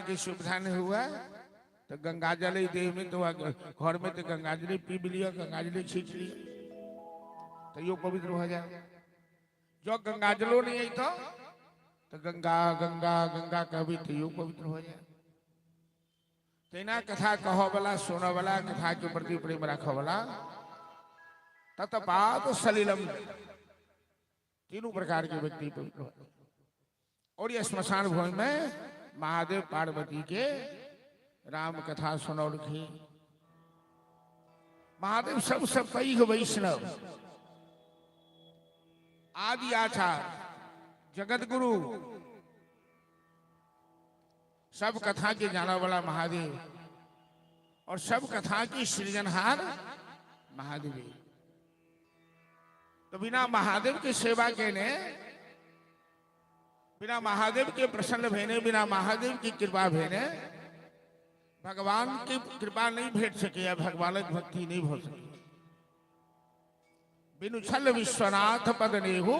के सुविधा नहीं हुआ तो गंगा जल देह में तो घर में तो गंगा जल पी लिया, गंगा जल छींच लिया, तो यो पवित्र हो जाए। जो गंगा जलो नहीं आई तो गंगा गंगा गंगा कहबी तो यो पवित्र हो जाए। तेना कथा कहो वाला सुनो वाला कथा के प्रति प्रेम रखो वाला तत्पाद सलीलम तीनों प्रकार के व्यक्ति पवित्र हो। और यह स्मशान भूमि में महादेव पार्वती के राम कथा सुनौलखिन। महादेव सबसे पैघ वैष्णव, आदि आचार, जगत गुरु, सब कथा के जाने वाला महादेव और सब कथा की सृजनहार महादेव। तो बिना महादेव की सेवा के ने, बिना महादेव के प्रसन्न भेने, बिना महादेव की कृपा भेने भगवान की कृपा नहीं भेट सके या भगवान की भक्ति नहीं हो सके। बिनु छल विश्वनाथ पद नेहु,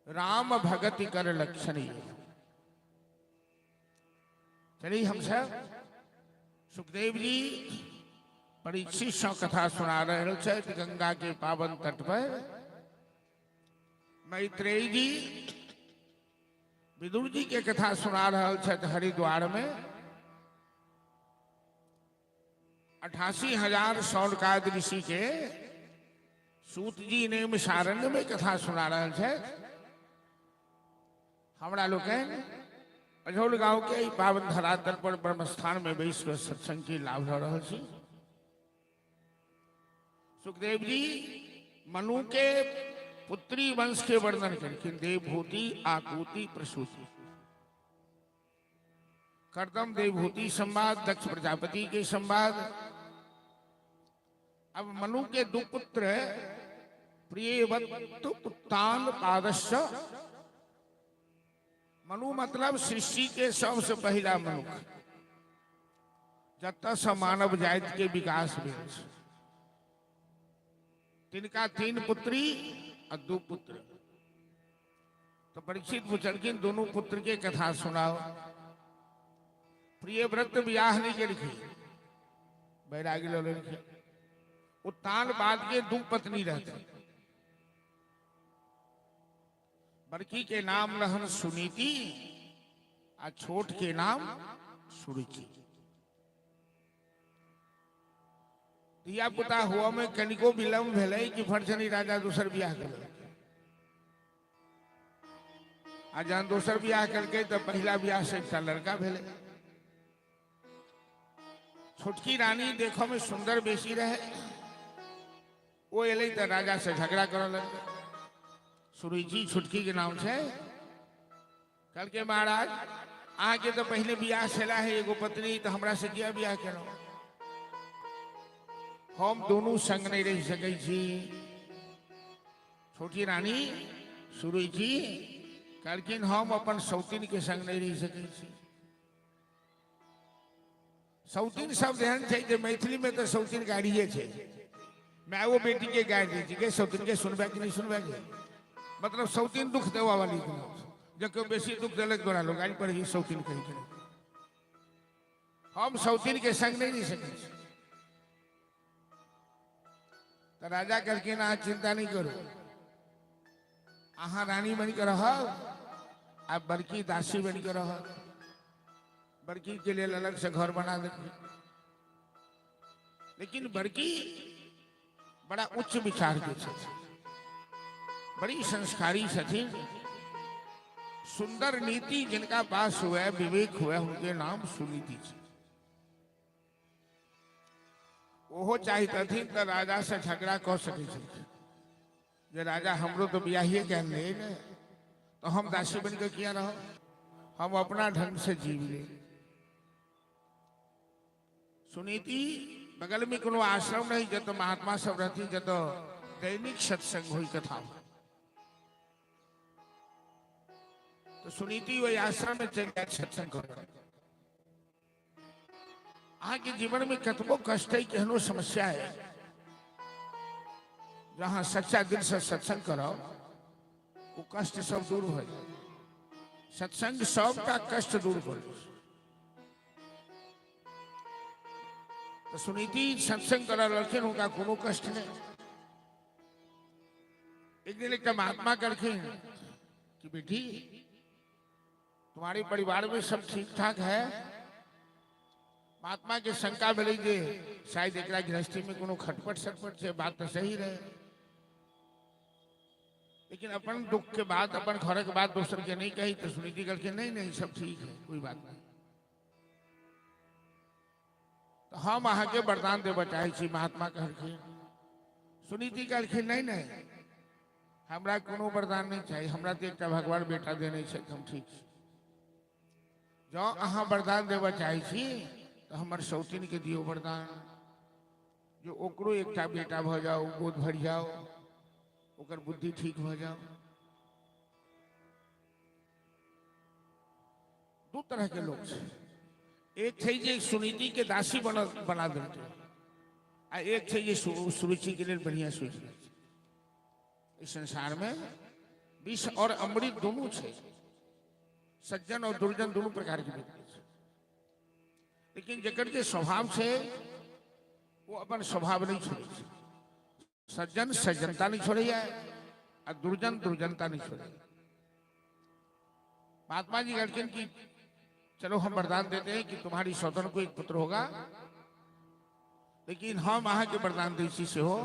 राम भगति कर लक्षण। चलिए हम सब सुखदेव जी परीक्षित सौ कथा सुना रहे छथि गंगा के पावन तट पर। मैत्रेयी जी विदुर जी के कथा सुना रहा छथि हरिद्वार में। 88,000 शौनकादि ऋषि के सूत जी नैमिषारण्य में कथा सुना रहा छथि। हमरा लोकनि अझौल गांव के एहि पावन धरातल पर ब्रह्मस्थान में बैस कऽ सत्संग के लाभ लऽ रहल छी। सुखदेव जी मनु के पुत्री वंश के वर्णन केलखिन, देवभूति आकूति प्रसूति। करदम देवभूति संवाद, दक्ष प्रजापति के संवाद। अब मनु के दो पुत्र प्रियवत्तु उत्तान पादश्च। मनु मतलब सृष्टि के सबसे पहला मनुख, जतऽ से मानव जाति के विकास भेल छै। तिनका 3 पुत्री आ 2 पुत्र। तो परीक्षित पुछलखिन दोनों पुत्र के कथा सुनाओ। प्रियव्रत बियाह नहीं केलखिन, वैरागी लऽ लेलखिन। उत्तान बाद के 2 पत्नी रहते, बड़की के नाम रहन सुनीति आ छोट के नाम सुरुचि। धिया पुता हुआ में कनिको विलम्ब भेलै कि फरजनी राजा दोसर बियाह केलक। आ जहन दोसर बियाह केलकै तऽ पहिला बियाह से एकटा लड़का भेलै। छोटकी रानी देखऽ में सुंदर बेसी रहे, ओ एलै तऽ राजा से झगड़ा करऽ लगलै। सुरुचि छोटकी के नाम छै। कहलकै महाराज अहाँके तऽ पहिने बियाह छला है एगो पत्नी, तऽ हमरा से किया बियाह केलहुँ? हम दोनों संग नहीं रह सकै छी। छोटी रानी सुरुचि कहलखिन हम अपन सौतीन के संग नहीं रह सकै छी। सौतीन शब्द एहन छै जे मैथिली में तऽ सौतीन गाड़िए छै। मायो बेटी के गाड़ि दै छै के सौतीन के सुनबै कि नहीं सुनबै के, मतलब सौतीन दुख देवा वाली के नाम। जब केओ बेसी दुख देलक तोरा लोग गाड़ि पर ही सौतीन कहि के। हम सौतीन के संग नहीं रह सकै छी। तऽ राजा कहलखिन अहाँ चिंता नहीं करू, अहाँ रानी बनि कऽ रहब आ बड़की दासी बनि कऽ रहब। बड़की के लेल अलग से घर बना देलखिन। लेकिन बड़की बड़ा उच्च विचार के छथिन, बड़ी संस्कारी छथिन, सुंदर नीति जिनका पास हुए, विवेक हुए, उनके नाम सुनीति छै। ओहो चाहितथिन तऽ राजा से झगड़ा कऽ सकै छलखिन जे राजा हमरो तऽ बियाहिए कयल नहि ने, तऽ हम दासी बनि कऽ किया रहब, हम अपना ढंग से जीव ले। सुनीति बगल में कोनो आश्रम नहीं जतऽ महात्मा सब रहथिन, जतऽ दैनिक सत्संग होई कथा हो। तो सुनीति वही आश्रम में चलि जाए सत्संग करऽ। अहाँके जीवन में कतबो कष्ट है, केहनो समस्या है, जहाँ सच्चा दिल से सत्संग करो वो कष्ट सब दूर हो जाए। सत्संग सबटा कष्ट दूर कर। तऽ सुनीति सत्संग करऽ लगलखिन, हुनका कोनो कष्ट नहि। एक दिन एकटा महात्मा कहलखिन कि बेटी, तुम्हारे परिवार में सब ठीक ठाक है? महात्मा के शंका भेलै जे शायद एकरा गृहस्थी में कोनो खटपट सटपट छै। बात तऽ सही रहे, लेकिन अपन दुख के बात, अपन घर के बात दोसर के नहीं कही। तो सुनीति कहलखिन, नहीं नहीं, सब ठीक है, कोई बात नहीं। तो हम अहाँके वरदान देबऽ चाहै छी, महात्मा कहलखिन। सुनीति कहलखिन, नहीं नहीं, हमरा कोनो वरदान नहीं चाही, हमरा तऽ एकटा भगवान बेटा देने छथि, हम ठीक छी। जँ अहाँ वरदान देबऽ चाहै छी तऽ हमर सौतिनके दियौ वरदान, जे ओकरो एकटा बेटा भऽ जाओ, गोद भरि जाओ, ओकर बुद्धि ठीक भऽ जाओ। दू तरह के लोग छै। एक छै जे सुनीति के दासी बना बना देलकै आ एक छै जे सुरुचि के लेल बढ़िया सोचि लै छै। इस संसार में विष और अमृत दोनों छै, सज्जन और दुर्जन दोनों प्रकार के व्यक्ति छै, लेकिन जकर जे स्वभाव छै वो अपन स्वभाव नहीं छोड़ै छै। सज्जन सज्जनता नहीं छोड़ैया आ दुर्जन दुर्जनता नहीं छोड़ैया। महात्मा जी कहलखिन कि चलो, हम वरदान देते हैं कि तुम्हारी सौतन को एक पुत्र होगा, लेकिन हम अहाँके वरदान दै छी सेहो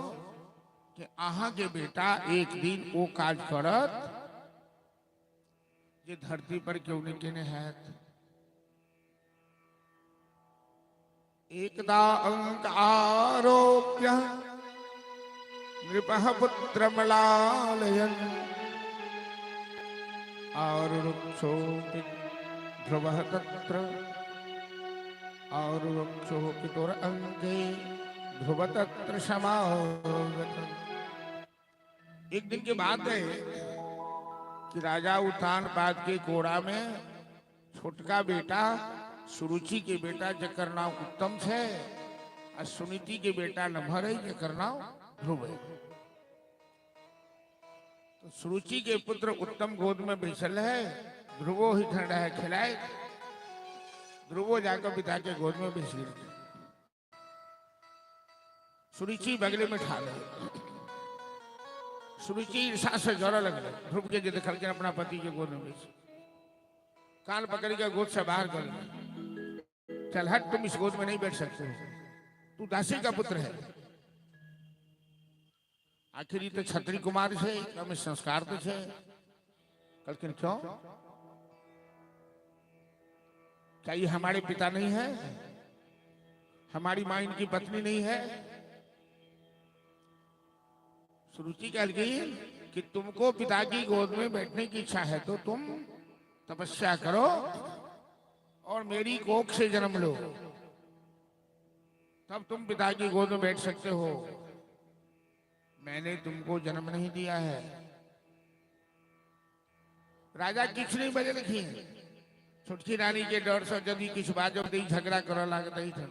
कि अहाँके बेटा एक दिन ओ काज करत जे धरती पर केओ नहि केने हैत। एकदा अंक आरोप्य नृपः पुत्रमलालयन् आरुरुक्षोऽपि ध्रुवः तत्र आरुरुक्षोः पितुर अंके ध्रुव तत्र समागत। एक दिन के बात है कि राजा उत्तानपाद के कोड़ा में छोटका बेटा, सुरुचि के बेटा, जकर नाम उत्तम छै आ सुनीति के बेटा नम्हर है, जकर नाम ध्रुव है। तो सुरुचि के पुत्र उत्तम गोद में बैसल है, ध्रुवो ही ठंडा है खिलाए। ध्रुवो जाकर पिता के गोद में बैस गए। सुरुचि बगले में ठाड़ है। सुरुचि ईर्षा से जरऽ लगले ध्रुव के, जे देखलखिन अपना पति के गोद में बैस। कान पकड़ के गोद से बाहर कर लिया, चल हट, तुम इस गोद में नहीं बैठ सकते हो, तू दासी का पुत्र है। आखिर ये तो छत्री कुमार छै, एकरामे संस्कार तो छै। कहलखिन, क्यों, क्या ये हमारे पिता नहीं है? हमारी माँ इनकी पत्नी नहीं है? सुरुचि कहलखिन कि तुमको पिता की गोद में बैठने की इच्छा है तो तुम तपस्या करो और मेरी कोख से जन्म लो, तब तुम पिता की गोद में बैठ सकते हो। मैंने तुमको जन्म नहीं दिया है। राजा किछु नहीं बजलखिन। छोटकी रानी के डर से यदि किछु बाजब तऽ ई झगड़ा करऽ लागत। एहिठाम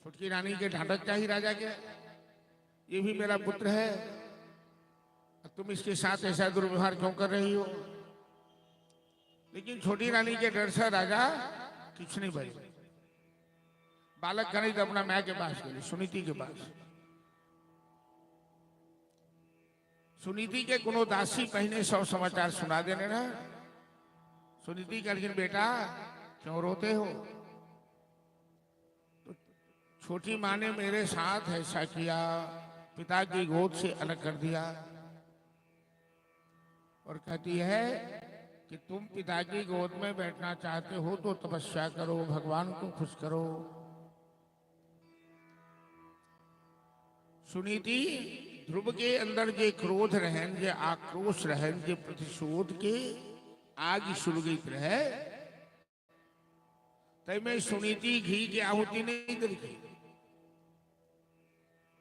छोटकी रानी के ढांटक चाही राजा के, ये भी मेरा पुत्र है, तुम इसके साथ ऐसा दुर्व्यवहार क्यों कर रही हो? लेकिन छोटी रानी के डर से राजा किछु नहीं बजे। बालक कनैत अपना माय के पास गेली, सुनीति के पास। सुनीति के कोनो दासी पहिने सब समाचार सुना देने रहे। सुनीति कहलखिन, बेटा, क्यों रोते हो? तो छोटी माँ ने मेरे साथ ऐसा किया, पिता की गोद से अलग कर दिया और कहती है कि तुम पिता की गोद में बैठना चाहते हो तो तपस्या करो, भगवान को खुश करो। सुनीति ध्रुव के अंदर जे क्रोध रहन, जे आक्रोश रहन, जे प्रतिशोध के आग सुलगैत रहे, ताहिमे सुनीति घी के आहुति नहीं देलकै।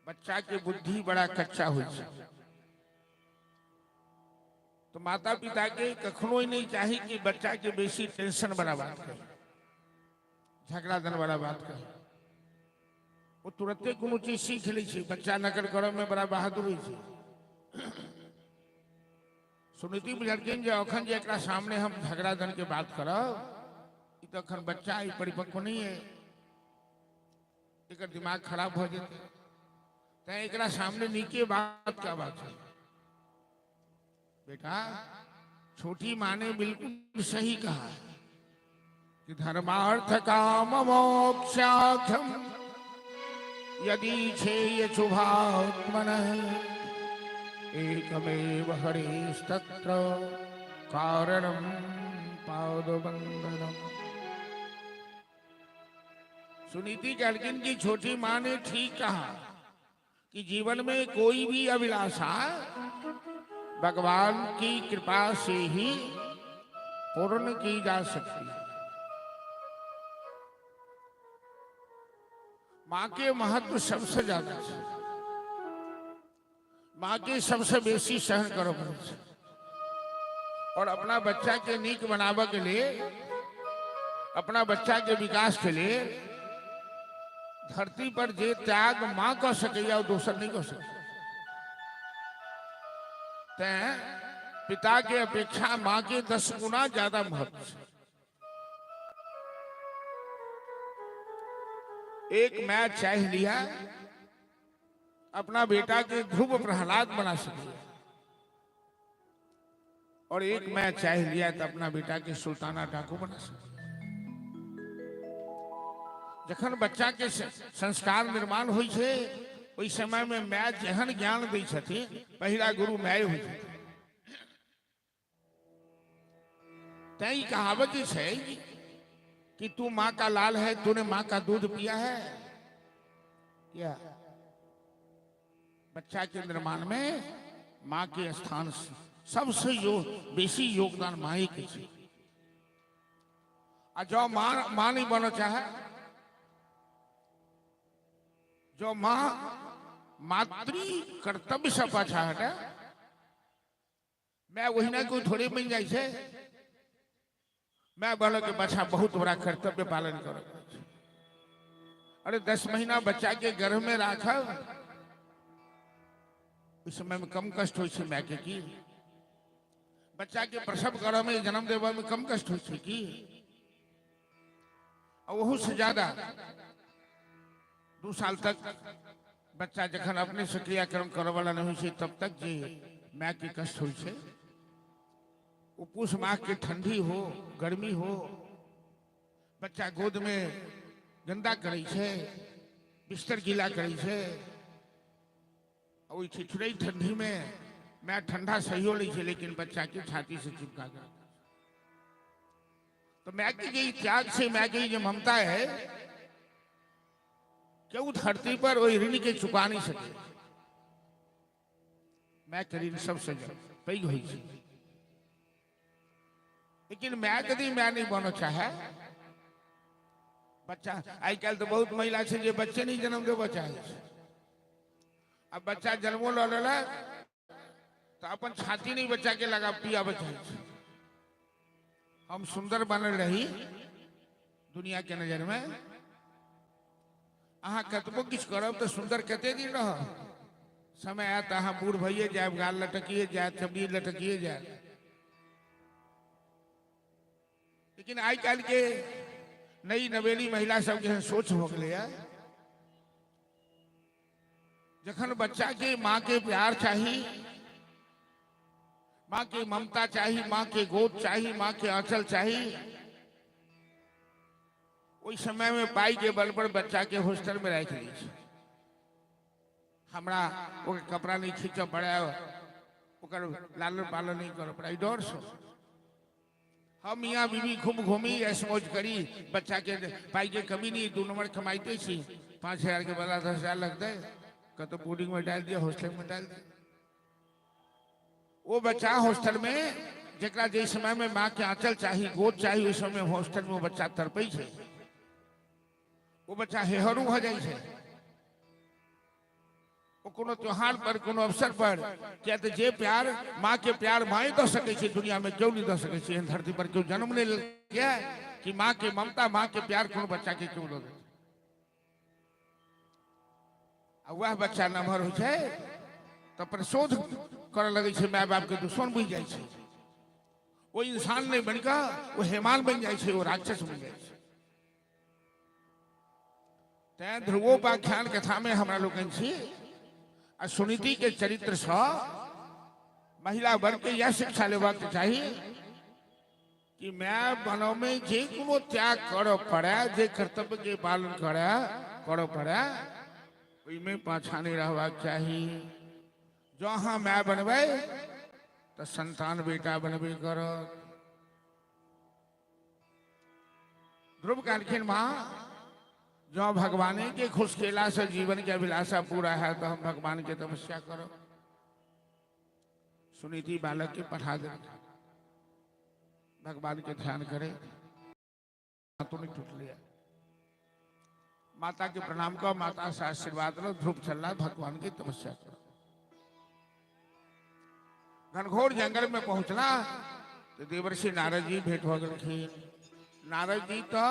बच्चा के बुद्धि बड़ा कच्चा होइ छै, तो माता पिता के कखनो ही नहीं चाही कि बच्चा के बेसी टेंशन वाला बात कहे, झगड़ा दन वाला बात कहे। ओ तुरंते कोनो चीज सीख लै छै। बच्चा नकल करऽ में बड़ा बहादुर होइ छै। सुनीति बुझलखिन जे अखन जे एकरा सामने हम झगड़ा दन के बात करब, ई तऽ अखन बच्चा, ई परिपक्व नहीं है। एकर दिमाग खराब भऽ जेतै, तैं एकरा सामने नीके बात कहबाक चाही। बेटा, छोटी माँ ने बिल्कुल सही कहा कि धर्मार्थ काम मोक्षाख्यम यदि छेय शुभात्मन एकमेव हरेस्तत्र कारणम पादवंदनम। सुनीति कहलखिन कि छोटी माँ ने ठीक कहा कि जीवन में कोई भी अभिलाषा भगवान की कृपा से ही पूर्ण की जा सकती है। माँ के महत्व सबसे ज्यादा है, माँ के सबसे बेसी सहन करऽ पड़ै छै और अपना बच्चा के नीक बनाबऽ के लिए, अपना बच्चा के विकास के लिए धरती पर जे त्याग माँ कऽ सकैया ओ दोसर नहीं कऽ सकैया। तैं पिता के अपेक्षा माँ के 10 गुना ज्यादा महत्व है। एक मैं चाह लिया अपना बेटा के ध्रुव प्रहलाद बना सके और एक मैं चाह लिया तो अपना बेटा के सुल्ताना डाकू बना सके। जखन बच्चा के संस्कार निर्माण होइ छै ओहि समय में माय जेहन ज्ञान दै छथिन, पहिला गुरु माय होइ छथिन। तैं ई कहावत जे छै कि तू माँ का लाल है, तूने माँ का दूध पिया है। क्या बच्चा के निर्माण में माँ के स्थान सबसे बेसी योगदान माँ के छै। आ जँ माँ माँ नहीं बनऽ चाहे, जो माँ मातृ कर्तव्य से पाछा हटे, मैं ओहिना कोई थोड़े बनि जाइ छै। मैं बनऽ के पाछा बहुत बड़ा कर्तव्य पालन करऽ। अरे 10 महीना बच्चा के गर्भ में राखब, उस समय में कम कष्ट होइ छै माय के की? बच्चा के प्रसव करऽ में, जन्म देबऽ में कम कष्ट होइ छै की? आ ओहू से ज्यादा 2 साल तक बच्चा जखन अपने से क्रियाक्रम करऽ वाला नहीं होइ छै, तब तक जे माय के कष्ट होइ छै, ओ पूस माह के ठंडी हो गर्मी हो, बच्चा गोद में गंदा करै छै, बिस्तर गीला करै छै, आ ओहि ठिठुरै ठंडी में माय ठंडा सहियो लै छै, लेकिन बच्चा के छाती से चिपका के। तो माय के जे त्याग छै, माय के जे ममता है, केओ धरती पर ओहि ऋण के चुका नहीं सके। माय के ऋण सबसे पैघ होइ छै। लेकिन माय यदि माय नहीं बनऽ चाहे, बच्चा आइ काल्हि तऽ बहुत महिला छै जे बच्चे नहीं जन्म देबऽ चाहे छै। आ बच्चा जन्मो लऽ लेलक तऽ अपन छाती नहीं बच्चा के लगा पियाबऽ चाहे छै। हम सुंदर बनल रही दुनिया के नजर में। अहाँ कतबो किछु करब तऽ सुंदर कते दिन रहब? समय आयत अहाँ बूढ़ भइए जायब, गाल लटकिए जायत, चमड़ी लटकिए जायत। लेकिन आइ काल्हि के नई नवेली महिला सबके एहन सोच हो गेलैए, जखन बच्चा के माँ के प्यार चाही, माँ के ममता चाही, माँ के गोद चाही, माँ के आंचल चाही, ओहि समय में पाई के बल पर बच्चा के हॉस्टल में राखि दै छै। हमरा ओकर कपड़ा नहीं खींचऽ पड़े, ओकर लालन पालन नहीं करऽ पड़े, डर से हम मियाँ बीवी खूब घूमी, ऐश मौज करी। बच्चा के पाई के कमी नहीं, 2 नंबर कमाइते छी, 5000 के बदला 10,000 लगतै, कतौ बोर्डिंग में डाल दिया, हॉस्टल में डाल दिया। वो बच्चा हॉस्टल में जकरा जे समय में माँ के आंचल चाही, गोद चाही, ओहि समय हॉस्टल में वो बच्चा तड़पै छै, वो बच्चा हेहरू भऽ जाइ छै। ओ कोनो त्योहार पर, कोनो अवसर पर, किया तऽ जे प्यार माँ के प्यार माँ दऽ सकै छै, दुनिया में केओ नहीं दऽ सकै छै। एहन धरती पर केओ जन्म नहीं लेलकै कि माँ के ममता, माँ के प्यार कोनो बच्चा के केओ दऽ देतै। आ वएह बच्चा नमहर होइ छै तऽ प्रतिशोध करऽ लगै छै, माय बाप के दुश्मन बुझि जाइ छै। ओ इंसान नहि बनि कऽ ओ हेमान बनि जाइ छै, ओ राक्षस बनि जाइ छै। तैं ध्रुवोपाख्यान कथा में हमरा लोकनि छी आ सुनीति के चरित्र सँ महिला वर्ग के यह शिक्षा लेबाक चाही कि माय बनऽ में जे कोनो त्याग करऽ पड़े, जे कर्तव्य के पालन करे करऽ पड़े, ओहिमे पाछा नहि रहबाक चाही। जँ अहाँ माय बनबै तऽ संतान बेटा बनबे करत। ध्रुव कहलखिन, माँ, जँ भगवाने के खुश केला से जीवन के अभिलाषा पूरा है तो हम भगवान के तपस्या करब। सुनीति बालक के पठा दे, भगवान के ध्यान करे। तो नहीं टूट लिया, माता के प्रणाम करो, माता से आशीर्वाद लो। ध्रुव चल रहा भगवान की तपस्या करो। घनघोर जंगल में पहुंचना तो देवर्षि नारद जी भेंट हो गए। नारद जी तो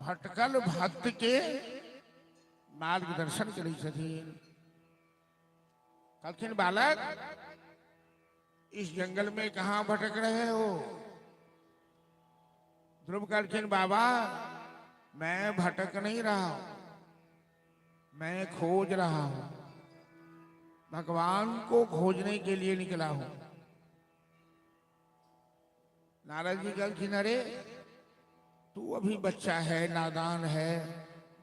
भटकल भक्त के मार्गदर्शन करै छथिन। कहलखिन, बालक, इस जंगल में कहाँ भटक रहे हो? ध्रुव कहलखिन, बाबा, मैं भटक नहीं रहा हूं, मैं खोज रहा हूं, भगवान को खोजने के लिए निकला हूं। नारद जी कहलखिन, अरे, तू अभी बच्चा है, नादान है,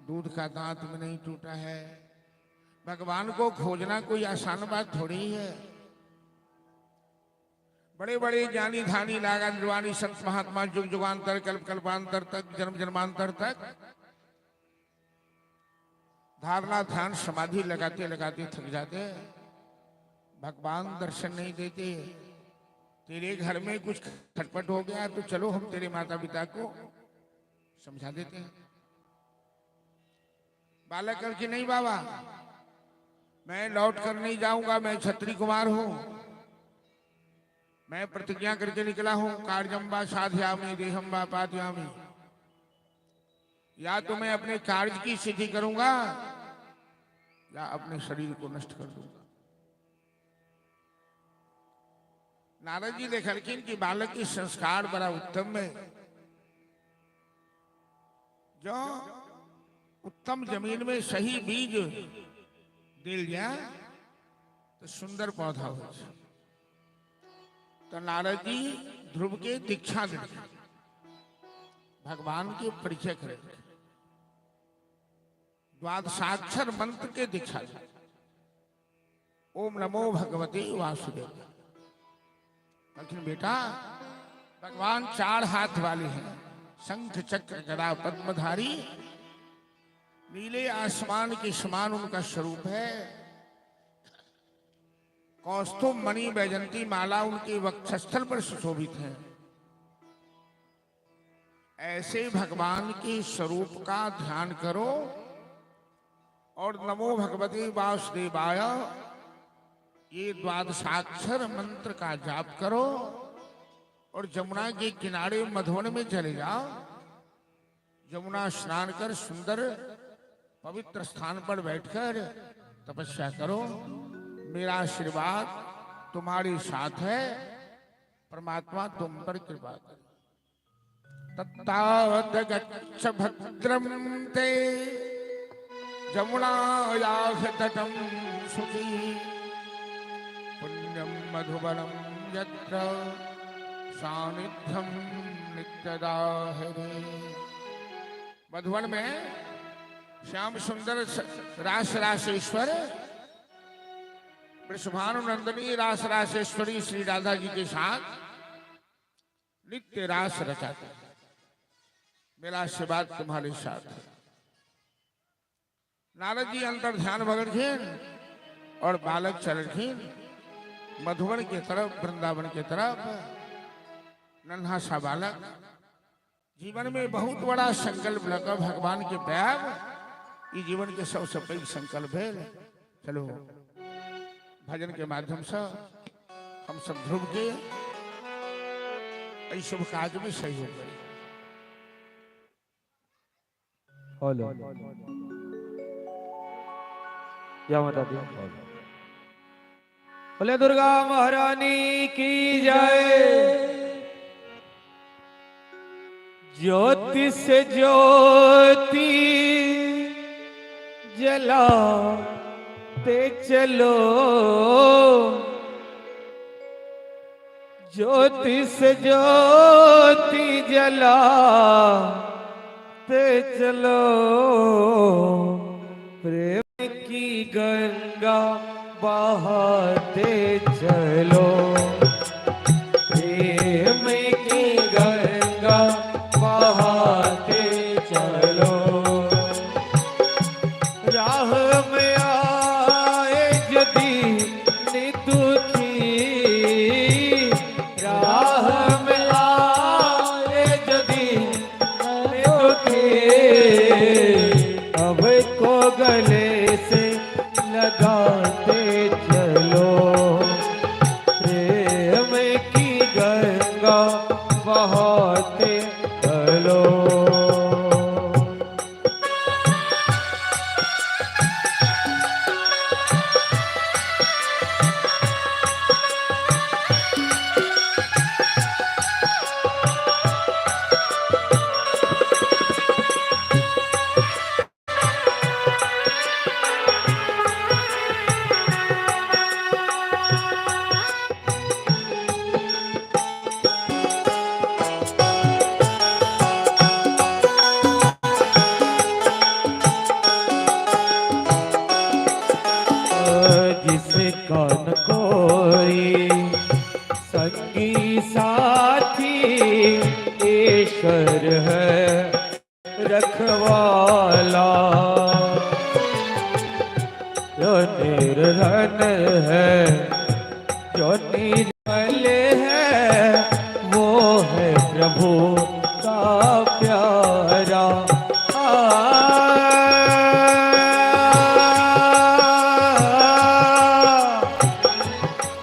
दूध का दांत में नहीं टूटा है। भगवान को खोजना कोई आसान बात थोड़ी है। बड़े बड़े ज्ञानी धानी लागा निर्वाणी संत महात्मा जुग जुगांतर, कल्प कल्पांतर तक, जन्म जन्मांतर तक धारणा ध्यान समाधि लगाते लगाते थक जाते, भगवान दर्शन नहीं देते। तेरे घर में कुछ खटपट हो गया तो चलो, हम तेरे माता पिता को समझा देते हैं। बालक करके, नहीं बाबा, मैं लौट कर नहीं जाऊंगा। मैं छत्री कुमार हूं। मैं प्रतिज्ञा करके निकला हूं, कार्यम वा साधयामि देहम वा पातयामि। या तो मैं अपने कार्य की सिद्धि करूंगा या अपने शरीर को नष्ट कर दूंगा। नारद जी देखलखिन कि बालक की संस्कार बड़ा उत्तम है। जो उत्तम जमीन में सही बीज दिल जाए तो सुंदर पौधा हो। तो नारद जी ध्रुव के दीक्षा देलखिन, भगवान के परिचय करे, द्वादशाक्षर मंत्र के दीक्षा दे, ओम नमो भगवते वासुदेव। कहलखिन, बेटा, भगवान चार हाथ वाले हैं, शंख चक्र गदा पद्मधारी, नीले आसमान के समान उनका स्वरूप है, कौस्तुभ मणि वैजंती माला उनके वक्षस्थल पर सुशोभित है। ऐसे भगवान के स्वरूप का ध्यान करो और नमो भगवते वासुदेवाय ये द्वादशाक्षर मंत्र का जाप करो और जमुना के किनारे मधुबन में चले जाओ। जमुना स्नान कर सुंदर पवित्र स्थान पर बैठकर तपस्या करो। मेरा आशीर्वाद तुम्हारे साथ है, परमात्मा तुम पर कृपा करे। तत्तात गच्छ भद्रम ते जमुनायाः तटं शुचि पुण्यं मधुबनं यत्र सान्निध्यं नित्यदा हरे। मधुबन में श्याम सुंदर रास रासेश्वर वृषभानु नंदनी रास रासेश्वरी श्री राधा जी के साथ नित्य रास रचाते हैं। मेरा आशीर्वाद तुम्हारे साथ है। नारद जी अंतर ध्यान भगलखिन और बालक चलखिन मधुबन के तरफ, वृंदावन के तरफ। नन्हा सा बालक जीवन में बहुत बड़ा संकल्प लगा भगवान के पायब, ई जीवन के सबसे पैघ संकल्प है। चलो, भजन के माध्यम से हम सब ध्रुव के एहि शुभ कार्य में सहयोग करी। हेलो, जय माता दी, बोले दुर्गा महारानी की जय। ज्योति से ज्योति जलाते चलो, ज्योति से ज्योति जलाते चलो, प्रेम की गंगा बहाते चलो, प्रेम की गंगा बहाते चलो। राह में आए यदि दुखी, राह में आए यदि दुखी, अब को गले से लगाते चलो, प्रेम की गंगा बहाते चलो। जिसका न कोई संगी साथी, ईश्वर है रखवाला, जो निर्धन है, जो निर्बल है, वो है प्रभु का प्यारा।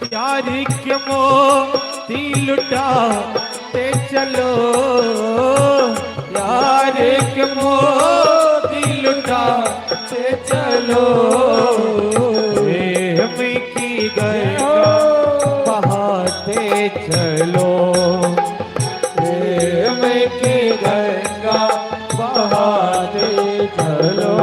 प्यार के मोती लुटाते चलो, प्यार के मोती लुटाते चलो, प्रेम की गंगा बहाते चलो, प्रेम की गंगा बहाते चलो।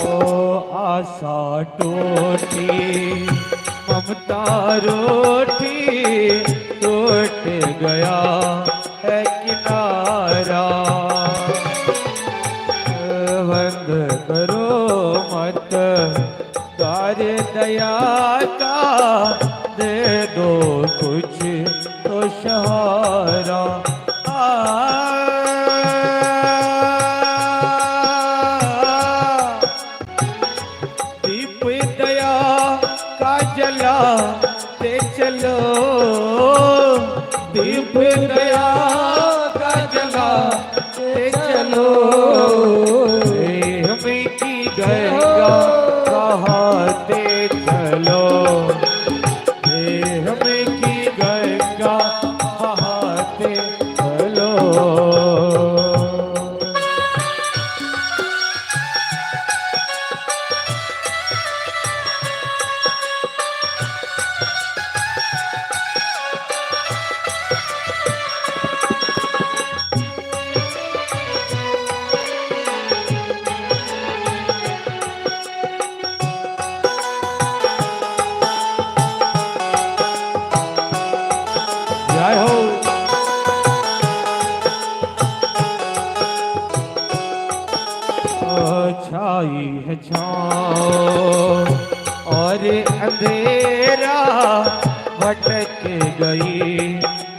ओ आशा टूटी, ममता रूठी, टूट गया है किनारा, बंद करो मत द्वार दया का, दे दो कुछ तो सहारा। दीप दया का जलाते चलो, दीप दया का जलाते चलो, प्रेम की गंगा बहाते चलो, प्रेम की गंगा बहाते चलो। जय हो। छाई है छाँव और अंधेरा, भटक गई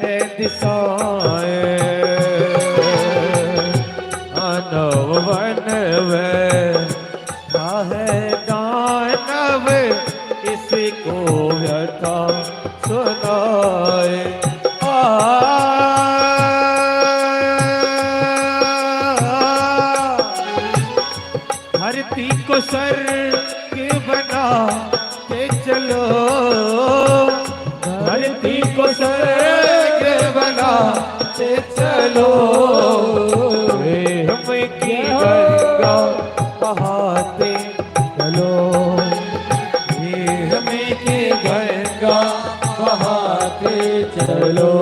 है दिशाएं, मानव वन में है दानव, इसकी धरती को स्वर्ग बनाते चलो, धरती को स्वर्ग बनाते चलो, प्रेम की गंगा बहाते चलो, प्रेम की गंगा बहाते चलो,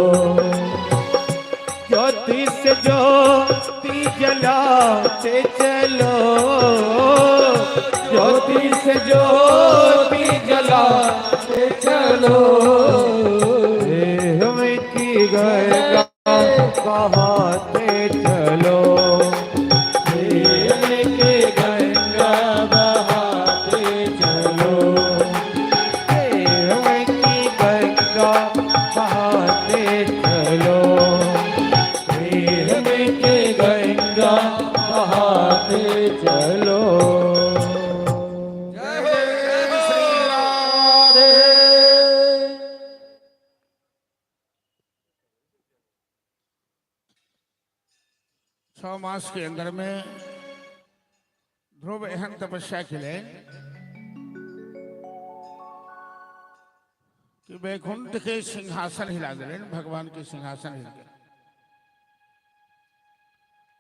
ज्योति से ज्योति जलाते चलो, ज्योति से ज्योति जलाते चलो, प्रेम की गंगा बहाते चलो, प्रेम की गंगा बहाते चलो, प्रेम की गंगा बहाते चलो, प्रेम की गंगा बहाते चलो। जय श्री राधे। 6 मास के अंदर में ध्रुव एहन तपस्या केलनि कि वैकुंठ के सिंहासन हिला देलनि, भगवान के सिंहासन हिल गेल।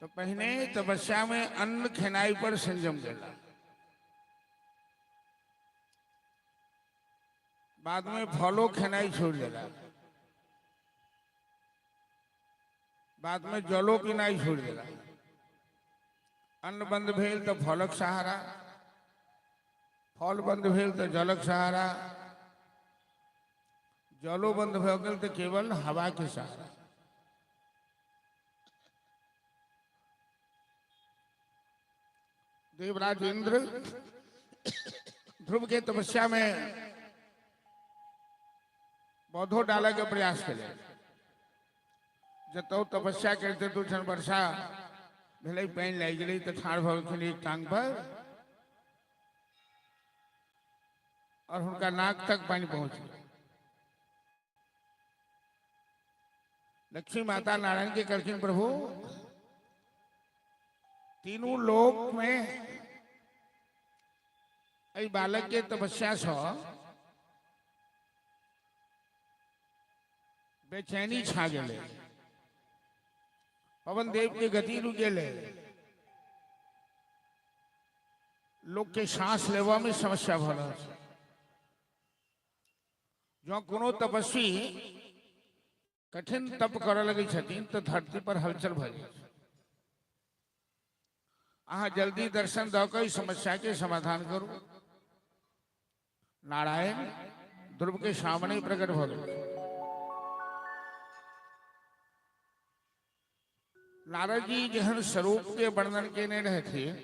तो पहिने तपस्या में अन्न खेनाई पर संयम देला, बाद में फलो खेनाई छोड़ देला, बाद में जलो पीनाई छोड़ देला। अन्न बंद भेल तो फलक सहारा, फल बंद भेल तो जलक सहारा, जलो बंद भऽ गेल तो केवल हवा के सहारा। देवराज इंद्र ध्रुव के तपस्या में पौधो डाले के प्रयास केले। जतौ तपस्या करते तो क्षण वर्षा भेलै, पानि लागि गेलै तऽ ठाढ़ भऽ गेलखिन एक टांग पर और हुनका नाक तक पानि पहुंच गेल। लक्ष्मी माता नारायण के कहलखिन, प्रभु, तीनू लोक में एहि बालक के तपस्या सँ बेचैनी छा गेलै, पवन देव के गति रुक गेलै, लोक के सांस लेवा में समस्या भऽ रहल छै। जँ कोनो तपस्वी कठिन तप करऽ लगै छथिन तऽ धरती पर हलचल भऽ जाइ छै। अहाँ जल्दी दर्शन दऽ कऽ ई समस्या के समाधान करू। नारायण ध्रुव के सामने प्रकट भऽ गेल। नारद जी जेहन स्वरूप के वर्णन केने रहथिन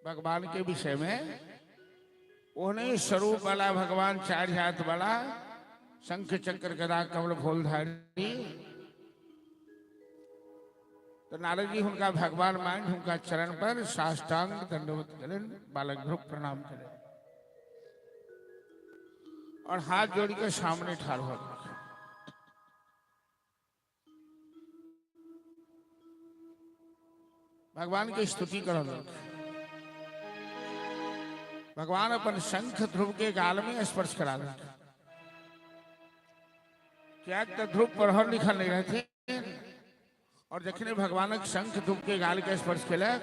भगवान के विषय में, ओहने स्वरूप वाला भगवान, चारि हाथ वाला, शंख चक्र गदा कमल फूलधारी। तो नारद जी हुनका भगवान मान हुनका चरण पर साष्टांग दंडवत करें, बालक ध्रुव प्रणाम करें और हाथ जोड़ के सामने ठाढ़ हो गए। भगवान की स्तुति करो। भगवान अपन शंख ध्रुव के गाल में स्पर्श करा दे। क्या तो ध्रुव पढ़ल लिखल नहीं रहते और जखने भगवानक शंख ध्रुव के गाल के स्पर्श केलक,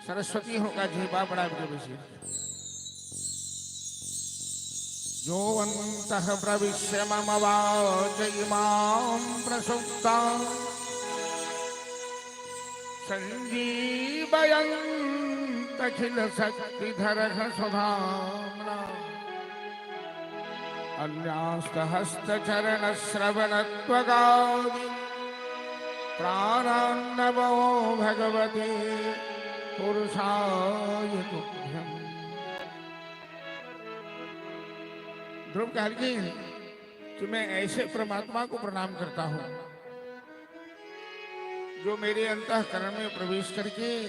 सरस्वती हुनका जिह्वा बड़ा के बैसी। जो अंतः प्रविश्य मम वाच इमां प्रसुप्तां संजीवयन्तखिल शक्तिधरः सुधाम्ना अन्यास्तहस्तचरणश्रवणत्वगादि प्राणान्नमो भगवते पुरुषाय तुभ्यम्। ध्रुव कहलखिन कि मैं ऐसे परमात्मा को प्रणाम करता हूं जो मेरे अंतःकरण में प्रवेश करके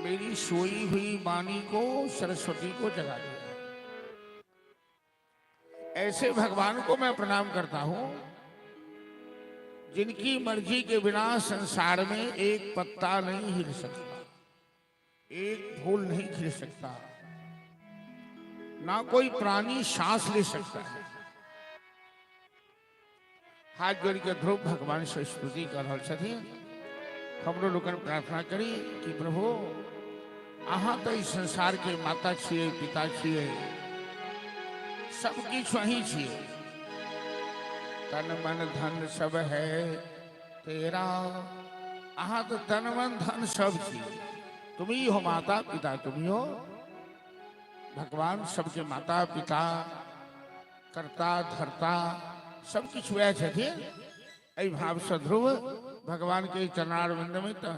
मेरी सोई हुई वाणी को, सरस्वती को जगा दिया। ऐसे भगवान को मैं प्रणाम करता हूं जिनकी मर्जी के बिना संसार में एक पत्ता नहीं हिल सकता, एक फूल नहीं खिल सकता, ना कोई प्राणी सांस ले सकता है। हाथ जोड़ के ध्रुव भगवान से स्तुति कर रहल छथिन। हमरो लोकनि प्रार्थना करी कि प्रभु अहाँ तो इस संसार के माता छियै, पिता छियै, सब किछु अहीं छियै। तन मन धन सब है तेरा, अहाँ तो तन मन धन सब छियै। तुम ही हो माता पिता, तुम ही हो भगवान, सबके माता पिता, कर्ता धर्ता सब किछु वएह छथिन। एहि भावसँ ध्रुव भगवान के चरणारविंद में तो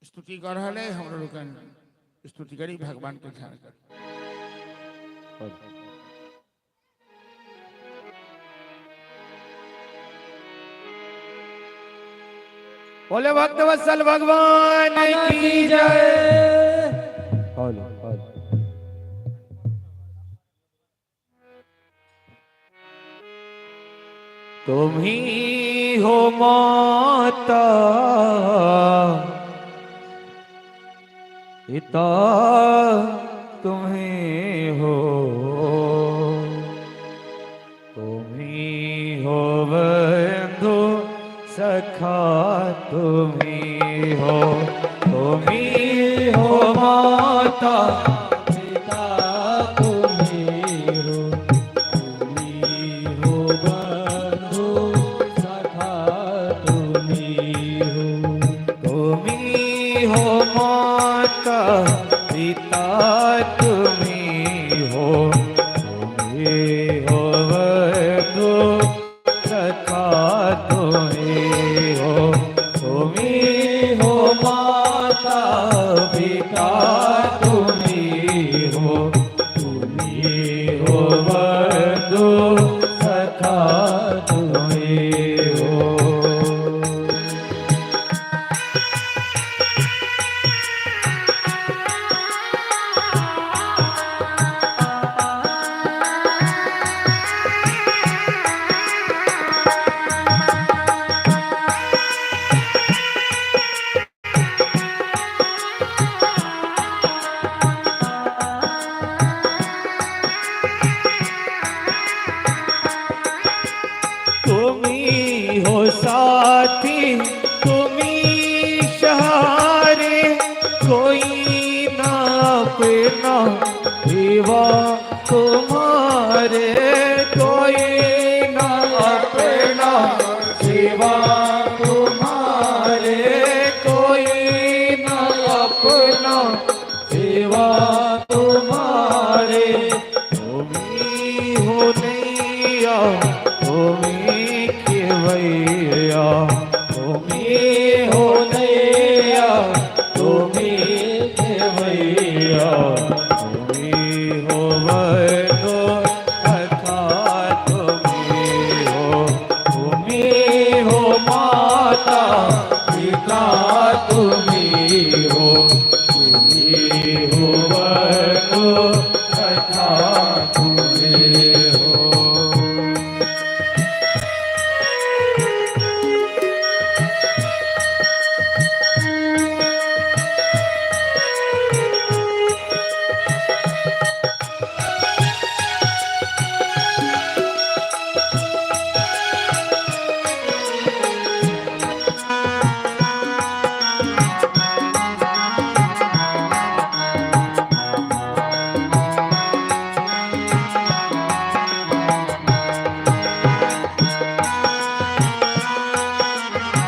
स्तुति कर रहल है। हमरो लोकनि स्तुति करी, भगवान के ध्यान करी। बोले भक्त वत्सल भगवान की जय। बोलो बोलो। तुम ही हो माता पिता, तुम्हें हो, तुम ही हो बंधु सखा, तुम ही हो, तुम ही हो माता पिता, तुम्ही हो, तुम्ही हो बंधु सखा, तुम्ही हो, तुम्ही हो माता पिता, तुम्ही हो, तुम्ही हो बंधु सखा, तुम्ही हो, तुम्ही हो माता पिता, तुम्ही हो, तुम्ही हो बंधु सखा, तुम्ही हो। तुम्ही हो साथी, तुम्ही सहारे, कोई ना अपना सिवा तुम्हारे, कोई ना अपना सिवा तुम्हारे, कोई ना अपना सिवा तुम्हारे। तुम्ही हो नैया, तुम्ही खेवैया, तुम्ही हो नैया, तुम्ही खेवैया, तुम्ही हो बंधु सखा, तुम्ही हो, तुम्ही हो माता पिता, तुम्ही हो, तुम्ही हो बंधु सखा, तुम्ही हो।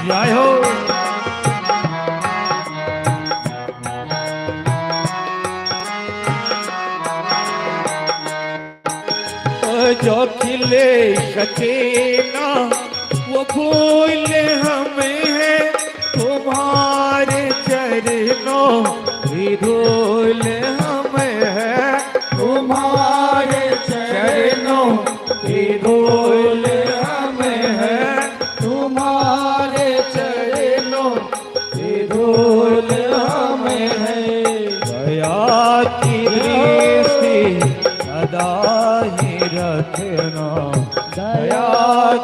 जय हो। जो खिले सके ना वो फूल हमें है, तुम्हारे चरणों की धूल हमें है, तुम्हारे चरणों की धूल हमें है, तुम्हारे चरणों की धूल हमें है। दया की दृष्टि सदा ही रखना, दया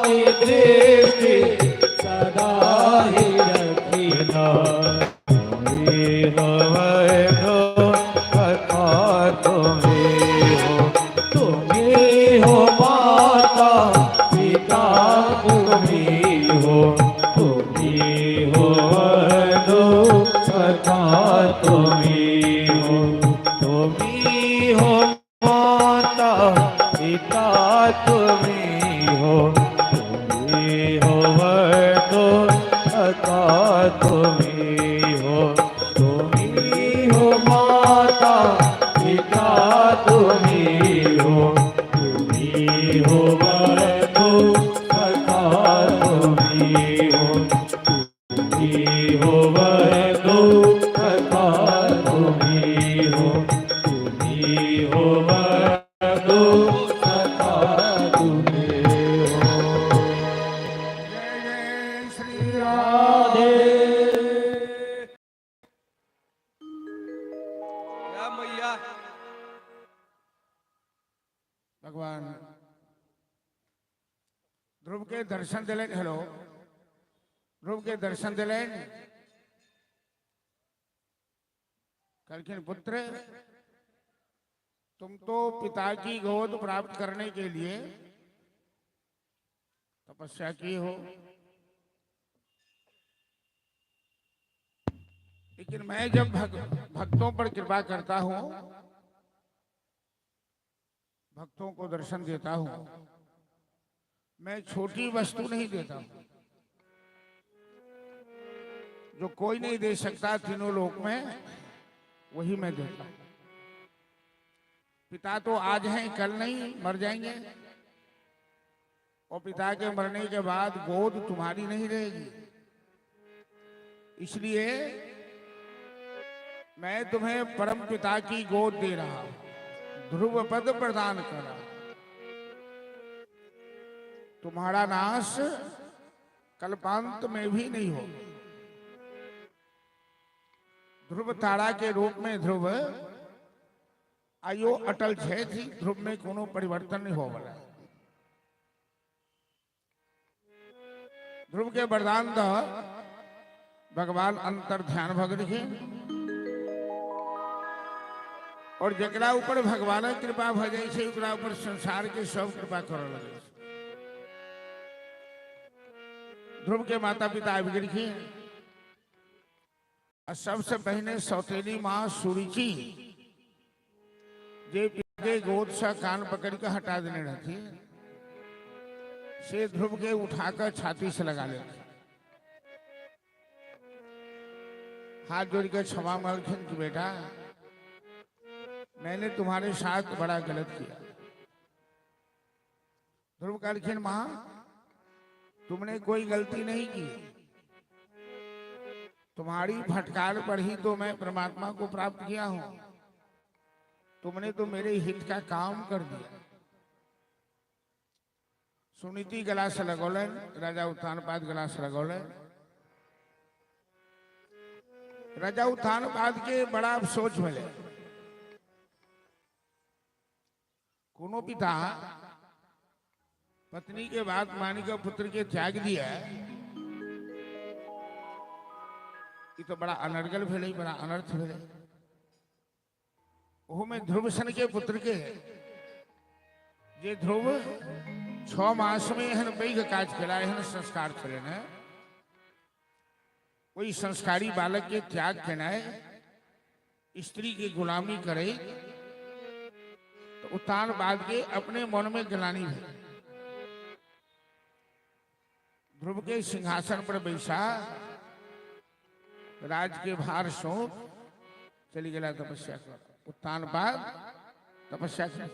की दृष्टि तुम्ही हो बंधु सखा तुम्ही हो, तुम्ही हो माता पिता तुम्ही हो, तुम्ही हो बंधु सखा तुम्ही हो, तुम्ही हो माता पिता तुम्ही हो, तुम्ही हो बंधु सखा तुम्ही हो, तुम्ही हो माता पिता तुम्ही हो, तुम्ही हो बंधु सखा तुम्ही हो, तुम्ही हो बंधु सखा तुम्ही हो, तुम्ही हो बंधु सखा तुम्ही हो। जय जय श्री राधे। या मैया। भगवान ध्रुव के दर्शन दिले। हेलो, ध्रुव के दर्शन दिले। कहलखिन पुत्र, तुम तो पिता की गोद प्राप्त करने के लिए तपस्या की हो, लेकिन मैं जब भक्तों पर कृपा करता हूं, भक्तों को दर्शन देता हूं, मैं छोटी वस्तु नहीं देता हूं। जो कोई नहीं दे सकता तीनों लोक में, वही मैं देता हूं। पिता तो आज हैं, कल नहीं, मर जाएंगे, और पिता के मरने के बाद गोद तुम्हारी नहीं रहेगी। इसलिए मैं तुम्हें परम पिता की गोद दे रहा हूं, ध्रुव पद प्रदान कर रहा हूं। तुम्हारा नाश कल्पांत में भी नहीं होगा। ध्रुव तारा के रूप में ध्रुव आयो अटल छे थी, ध्रुव में कोनो परिवर्तन नहीं हो वाला। ध्रुव के वरदान the भगवान अंतर ध्यान भग रखे, और जकरा ऊपर भगवान कृपा भ जाइ छै, ओकरा ऊपर संसार के सब कृपा करऽ लगै छै। ध्रुव के माता पिता आबि गेलखिन, आ सबसे पहिने सौतेली माँ सुरुचि, जे पिता के गोद से कान पकड़ के हटा देने रहथिन, से ध्रुव के उठाकर छाती से लगा लेलखिन। हाथ जोड़ के क्षमा मांगलखिन कि बेटा, मैंने तुम्हारे साथ बड़ा गलत किया। ध्रुव कहलखिन, मां तुमने कोई गलती नहीं की, तुम्हारी फटकार पर ही तो मैं परमात्मा को प्राप्त किया हूं, तुमने तो मेरे हित का काम कर दिया। सुनीति गला से लगौलन, राजा उत्तानपाद गला से लगौलन। राजा उत्तानपाद के बड़ा अफसोस भेलै। कोनो पिता पत्नी के बात मान के पुत्र के त्याग दिया, ई तो बड़ा अनर्गल भेलै, बड़ा अनर्थ भेलै। ओहो में ध्रुव सन के पुत्र के, जे ध्रुव 6 मास में एहन पैघ काज केला, एहन संस्कार छलनि हेँ, ओहि संस्कारी बालक के त्याग केनाइ, स्त्री के गुलामी करे, तो उत्तानपाद के अपने मन में ग्लानि भेल। ध्रुव के सिंहासन पर बैसा राज के भार सौंप चली गेला तपस्या कर। उत्तानपाद तपस्या कर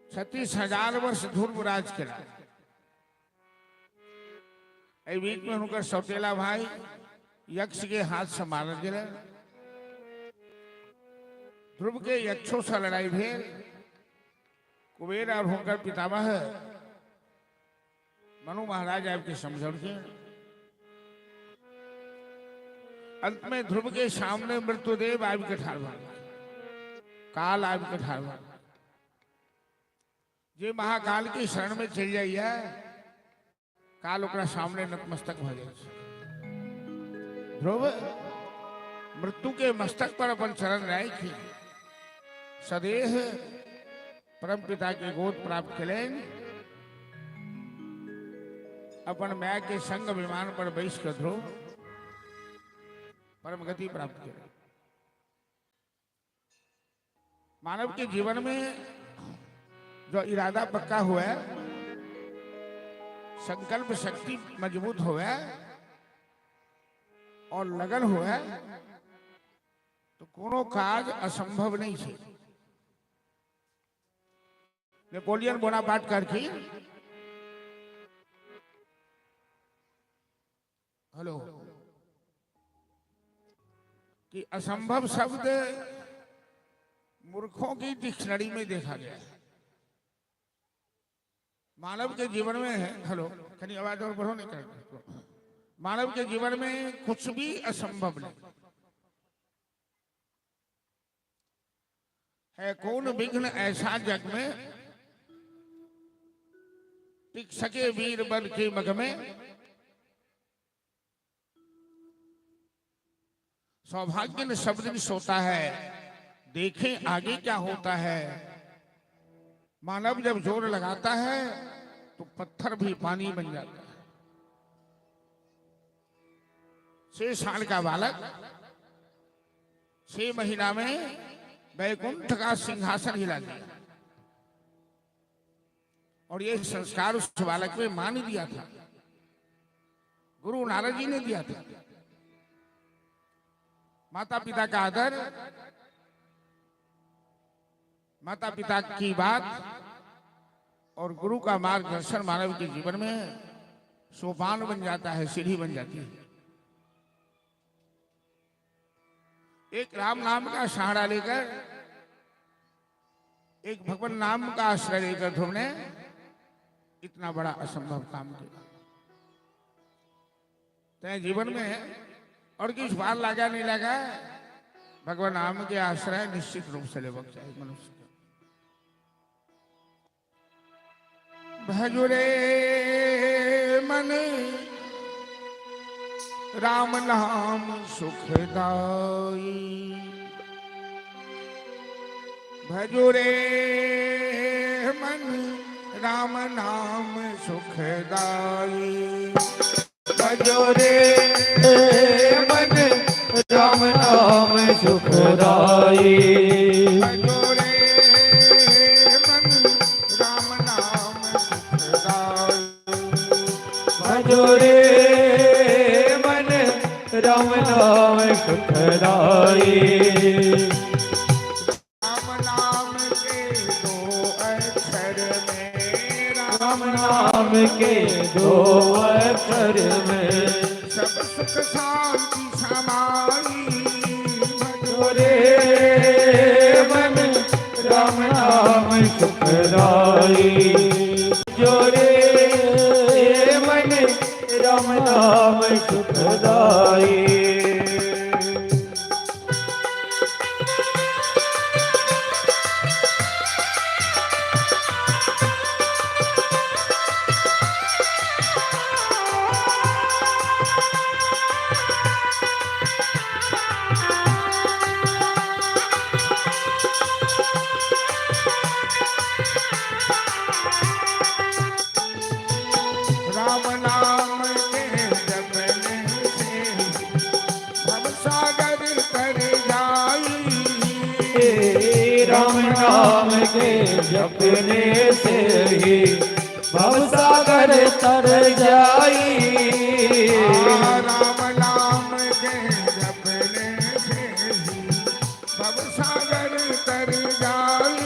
36,000 वर्ष ध्रुव राज केला। एहि बीच में हुनकर सौतेला भाई यक्ष के हाथ से मारल गेलै। ध्रुव के यक्षों से लड़ाई भेल। कुबेर और हुनकर पितामह मनु महाराज आबि के समझौलखिन। अंत में ध्रुव के सामने मृत्युदेव आबि के ठाढ़ भऽ गेल, काल आबि के ठाढ़ भऽ गेल। जे महाकाल की शरण में चलि जाइए, काल ओकरा सामने नतमस्तक भऽ जाइ छै। ध्रुव मृत्यु के मस्तक पर अपन चरण राखि सदेह परम पिता के गोद प्राप्त केलनि। अपन माय के संग विमान पर बैस कऽ ध्रुव परम गति प्राप्त केलनि। मानव के जीवन में जो इरादा पक्का हुआ है, संकल्प शक्ति मजबूत हुआ है और लगन हुआ है, तो कोनो काज असंभव नहीं है। नेपोलियन बोनापार्ट करके हेलो कि असंभव शब्द मूर्खों की डिक्शनरी में देखा गया है। मानव के जीवन में है, हेलो कहीं आवाज और बढ़ो नहीं कर। मानव के जीवन में कुछ भी असंभव नहीं है। कौन विघ्न ऐसा जग में टिक सके वीर बल के मग में। सौभाग्य ने सब दिन सोता है, देखें आगे क्या होता है। मानव जब जोर लगाता है तो पत्थर भी पानी बन जाता है। 6 साल का बालक 6 महीना में वैकुंठ का सिंहासन हिला दिया और ये संस्कार उस बालक में मां ने दिया था, गुरु नारद जी ने दिया था। माता पिता का आदर, माता पिता की बात और गुरु का मार्गदर्शन मानव के जीवन में सोपान बन जाता है, सीढ़ी बन जाती है। एक राम नाम का सहारा लेकर, एक भगवान नाम का आश्रय लेकर ध्रुव ने इतना बड़ा असंभव काम किया। तय जीवन में और किस बार लगा नहीं लगा, भगवान नाम के आश्रय निश्चित रूप से लेवक चाहिए मनुष्य को। भजुरे मन राम नाम सुखदाई, भजुरे मन राम नाम सुखदाई, भजो रे मन राम नाम सुखदाई, भजुरे मन राम नाम सुखदाई, भजो रे मन राम नाम सुखदाई। राम नाम के दो अक्षर में, राम नाम के दो अक्षर में सब सुख शांति समाई। भजो रे मन राम नाम सुखदाई, जो रे मन राम नाम सुखदाई। राम नाम के जपने से भव सागर तर जाई, राम नाम के जपने से ही भव सागर तर जाई। राम नाम के जपने से ही भव सागर तर जाई,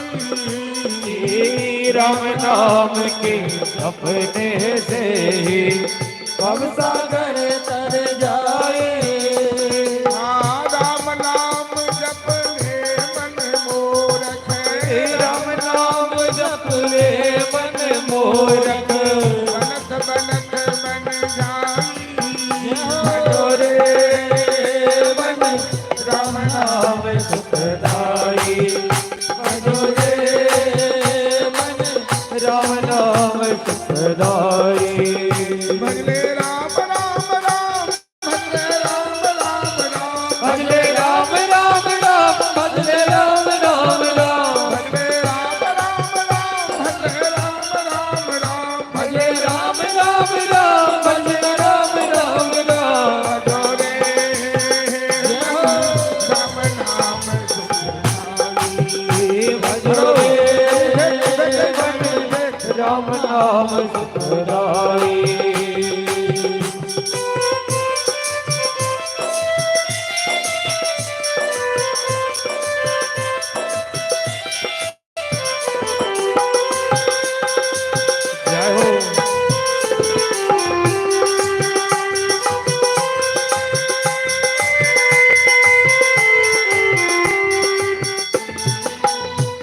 राम नाम के जपने से ही भव सागर तर जाए। राम नाम जप ले मन मूरख, राम नाम जप ले मन मोरख, बनत बनत बन जाई। भजो रे मन राम नाम सुखदाई, भजो रे मन राम नाम सुखदाई। नाम सुखदाई। जय हो।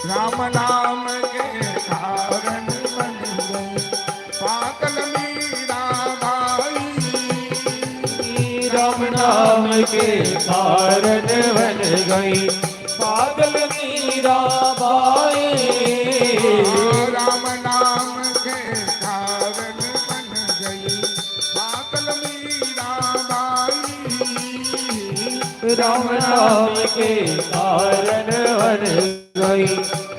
राम नाम के कारण बन गए पागल मीरा बाई। राम नाम के कारण बन गई पागल मीरा बाई। राम नाम के कारण बन गई पागल मीरा बाई। राम नाम के कारण बन गई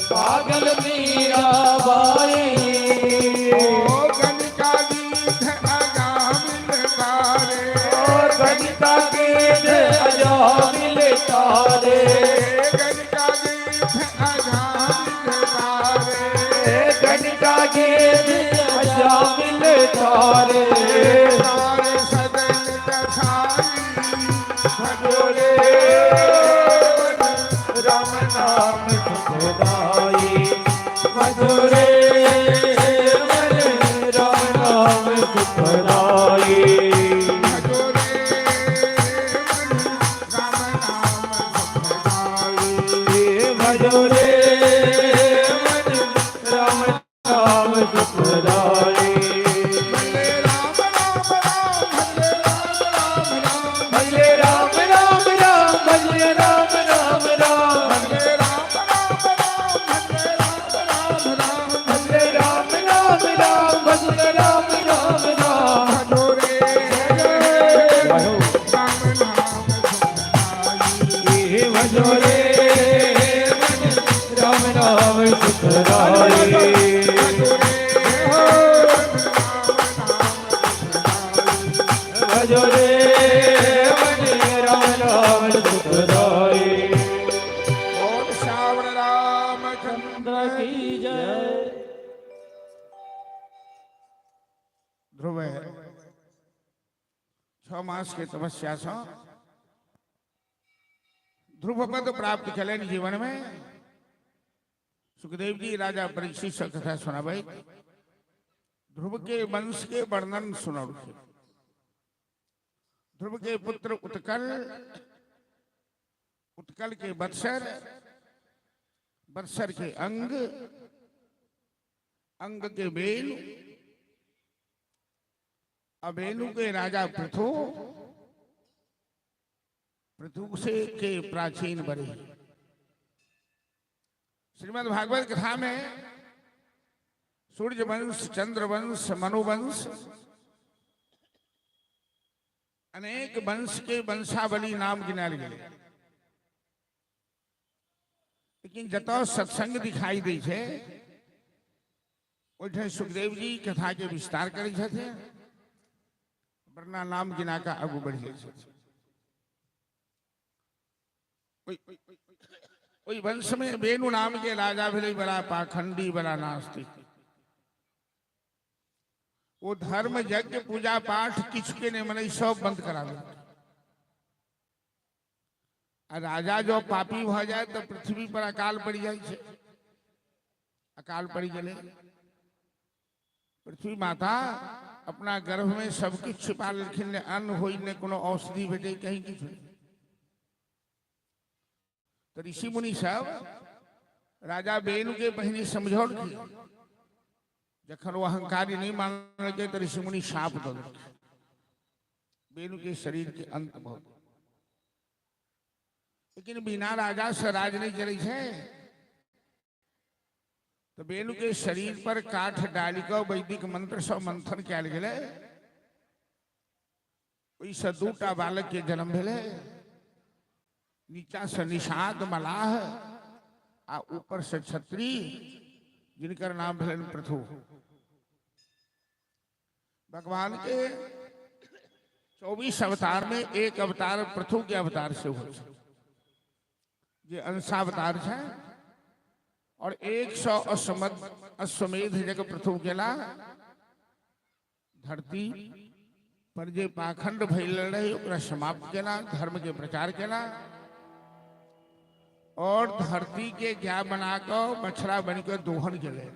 पागल मीरा बाई। ओ गणिका गीत अजामिल तारे। गणिका गीत अजामिल तारे। गणिका गीत अजामिल तारे। गणिका गीत अजामिल तारे। तारे सदन कसाई भजो रे राम नाम सुखदाई, भजो रे मन राम नाम सुखदाई। भजो रे राम नाम सुखदाई। भजो रे मन राम नाम सुखदाई। भले राम राम राम, भले राम राम राम। भजले राम राम राम, भजले राम राम राम। भले राम राम राम, भले राम राम राम। भजले राम राम राम, भजले राम राम राम। भजो रे राम नाम सुखदाई। भजो रे मन राम नाम सुखदाई। भजो रे राम नाम सुखदाई। भजो रे मन राम नाम सुखदाई। ओम श्याम रामचंद्र की जय। ध्रुव 6 मास के तपस्या से ध्रुव पद प्राप्त कलनि जीवन में। सुखदेव जी राजा परीक्षित से कथा सुनाबै, ध्रुव के वंश के वर्णन सुनौलखिन। ध्रुव के पुत्र उत्कल, उत्कल के बत्सर, बत्सर के अंग, अंग के बेनु, अबेनु के राजा पृथु, पृथु से के प्राचीन बरे। श्रीमद् भागवत कथा में सूर्य वंश, चंद्र वंश, मनुवंश, अनेक वंश के वंशावली नाम गिनाल गेलै। लेकिन जतऽ सत्संग दिखाई दै छै ओहिठाम सुखदेव जी कथा के विस्तार करै छथिन, वरना नाम गिना कऽ आगू बढ़ि जाइ छथिन। ओहि वंश में वेणु नाम के राजा भेलै, बड़ा पाखंडी, बड़ा नास्तिक। वो धर्म यज्ञ पूजा पाठ किछु के नहीं मने, सब बंद करा देलकै। आ राजा जो पापी भऽ जाय तऽ पृथ्वी पर अकाल पड़ि जाइ छै। अकाल पड़ि गेलै। पृथ्वी माता अपना गर्भ में सब किछु छिपा लेलखिन, ने अन्न होइ ने कोनो औषधि भेटै, कहीं किछु नहि। तऽ ऋषि मुनि सब राजा वेणु के पहिने समझौलखिन। जखन ओ अहंकारी नहीं मानलकै तऽ ऋषि मुनि शाप दऽ देलखिन, वेणु के शरीर के अंत भऽ गेल। लेकिन बिना राजा से राज नहीं चलै छै, तऽ वेणु के शरीर पर काठ डालि कऽ वैदिक मंत्र से मंथन कयल गेलै। ओहिसँ दूटा बालक के जन्म भेलै, नीचा से निषाद मलाह आ ऊपर से क्षत्री, जिनकर नाम भेलनि पृथु। भगवान के 24 अवतार में एक अवतार पृथु के अवतार से हो, जे अंशावतार छै। और 100 अश्वमेध यज्ञ पृथु केला। धरती पर जे पाखंड फैलल रहे ओकरा समाप्त केला, धर्म के प्रचार केला और धरती के गाय बना कऽ बछड़ा बन के दोहन केले।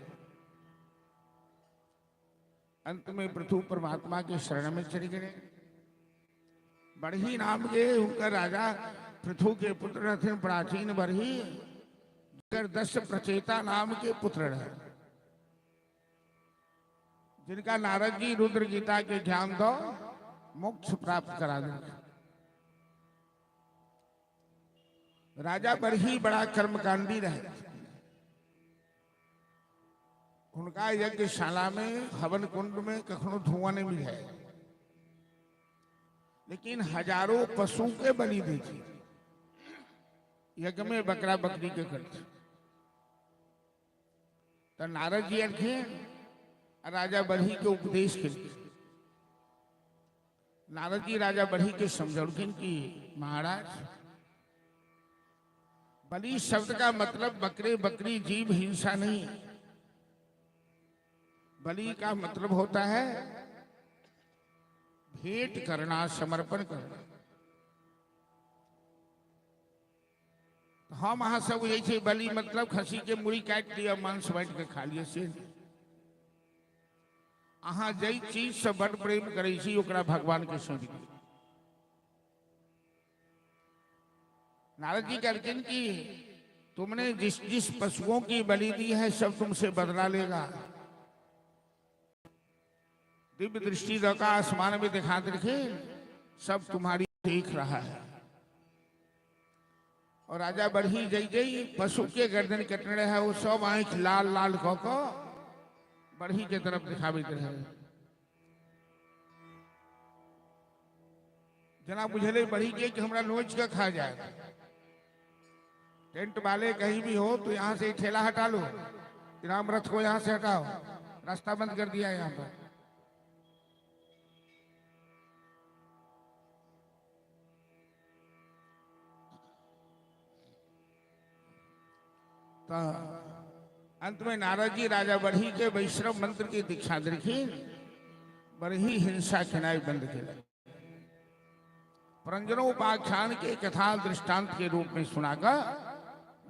अंत में पृथु परमात्मा के शरण में चले गए। बरही नाम के हुनकर राजा पृथु के पुत्र रहथिन प्राचीन बरही, जिनकर 10 प्रचेता नाम के पुत्र रहे, जिनका नारद जी रुद्र गीता के ज्ञान दो मोक्ष प्राप्त करा देलखिन। राजा बरही बड़ा कर्मकांडी रहे। हुनका यज्ञशाला में हवन कुंड में कखनो धुआं नहीं मिले, लेकिन हजारों पशु के बलि दी थी यज्ञ में, बकरा बकरी के करते। तो नारद जी अलखिन राजा बरही के उपदेश के लिए। नारद जी राजा बरही के समझौलखिन कि महाराज, बलि शब्द का मतलब बकरे बकरी जीव हिंसा नहीं। बलि का मतलब होता है भेंट करना, समर्पण करना। तो हम अहाँ सब बुझै छियै बलि मतलब खस्सी के मुड़ी काटि लिअ, मांस बाँटि के खा लिअ। से अहाँ जाहि चीज से बड़ प्रेम करै छी ओकरा भगवान के सौंपि दियौ। नारद जी कहलखिन कि तुमने जिस जिस पशुओं की बलि दी है सब तुमसे बदला लेगा। दिव्य दृष्टि का आसमान में दिखा देलखिन, सब तुम्हारी देख रहा है। और राजा बरही जई जई पशु के गर्दन कटने रहे, वो सब आंख लाल लाल कऽ कऽ बरही के तरफ दिखाबैत रहे। जना बुझले बरही के कि हमरा नोच के खा जाए। टेंट वाले कहीं भी हो तो यहाँ से ठेला हटा लो, राम रथ को यहाँ से हटाओ, रास्ता बंद कर दिया यहाँ पर। तो अंत में नारद जी राजा बरही के वैष्णव मंत्र की दीक्षा देलखिन। बरही हिंसा केनाइ बंद केलक। पुरंजनोपाख्यान के कथा दृष्टांत के रूप में सुनाकर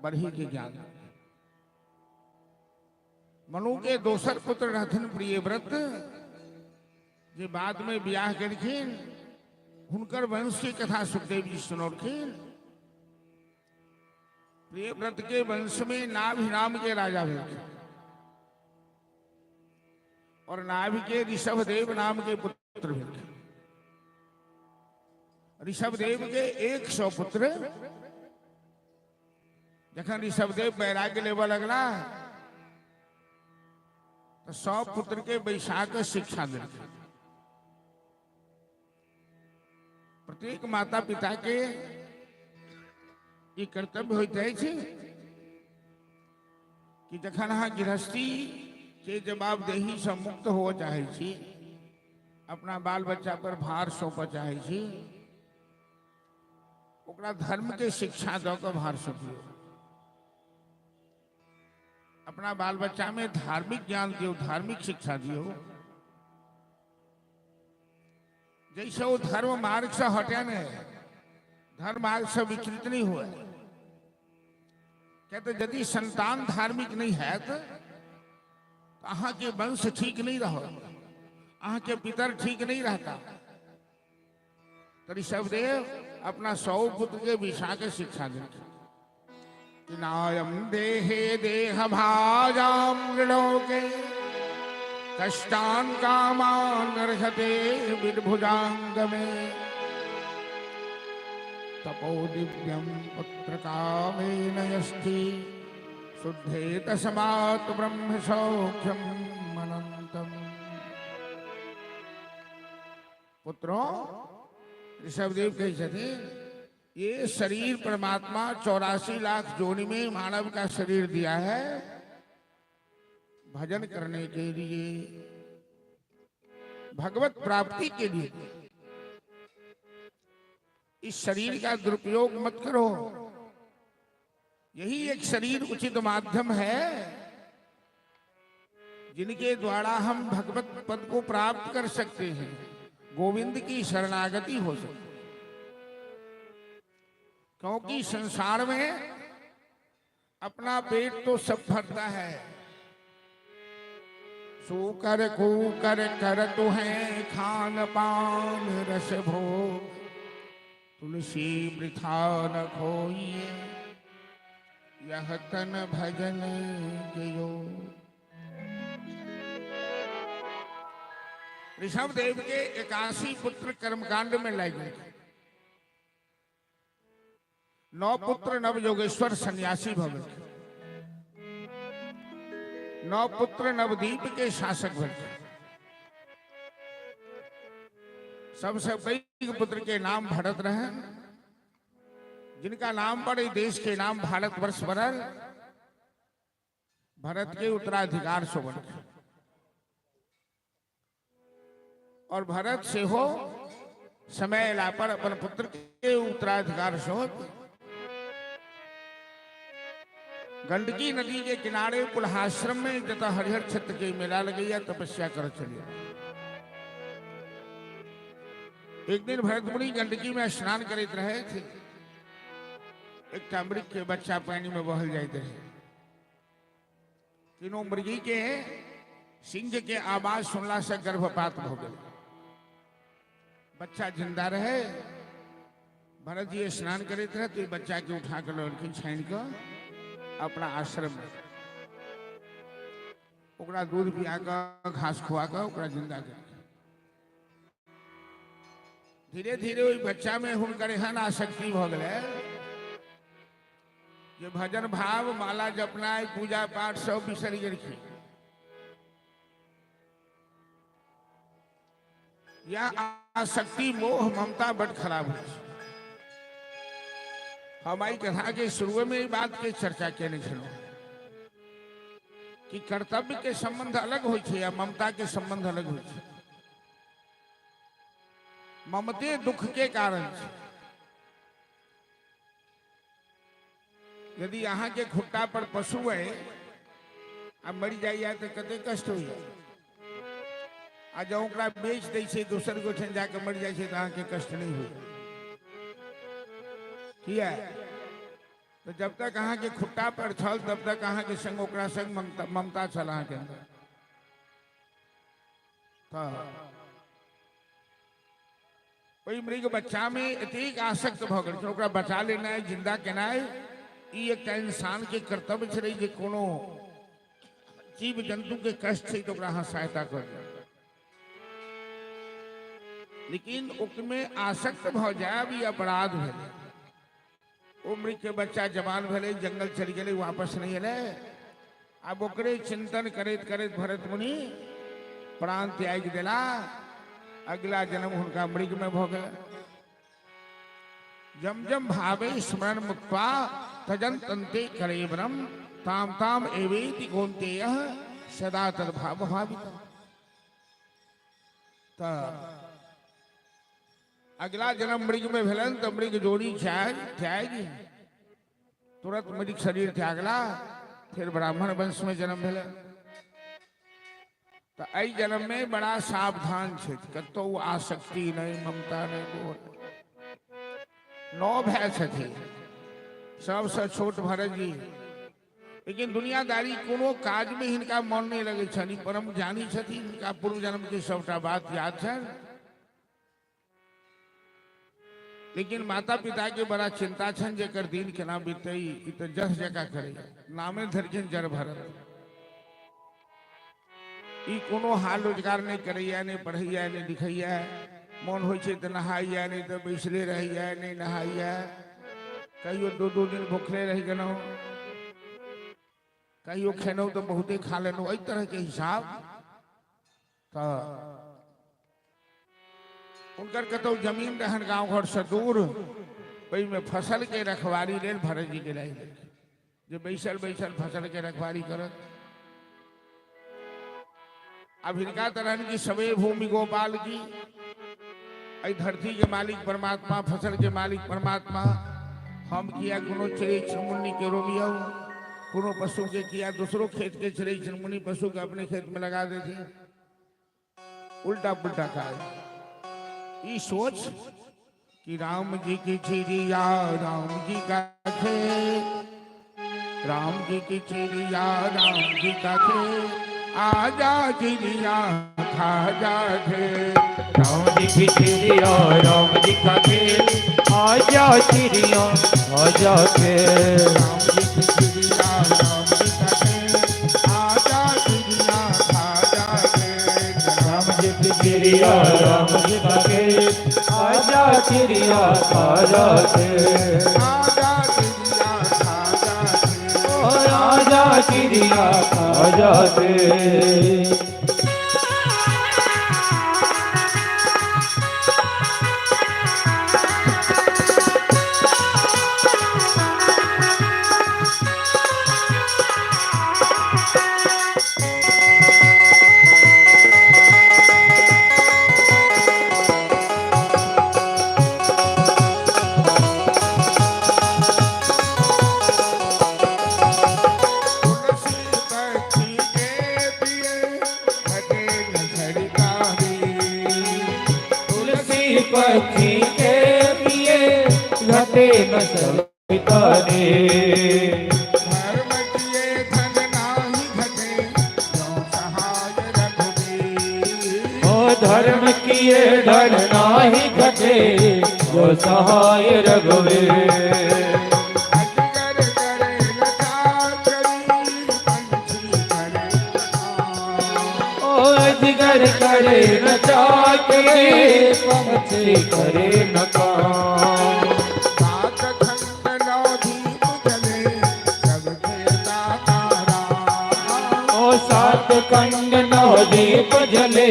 बरही के ज्ञान। मनु के दोसर पुत्र रहथिन प्रियव्रत, जे बाद में ब्याह केलखिन। हुनकर वंश की कथा सुखदेव जी सुनौलखिन। प्रियव्रत के वंश में नाभि नाम के राजा भेलखिन और नाभि के ऋषभदेव नाम के पुत्र भेलखिन। ऋषभदेव के 100 पुत्र। जखन ऋषभदेव वैराग्य लेबऽ लगला तो 100 पुत्र के बैसा कऽ शिक्षा देलखिन। प्रत्येक माता पिता के ई कर्तव्य होइत अछि कि जखन अहाँ गृहस्थी के जवाबदेही से मुक्त होअ चाहै छी, अपना बाल बच्चा पर भार सौंपऽ चाहै छी, ओकरा धर्म के शिक्षा दऽ कऽ भार सौंपियौ। अपना बाल बच्चा में धार्मिक ज्ञान दियौ, धार्मिक शिक्षा दियौ, जैसे वो धर्म मार्ग से हटे नहीं, धर्म मार्ग से विचलित नहीं हुए। कहते यदि संतान धार्मिक नहीं है तो अहाँ के वंश ठीक नहीं रहो, अहाँ के पितर ठीक नहीं रहता। तो ऋषभदेव अपना 100 पुत्र के बिछा के शिक्षा देते। नायम देहे देह भाजाम लोके कष्टान कामान अर्हते विभुजांग में तपो दिव्यम पुत्र कामेन यस्ति शुद्धेत समात ब्रह्म सौख्यम अनंतम। पुत्रों, ऋषभदेव कहै छथिन ये शरीर परमात्मा 84 लाख जोनि में मानव का शरीर दिया है भजन करने के लिए, भगवत प्राप्ति के लिए। इस शरीर का दुरुपयोग मत करो। यही एक शरीर उचित माध्यम है जिनके द्वारा हम भगवत पद को प्राप्त कर सकते हैं, गोविंद की शरणागति हो सकती। क्योंकि संसार में अपना पेट तो सब भरता है। सूकर कूकर कर तो है खान पान रस भोग, तुलसी वृथा न खोइए यह तन भजन के योग। ऋषभ देव के 81 पुत्र कर्मकांड में लाए गए। 9 पुत्र नव योगेश्वर सन्यासी भवन, 9 पुत्र नवदीप के शासक बन गए। सबसे पैघ पुत्र के नाम भरत रहे, जिनका नाम पर देश के नाम भारतवर्ष बनल। भरत के उत्तराधिकार सो बन और भरत से हो समय अयला पर अपन पुत्र के उत्तराधिकार सो गंडकी नदी के किनारे पुल्हाश्रम में जता हरिहर क्षेत्र के मेला लगैया तपस्या कर चलिए। एक दिन भरत मुनि गंडकी में स्नान करते रहे थे। एक मृग के बच्चा पानी में बहल जाते रहे। तीनों मृगी के सिंह के आवाज सुनला से गर्भपात हो गए। बच्चा जिंदा रहे। भरत जी स्नान करते रहे तो बच्चा के उठा कर लड़की छान कर अपना आश्रम में ओकरा दूध पिया कर घास खुआ कर ओकरा जिंदा कर। धीरे धीरे ओहि बच्चा में हुनकर एहन आसक्ति भ गेलै जे भजन भाव माला जपनाइ पूजा पाठ सब बिसरि गेलखिन। या आसक्ति मोह ममता बड खराब होइ छै। हम आई कथा के शुरू में ई बात के चर्चा केने छलहुँ कि कर्तव्य के संबंध अलग होइ छै आ ममता के संबंध अलग होइ छै। ममते दुख के कारण छै। यदि अहाँ के खुट्टा पर पशु है आ मरि जाइए तो कते कष्ट होइए, आ जब ओकरा बेच दै छै दोसर गोठन जाके मरि जाइ छै तो अहाँ के कष्ट नहीं होइए। किया तो जब तक अहाँ के खुट्टा पर छल तब तक अहाँ के संग ओकरा संग ममता छल अहाँ के अंदर। तो ओहि मृग बच्चा में एतेक आसक्त भऽ गेल ओकरा बचा लेनाइ जिंदा केनाइ ई एकटा इंसान के कर्तव्य छलै जे कोनो जीव जंतु के कष्ट छै तो ओकरा अहाँ सहायता कर। लेकिन ओकमे आसक्त भऽ जायब ई अपराध भेलै। ओ मृग के बच्चा जवान भेलै, जंगल चलि गेलै, वापस नहीं एलै। आब ओकरे चिंतन करैत करैत भरत मुनि प्राण त्यागि देला। अगला जन्म हुनका मृग में भऽ गेल। जम जम भावे स्मरण मुक्त्वा तजन तंते करेवरम ताम ताम एवेति कौन्तेय सदा तद्भाव भावित। त अगला जन्म मृग में भेलन तो मृग जोड़ी त्याग त्याग तुरंत मृग शरीर त्यागला, फिर ब्राह्मण वंश में जन्म भेल। तो एहि जन्म में बड़ा सावधान छथि, कतौ आसक्ति नहीं, ममता नहीं, मोह नहीं। 9 भाई छथिन, सबसे छोट भरत जी। लेकिन दुनियादारी कोनो काज में हिनका मन नहीं लगे छनि, परम ज्ञानी छथिन, हिनका पूर्व जन्म के सबटा बात याद छनि। लेकिन माता पिता के बड़ा चिंता छनि जे एकर दिन केना बीतै, ई तऽ जस जकाँ करैया, नामे धरखिन जड़ भरत। ई कोनो हाल रोजगार नहीं करैया, नहीं पढ़ैया, नहीं लिखैया, मन होइ छै तऽ नहाइया, नहीं तऽ बैसले रहैया, नहीं नहाइया, कहियो 2-2 दिन भूखले रहि गेलहुँ, कहियो खेलहुँ तऽ बहुते खा लेलहुँ, एहि तरह के हिसाब। तऽ हुनकर कतौ जमीन रहन गाँव घर से दूर, ओहिमे फसल के रखवारी लेल भरत जी के राखि देलखिन जे बैसल बैसल फसल के रखवारी करत। अब हिनका तरहन की सबे भूमि गोपाल की, एहि धरती के मालिक परमात्मा, फसल के मालिक परमात्मा, हम किया कोनो चिड़ै चुनमुनी के रोबियौ, कोनो पशु के किया दूसरो खेत के चिड़ै चुनमुनी पशु के अपने खेत में लगा देते, उल्टा पुल्टा खाए। ई सोच कि राम जी की चिड़िया राम जी का खेत, राम जी की चिड़िया राम जी का खेत, आजा चिड़िया खा जा खेत। राम जी की चिड़िया राम जी का खेत, आजा चिड़िया आजा खेत। राम जी की चिड़िया राम जी का खेत, आजा चिड़िया खा जा खेत। राम जी की चिड़िया राम जी का खेत, आजा चिड़िया आजा खेत। आजा चिड़िया खा जा खेत। ओ आजा चिड़िया आजा खेत। तुलसी पक्षी के पिए घटे न सरकारी। तुलसी पक्षी के पिए घटे न सवितारे। धर्म किए धन नाही घटे जो सहाय रघुबीर। ओ धर्म किए धन नाही घटे जो सहाय रघुवीर। अजगर करे न चाकरी पंछी करे न। ओ अजगर करे न चाकरी पंछी करे न काम। सात खंड नौ दीप जले सबके दाता राम। ओ सात कंड नौ दीप जले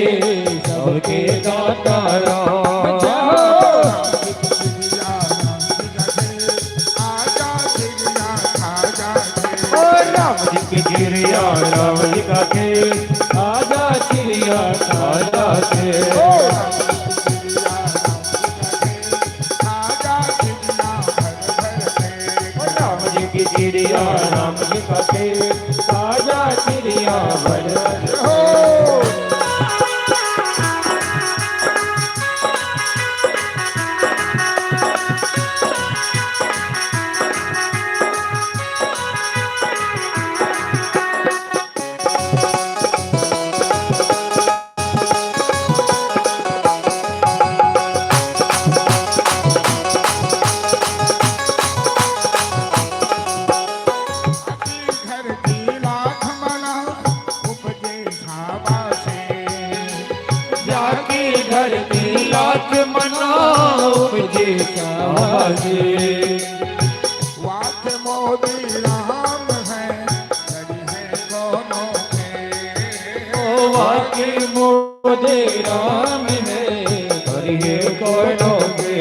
सबके दाता राम। राम जी की चिड़िया राम जी का खेल, आजा चिड़िया खा जा खेल। ओ राम जी की चिड़िया राम जी का खेल, आजा चिड़िया आजा के। ओ राम जी की चिड़िया राम जी का खेल, आजा चिड़िया खा जा खेल। ओ राम जी की चिड़िया राम जी का खेल, आजा चिड़िया भर भर हो। घर की लाख मना उपजे खावा से। जाके घर की लाख मना उपजे चाहे। वाक मोदी राम है करी है दोनों के। ओ वाके मोदे राम है करिए कोनो के।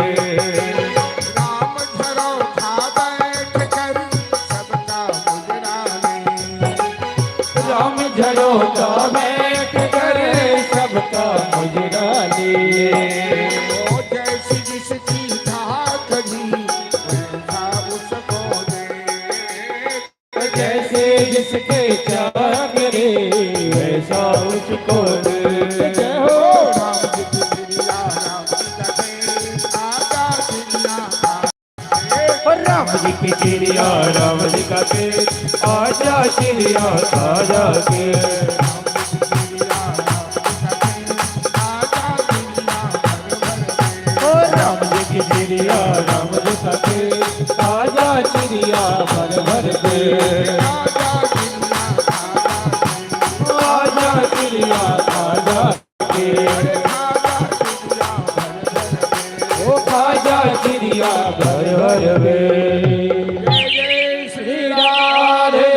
राम झरोखा बैठ कर सबका मुजरा ले। राम झरोखा बैठ कर सबका मुजरा ले। ओ जैसी जिसकी धाकड़ी वैसा उसको दे। जैसे जिसके चाकरे वैसा उसको दे। जय ओ हो। राम जी की चिड़िया राम जी का खेल, आजा चिड़िया खा ओ राम जी की चिड़िया राम जी का खेल, आजा चिड़िया आजा के। ओ राम जी की चिड़िया राम जी का खेल, आजा चिड़िया भर भर के। आजा चिड़िया आजा के। ओ खाजा चिड़िया भर भर वे। श्री राधे।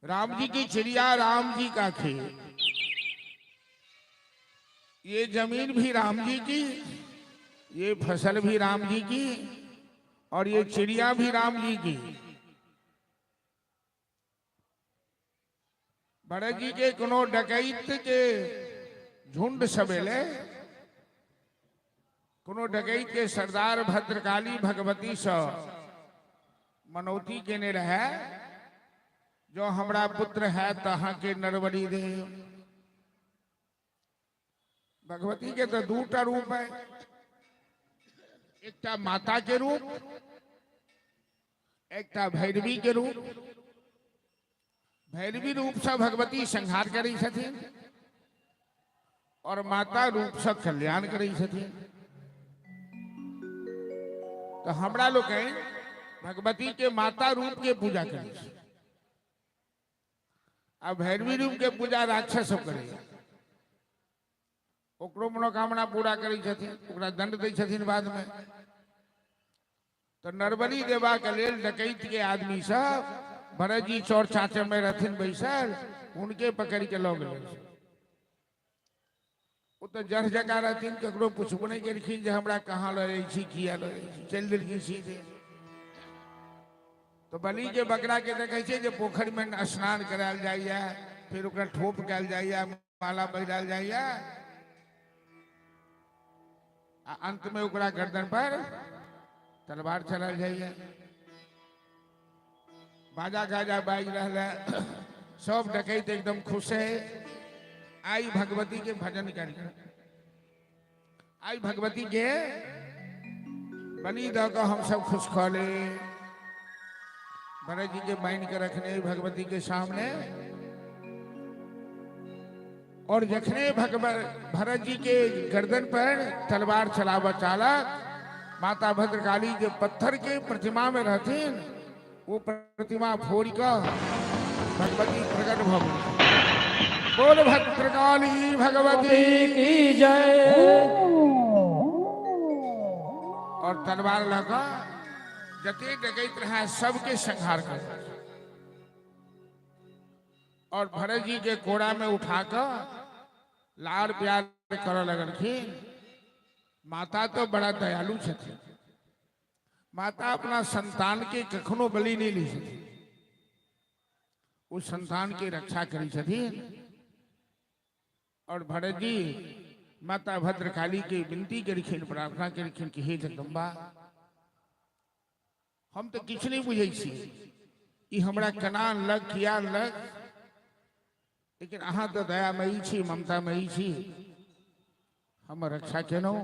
राम जी की चिड़िया राम जी का खेल, ये जमीन भी राम जी की, ये फसल भी राम जी की, और ये चिड़िया भी राम जी की। भरत जी के कोनो डकैत के झुंड सवेले कोनो डकैत के सरदार भद्रकाली भगवती से मनौती केने रहे, जो हमरा पुत्र है तो अहाँ के नरबली दे। भगवती के तो दूटा रूप है, एकटा माता के रूप, एकटा भैरवी के रूप। भैरवी रूप से भगवती संहार करै छथिन और माता रूप से कल्याण करै छथिन। तो हमरा लोकनि भगवती के माता रूप के पूजा करै छी आ भैरवी रूप के पूजा राक्षस सब करै। ओकरो मनोकामना पूरा करै छथिन, ओकरा दंड दै छथिन बाद में। तो नरबली देवा के लेल डकैत के आदमी सब भरत जी चौर चाचर में रहथिन बैसल, उनके पकड़ के लऽ गेलै। ओ तऽ जड़ जका रहथिन, ककरो पुछबो नहि केलखिन जे हमरा कहाँ लऽ जाइ छी, किया लऽ जाइ छी, चलि देलखिन सीधे। तो बलि के बकरा के देखै छै जे पोखरि में स्नान करायल जाइए, फिर ओकरा ठोप कयल जाइए, माला पहिरायल जाइए आ अंत में ओकरा गर्दन पर तलवार चलायल जाइए। बाजा गाजा बाजि रहल है, सब डकैत एकदम खुश है। आई भगवती के भजन कर, आई भगवती के बलि दऽ कऽ हम सब खुश कऽ ले। भरत जी के बान्हि के रखने भगवती के सामने, और जखने भरत जी के गर्दन पर तलवार चलाबऽ चालक, माता भद्रकाली जे पत्थर के प्रतिमा में रहथिन, वो प्रतिमा फोड़ कऽ भगवती प्रकट भऽ गेल। बोल भद्रकाली भगवती की जय। और तलवार लऽ कऽ जते डकैत रहे सबके संहार कर, और भरत जी के कोड़ा में उठा कऽ लाड़ प्यार करऽ लगलखिन। माता तो बड़ा दयालु छथिन, माता अपना संतान के कखनो बलि नहीं लै छथिन, ओ संतान के रक्षा करै छथिन। और भरत जी माता भद्रकाली के विनती केलखिन, प्रार्थना केलखिन कि हे जगदम्बा, हम तो किछु नहीं बुझै छी, ई हमरा केना अनलक, किया अनलक, लेकिन अहाँ तो दयामयी छी, ममतामयी छी, हमर रक्षा केलहुँ,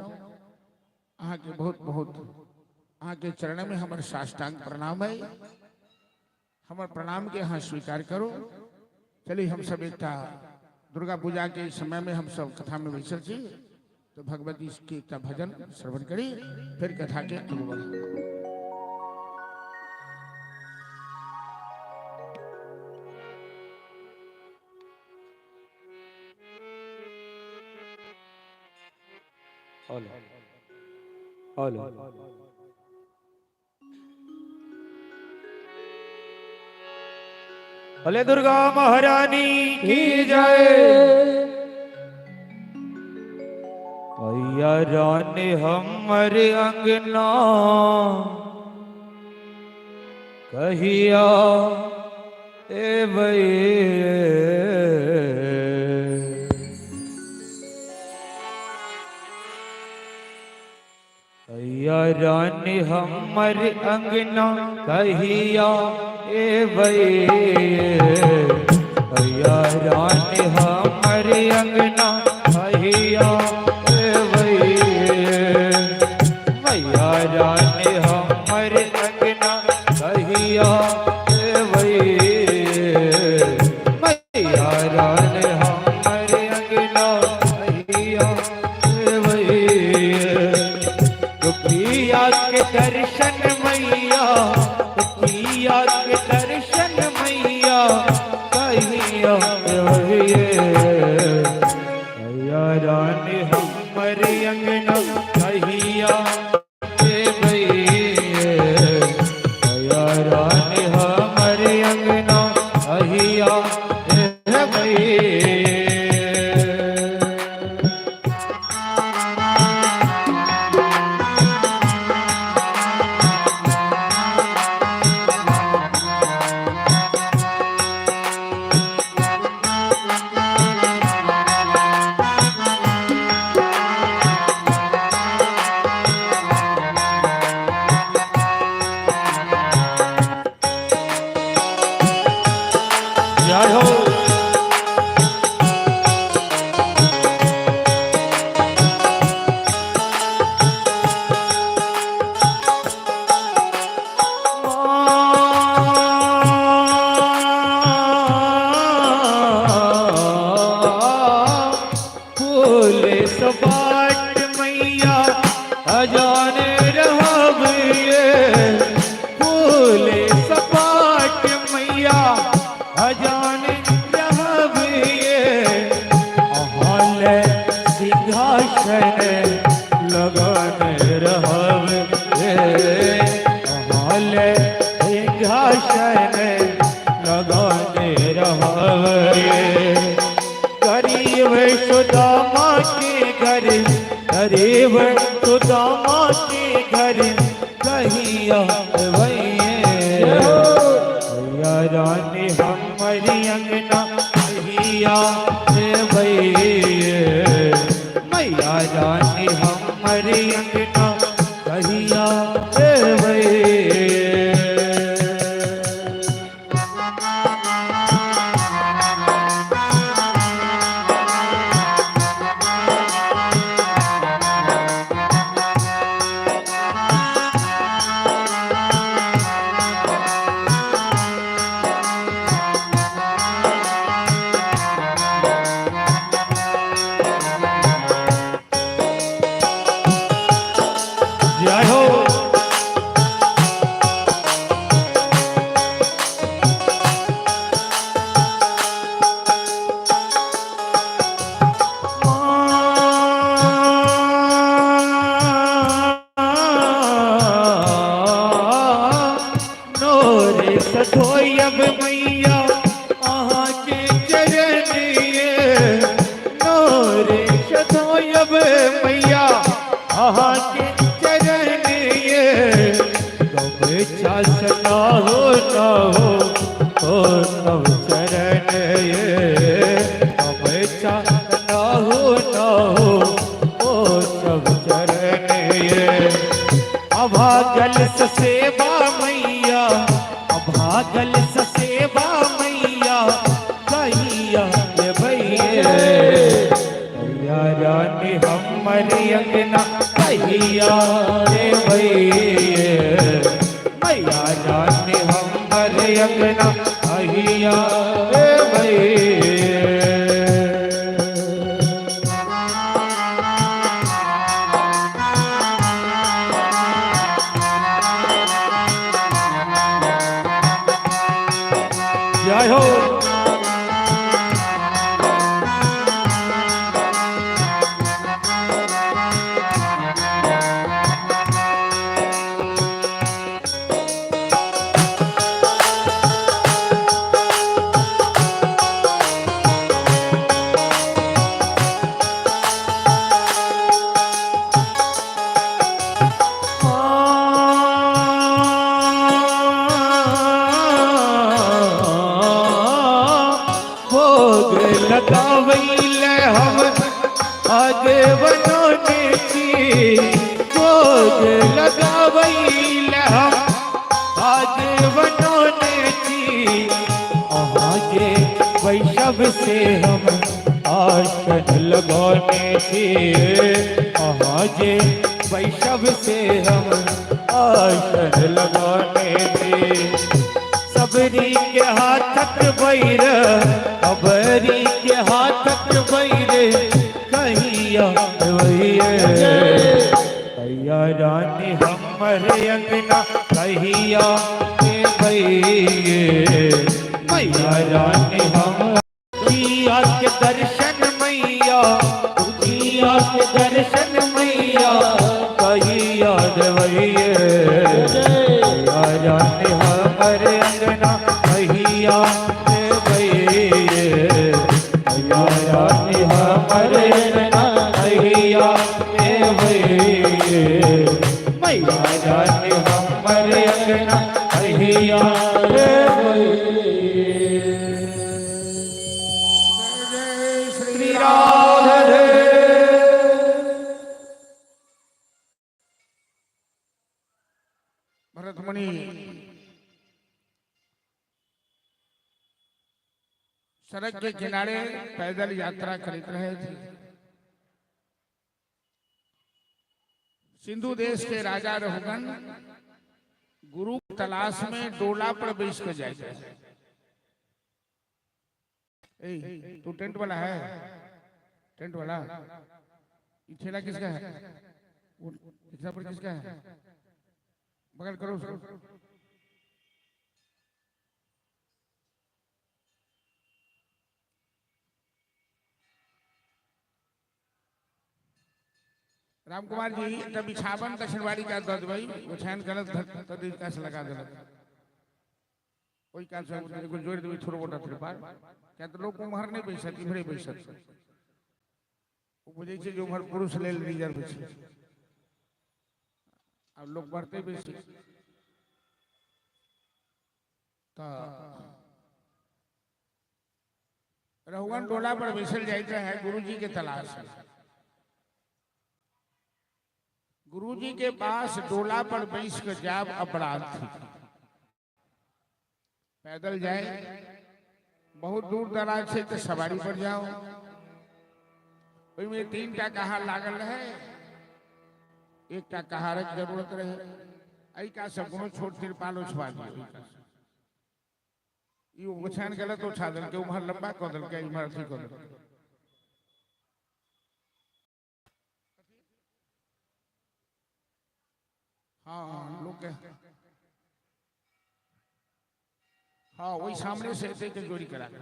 अहाँके बहुत बहुत अहाँके चरण में हमर साष्टांग प्रणाम है, हमर प्रणाम के अहाँ स्वीकार करू। चलिए हम सब एकटा दुर्गा पूजा के समय में हम सब कथा में बैसल छी, तो भगवती के एकटा भजन श्रवण करी, फिर कथा के आगू बढ़ी। हेलो हेलो बोले दुर्गा महारानी की जय। मैया रानी हमर अंगना कहिया एबै, कहिया रानी हमर अंगना कहिया एबै, कहिया रानी हमर अंगना कहिया एबै, मैया रानी हमर अंगना कहिया एबै, मैया रानी हमर अंगना कहिया एबै। प्रिया के दर्शन मैया, प्रिया के दर्शन मैया कहिया मैया रानी हमर अंगना कहिया एबै, मैया रानी हमर अंगना कहिया एबै। सपाट मैया अजान रहब ये, फूल सपाट मैया अजान रहब ये, अहाँ ले सिंहासन लगन रहब ये, अहाँ ले सिंहासन लगन रहब ये। गरीब सुदामा के घर, गरीब सुदामा के घर कहिया भैया, भैया रानी हमारी अंगना कहिया भैया, मैया रानी हमारी अंगना कहिया भैया। जय हो। नोरे सधोयब मैया अहाँ के चरणिए, नोरे सधोयब मैया अहाँ के चरणिए, गमछा सना हो न हो ओ तब चरण ये, गमछा ना हो न हो ओ सब चरण ये। अभागल सेवा मैया, अभागल सेवा मैया कहिया रे भैया, भैया रानी हमर अंगना कहिया रे भैया, मैया रानी हमर अंगना कहिया रे भैया। जय हो। भोग लगावैले हम आगे बनौने छी, भोग लगावैले हम आगे बनौने छी, अहाँ के वैष्णव से हम आसन लगौने छी, अहाँ जे वैष्णव से हम आसन लगौने छी। सबरी के हाथक बैर, सबरी के हाथक बैर कहिया भैया, भैया रानी हमर अंगना कहिया भैया, मैया रानी हम दुखिया के दर्शन मैया, दुखिया के दर्शन मैया कहिया देवैया, मैया रानी हमर अंगना कहिया देवैया, मैया रानी हमर अंगना कहिया देवैया, मैया रानी हमर अंगना कहिया देवैया। जय श्री श्री राधे। भरतमुनि सड़क के किनारे पैदल यात्रा करते रहे थे। सिंधु देश के राजा रघुगण गुरु तलाश में डोला पर बैस कर जाते हैं। ए, तू टेंट वाला है? टेंट वाला ई ठेला किसका है? वो रिक्शा पर किसका है? बगल करो उसको। राम कुमार जी एकटा बिछावन दक्षिणवाड़ी का दऽ देबै, ओछाइन गलत तरीका से लगा देलक, ओहि कात से एगो जोड़ि देबै थोड़ो मोटा त्रिपाल, किया तऽ लोक उम्हर नहि बैसत, इम्हरे बैसत। ओ बुझै छै जे उम्हर पुरुष लेल रिजर्व छै, आब लोक बढ़तै बेसी। तऽ रहुअन टोला पर बैसल जाइत रहे गुरुजी के तलाश में। गुरुजी के पास डोला पर बैस के जाब अपराध थी। पैदल जाए बहुत दूर दराज से तो सवारी पर जाओ। ओहिमे तीन टा कहार लागल रहे, एकटा कहारक जरूरत रहे। एहि काज से कोनो छोट तिरपाल ओछवा दियौ, ई ओछान गलत ओछा देलकै, उम्हर लंबा कऽ देलकै, इम्हर अथी कऽ देलकै। हाँ लोग के हाँ वही सामने से एते के जोड़ी करा के।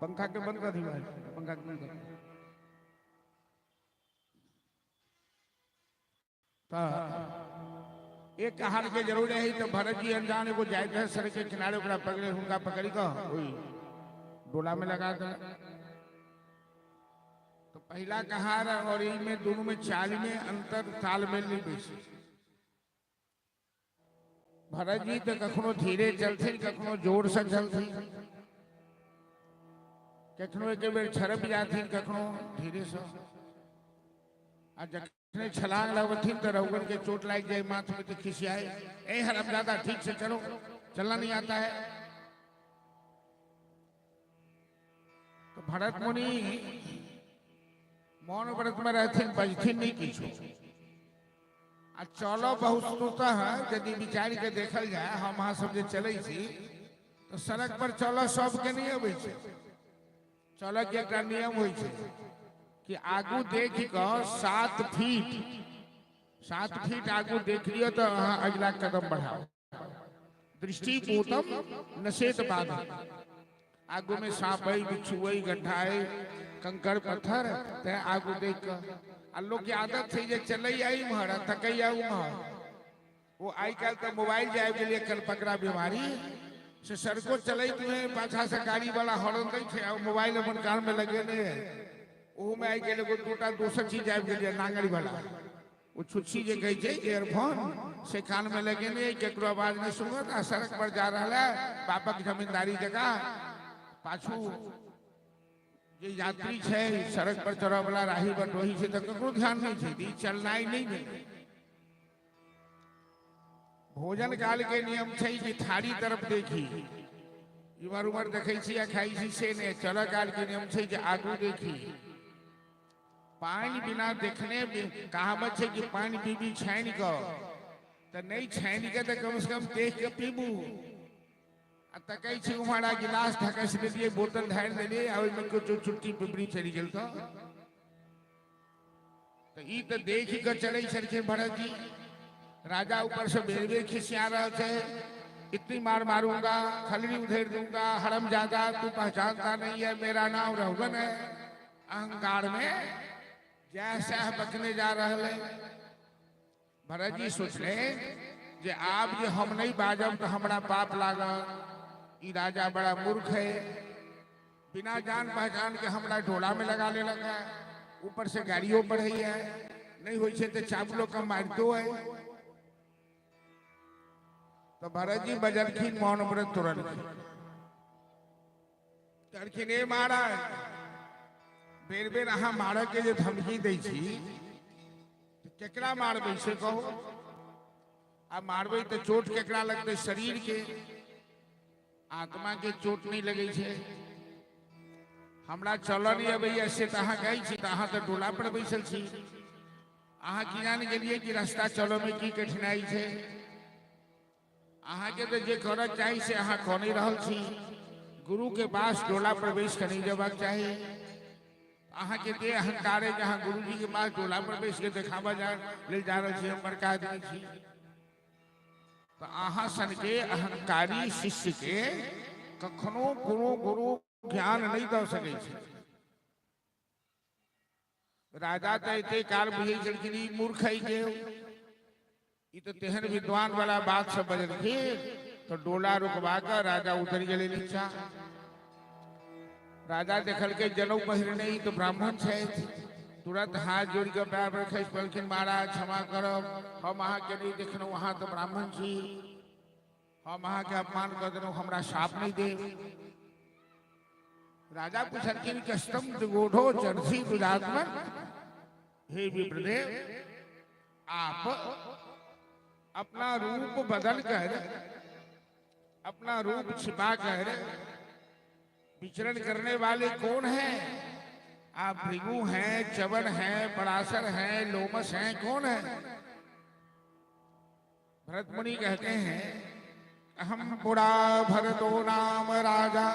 पंखा के बंद कर दी भाई, पंखा के बंद कर। तऽ एक कहार के जरूर है तो भरत जी अनजान एगो जाइत रहे सड़क के किनारे, ओकरा पकड़े, हुनका पकड़ी कऽ ओहि डोला में लगा दे। तो पहला कहार और इनमें दोनों में चाल में अंतर तालमेल नहीं बैसे। भरत जी तो कखनो धीरे चलथिन, कखनो जोर से चलथिन, कखनो एक बेर छरप जाथिन, कखनो धीरे से। आ जखने छलांग लगबथिन तो रघुवर के चोट लाग जाए माथ में तो खिसियाए, ए हरामजादा ठीक से चलो, चलना नहीं आता है। तो भरत मुनि मौन व्रत में रहथिन, बजथिन नहीं किछु। आ चलो बहुस्तुतः यदि विचार के देखल जाए, हम अहाँ सब जे चलै छी तो सड़क पर चलऽ सबके नहीं अबै छै। चलऽ के एकटा नियम होइ छै कि आगू देख कऽ 7 फीट, 7 फीट आगू देख लिअ तऽ अहाँ अगिला कदम बढ़ाउ। दृष्टिपूतम नशेत बाधा। आगू में सांप है, बिच्छू है, गड्ढा है, कंकड़ पत्थर, ते आगू देख कऽ। आ लोक के आदत छै जे चलैया इम्हर आ तकैया उम्हर। ओ आइ काल्हि तऽ मोबाइल जे आबि गेलै कलपकड़ा बीमारी से सड़को चलैत में पाछा से गाड़ी वाला हॉर्न दै छै आ मोबाइल अपन कान में लगेने है। ओहू में आइ काल्हि एगो दूटा दोसर चीज आबि गेलै, नांगरि वाला, ओ छुच्छी जे कहै छै इयरफोन, से कान में लगेने है, केकरो आवाज नहीं सुनत आ सड़क पर जा रहल है बापक जमींदारी जगह। पाछू जे यात्री छै सड़क पर चढ़ऽ वाला राही बटोही छै तऽ ककरो ध्यान नहीं छै, ई चलनाइ नहीं भेलै। भोजन काल के नियम छै कि थारी तरफ देखी, इम्हर उम्हर देखै छी आ खाइ छी से नहि। चलऽ काल के नियम छै कि आगू देखी। पानि बिना देखने कहावत छै कि पानि पीबी छानि कऽ, तऽ नहि छानि कऽ तऽ कम से कम देख कऽ पीबू। आ तकै छी उम्हर आ गिलास ढकसि देलियै, बोतल ढारि देलियै आ ओहिमे किछु चुट्टी पिपरी चलि गेल तऽ ई तऽ देख कऽ चलै छलखिन भरत जी। राजा ऊपर से बेर बेर खिसिया रहल छै, इतनी मार मारूंगा, खलड़ी उधेड़ दूंगा, हरमजादा तू पहचानता नहीं है, मेरा नाम रघुवन है। अहंकार में जय सह बकने जा रहल है। भरत जी सोचले जे आब जे हम नहीं बाजब तो हमरा पाप लागत, ई राजा बड़ा मूर्ख है, बिना जान पहचान के हमरा ढोला में लगा लेलक है, ऊपर से गाड़ियों बढ़ै है, नहीं होइ छै तऽ चावलो कम मारितो है। तो भरत जी बजलखिन, मौन व्रत तोड़लखिन, कहलखिन ए महाराज, बेर बेर अहाँ मारऽ के जे धमकी दै छी, केकरा मारबै से कहू? आ मारबै तऽ चोट केकरा लगतै? शरीर के, आत्मा के चोट नहीं लगै छै। हमरा चलऽ नहीं अबैया से तऽ अहाँ कहै छी, तऽ अहाँ तऽ डोला पर बैसल छी, अहाँ की जान गेलियै कि रास्ता चलऽ में की कठिनाई छै? अहाँके तऽ जे करऽ चाही से अहाँ कऽ नहीं रहल छी। गुरु के पास डोला पर बैस के नहीं जेबाक चाही। अहाँके जे अहंकार है जहाँ गुरु जी के पास डोला पर बैस के देखाबऽ जा लेल जा रहल छी, हम बड़का आदमी छी, तऽ अहाँ सन के अहंकारी शिष्य के कखनो कोनो गुरु ज्ञान नहीं दऽ सकै छै। राजा तऽ एते काल बुझै छलखिन ई मूर्ख है के, ई तऽ तेहन विद्वान वाला बात सब बजलखिन, तऽ डोला रुकवा कऽ राजा उतरि गेलै नीचा। राजा देखलकै जनउ पहिरने ई तऽ ब्राह्मण छथि, तुरंत हाथ जोड़ि कऽ पैर पर खसि पड़लखिन, महाराज क्षमा करब, हम अहाँके नहि देखलहुँ, अहाँ तऽ ब्राह्मण छी, हम अहाँके अपमान कऽ देलहुँ, हमरा शाप नहि देब। राजा पुछलखिन कष्टम दुगोढ़ो चढ़ी दुरात्मन, हे विप्रदेव आप अपना रूप बदल कर अपना रूप छिपा कर विचरण करने वाले कौन हैं? आप भृगु हैं, चवन हैं, पराशर हैं, लोमस हैं, कौन है? भरत मुनि कहते हैं हम पुरा भरतो नाम राजा।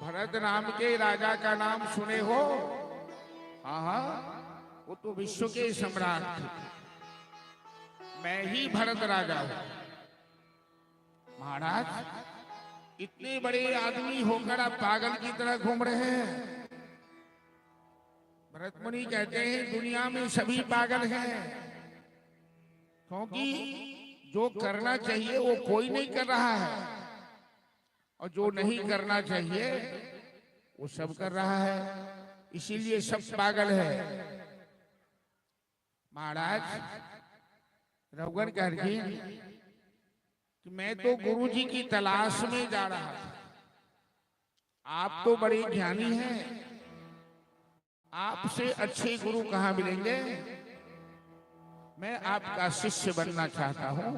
भरत नाम के राजा का नाम सुने हो? हाँ हाँ, वो तो विश्व के सम्राट थे, मैं ही भरत राजा हूं। महाराज इतने बड़े आदमी होकर आप पागल की तरह घूम रहे हैं। भरत मुनि कहते हैं दुनिया में सभी पागल हैं, क्योंकि जो करना चाहिए वो कोई नहीं कर रहा है और जो नहीं करना चाहिए वो सब कर रहा है, इसीलिए सब पागल है। महाराज रघुवर कहलखिन कि मैं तो गुरु जी की तलाश में जा रहा था, आप तो बड़े ज्ञानी हैं, आपसे अच्छे गुरु कहाँ मिलेंगे? मैं आपका शिष्य बनना चाहता हूं,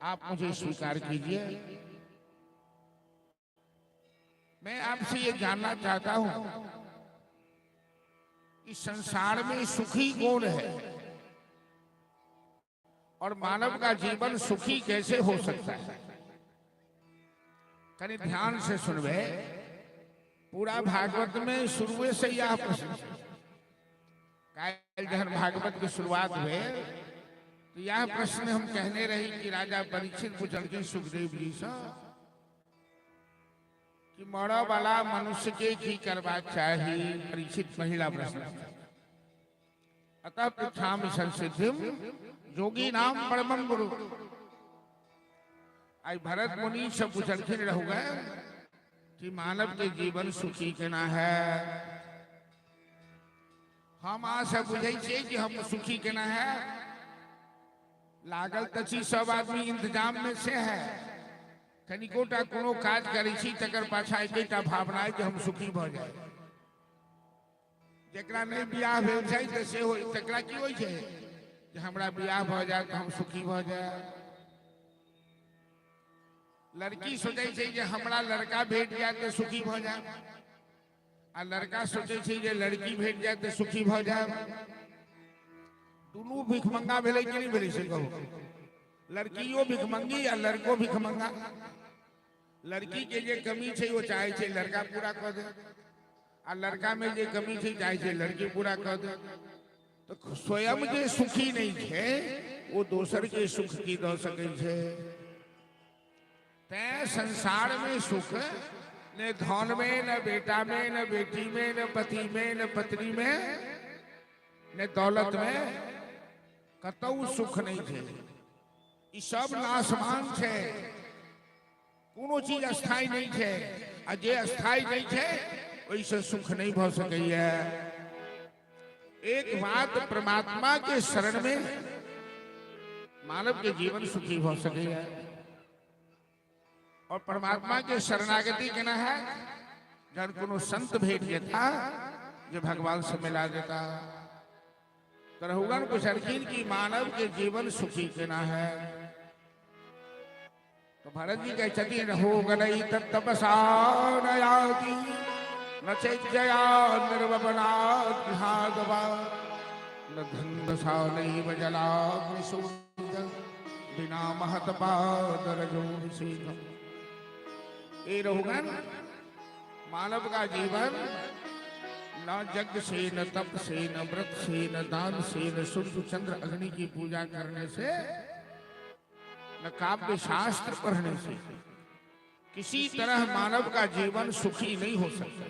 आप मुझे स्वीकार कीजिए। मैं आपसे ये जानना चाहता हूं कि संसार में सुखी कौन है और मानव का जीवन सुखी कैसे हो सकता है? कहीं ध्यान से सुनबे, पूरा भागवत में शुरुए से यह प्रश्न है। काल्हि जहन भागवत के शुरुआत हुए तो यह प्रश्न हम कहने रही कि राजा परीक्षित पूछलखिन सुखदेव जी से कि मरऽ वाला मनुष्य के की करबाक चाही। परीक्षित पहिला प्रश्न। अतः पृच्छामि संसिद्धिम जोगी नाम परमम गुरु। आई भरत मुनि से पूछलखिन रहुगे कि मानव के जीवन सुखी केना है। हम अहाँ से बुझै छियै कि हम सुखी केना है, लागल तऽ छी सब आदमी इंतजाम में से है, कनिकोटा कोनो काज करै छी तकर पाछा एकेटा भावना है कि हम सुखी भऽ जाए। जकरा नहि बियाह भेल छै तऽ से होइ, तकरा की होइ छै जे हमरा बियाह भऽ जाए तऽ हम सुखी भऽ जाए। लड़की सोचै छै जे हमरा लड़का भेट जाए तऽ सुखी भऽ जाए, आ लड़का सोचै छै जे लड़की भेट जाए तऽ सुखी भऽ जाए। दुनू भिखमंगा भेलै कि नहि भेलै से कहू? लड़कियो भिखमंगी आ लड़को भिखमंगा। लड़की के जे कमी छै ओ चाहे छै लड़का पूरा कऽ दे, आ लड़का में जे कमी छै चाहे छै लड़की पूरा कऽ दे। तो स्वयं जे सुखी नहीं छै वो दोसर के सुख की दऽ सकै छै। तैं संसार में सुख ने धन में, न बेटा में, न बेटी में, न पति में, न पत्नी में, न दौलत में, कतौ सुख नहीं छै। ई सब नाशवान छै, कोनो चीज स्थायी नहीं छै, आ जे स्थायी नहीं छै ओहिसँ सुख नहीं भऽ सकैया। एक बात परमात्मा के शरण में मानव के जीवन सुखी भऽ सकैया। और परमात्मा के शरणागति केना है? जब कोनो संत भेट जेता जे भगवान से मिला देता। तो रघुगण पुछलखिन कि मानव के जीवन सुखी केना है। तो भरत जी कहै छथिन रघुगण तपसा नयाति न चैजया निर्वपनाद्वा न धन्दसा नैव जलाग्निसूर्य बिना महत पादरजोभिषेकम। ए रघुगण, मानव का जीवन न यज्ञ से, न तप से, न व्रत से, न दान से, न सूर्य चंद्र अग्नि की पूजा करने से, न काव्य शास्त्र पढ़ने से किसी तरह मानव का जीवन सुखी नहीं हो सकता,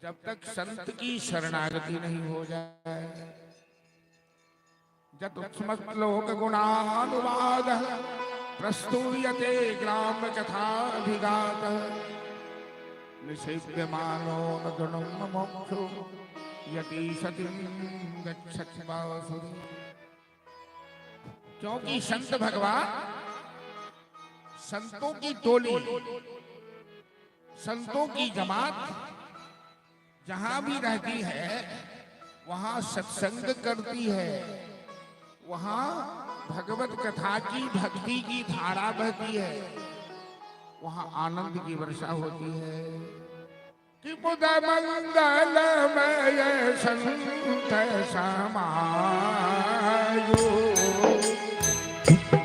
जब तक संत की शरणागति नहीं हो जाए। जत श्लोक गुणानुवाद प्रस्तूयते ग्राम कथाभिगात निषेव्यमानो न गुणं मोक्षो यति सतिं गच्छति वासुदेव। क्योंकि संत भगवान, संतों की टोली, संतों की जमात जहां भी रहती है वहां सत्संग करती है, वहां भगवत कथा की भक्ति की धारा बहती है, वहां आनंद की वर्षा होती है। कि बुध मंगलमय संत समायो,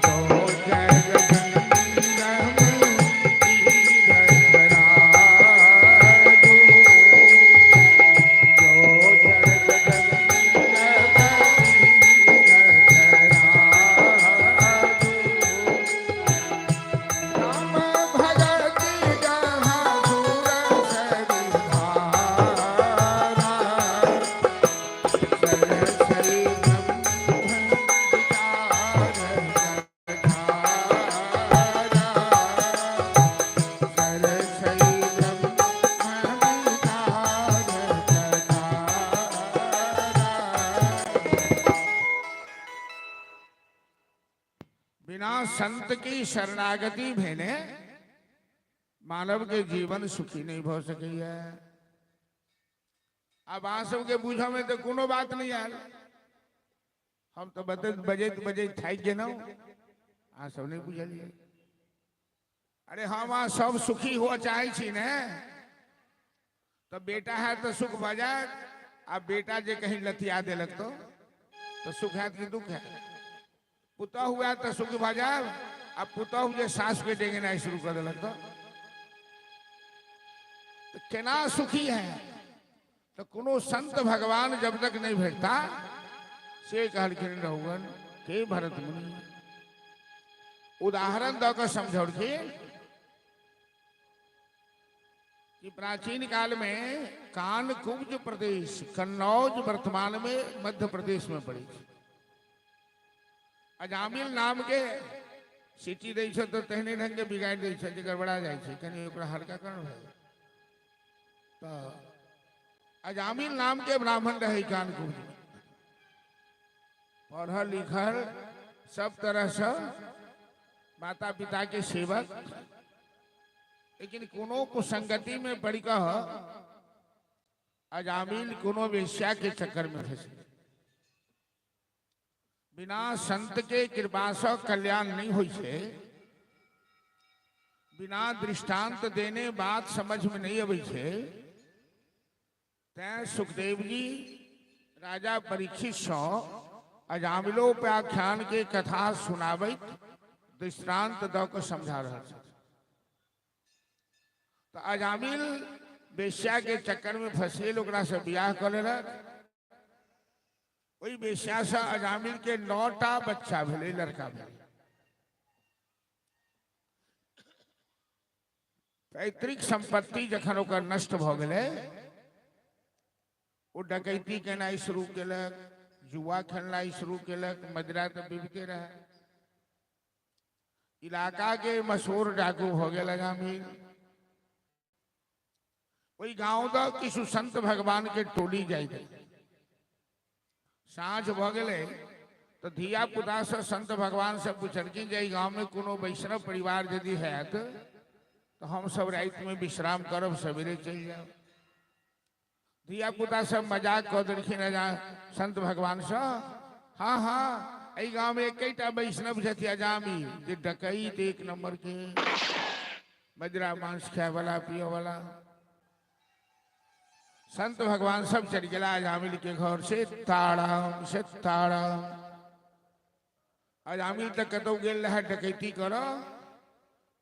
तो जग जंगम तीरथ राजो, जो जग जंगम तीरथ राजो। राम भगत जहाँ सुर सरिधारा, सरसरी ब्रह्म विचार जगधारा, सरसरी ब्रह्म विचार जगधारा। बिना संत की शरणागति भेने मानव के जीवन सुखी नहीं भ सकैया। आब अहाँ सबके बुझऽ में तऽ कोनो बात नहीं आयल। हम तऽ बजैत बजैत बजैत थाकि गेलहुँ, अहाँ सब नहीं बुझलियै। अरे हम अहाँ सब सुखी हुअ चाहै छी ने, तऽ बेटा है तऽ सुख भऽ जायत, आ बेटा जे कहीं लतिया देलक तो सुख हैत कि दुख हैत? पुतहु हुआ तऽ सुख भऽ जायब, आ पुतहु जे सासुके डेंगेनाइ शुरू कऽ देलक तो केना सुखी है? तो कोनो संत भगवान जब तक नहीं भेटता, से कहलखिन रघुगण के भरत मुनि उदाहरण दऽ कऽ समझौलखिन कि प्राचीन काल में कानकुब्ज प्रदेश, कन्नौज वर्तमान में मध्य प्रदेश में पड़े छै। अजामिल नाम के सीटी दै छै तऽ तेहने ढंग के बिगाड़ि दै छै जे गड़बड़ा जाइ छै, कनि ओकरा हल्का करण भए जाइ। तऽ अजामिल नाम के ब्राह्मण रहै कानकुब्ज में, पढ़ल लिखल सब तरह से माता पिता के सेवक, लेकिन कोनो कुसंगति में पड़ कऽ अजामिल कोनो वेश्या के चक्कर में फंस गेल। बिना संत के कृपा से कल्याण नहीं होइ छै, बिना दृष्टांत देने बात समझ में नहीं अबै छै। तैं सुखदेव जी राजा परीक्षित सँ अजामिलोपाख्यान के कथा सुनाबैत दृष्टांत दऽ कऽ समझा रहल छथि। तऽ अजामिल वेश्या के चक्कर में फंस गेल, ओकरा से बियाह कऽ लेलक। ओहि वेश्या से अजामिल के 9टा बच्चा भेलै, लड़का भेलै। पैतृक संपत्ति जखन ओकर नष्ट भऽ गेलै, ओ डकैती केनाइ शुरू केलक, जुआ खेलनाइ शुरू केलक, मदिरा तऽ पीबिते रहै। इलाका के मशहूर डाकू भऽ गेल अजामिल। ओहि गांव दऽ किछु संत भगवान के टोली जाइत रहै। साँझ भऽ गेलै तऽ धिया पुता से संत भगवान से पुछलखिन जे एहि गांव में कोनो वैष्णव परिवार यदि हैत तऽ हम सब राति में विश्राम करब, सवेरे चलि जायब। धिया पुता सब मजाक कऽ देलखिन संत भगवान से, हाँ हाँ एहि गांव में एकेटा वैष्णव छथि अजामी, जे डकैत एक नंबर के, मदिरा मांस खाय वाला पिय वाला। संत भगवान सब चलि गेला अजामिल के घर से ताराम से ताराम। अजामिल तऽ कतौ गेल रहे डकैती करऽ,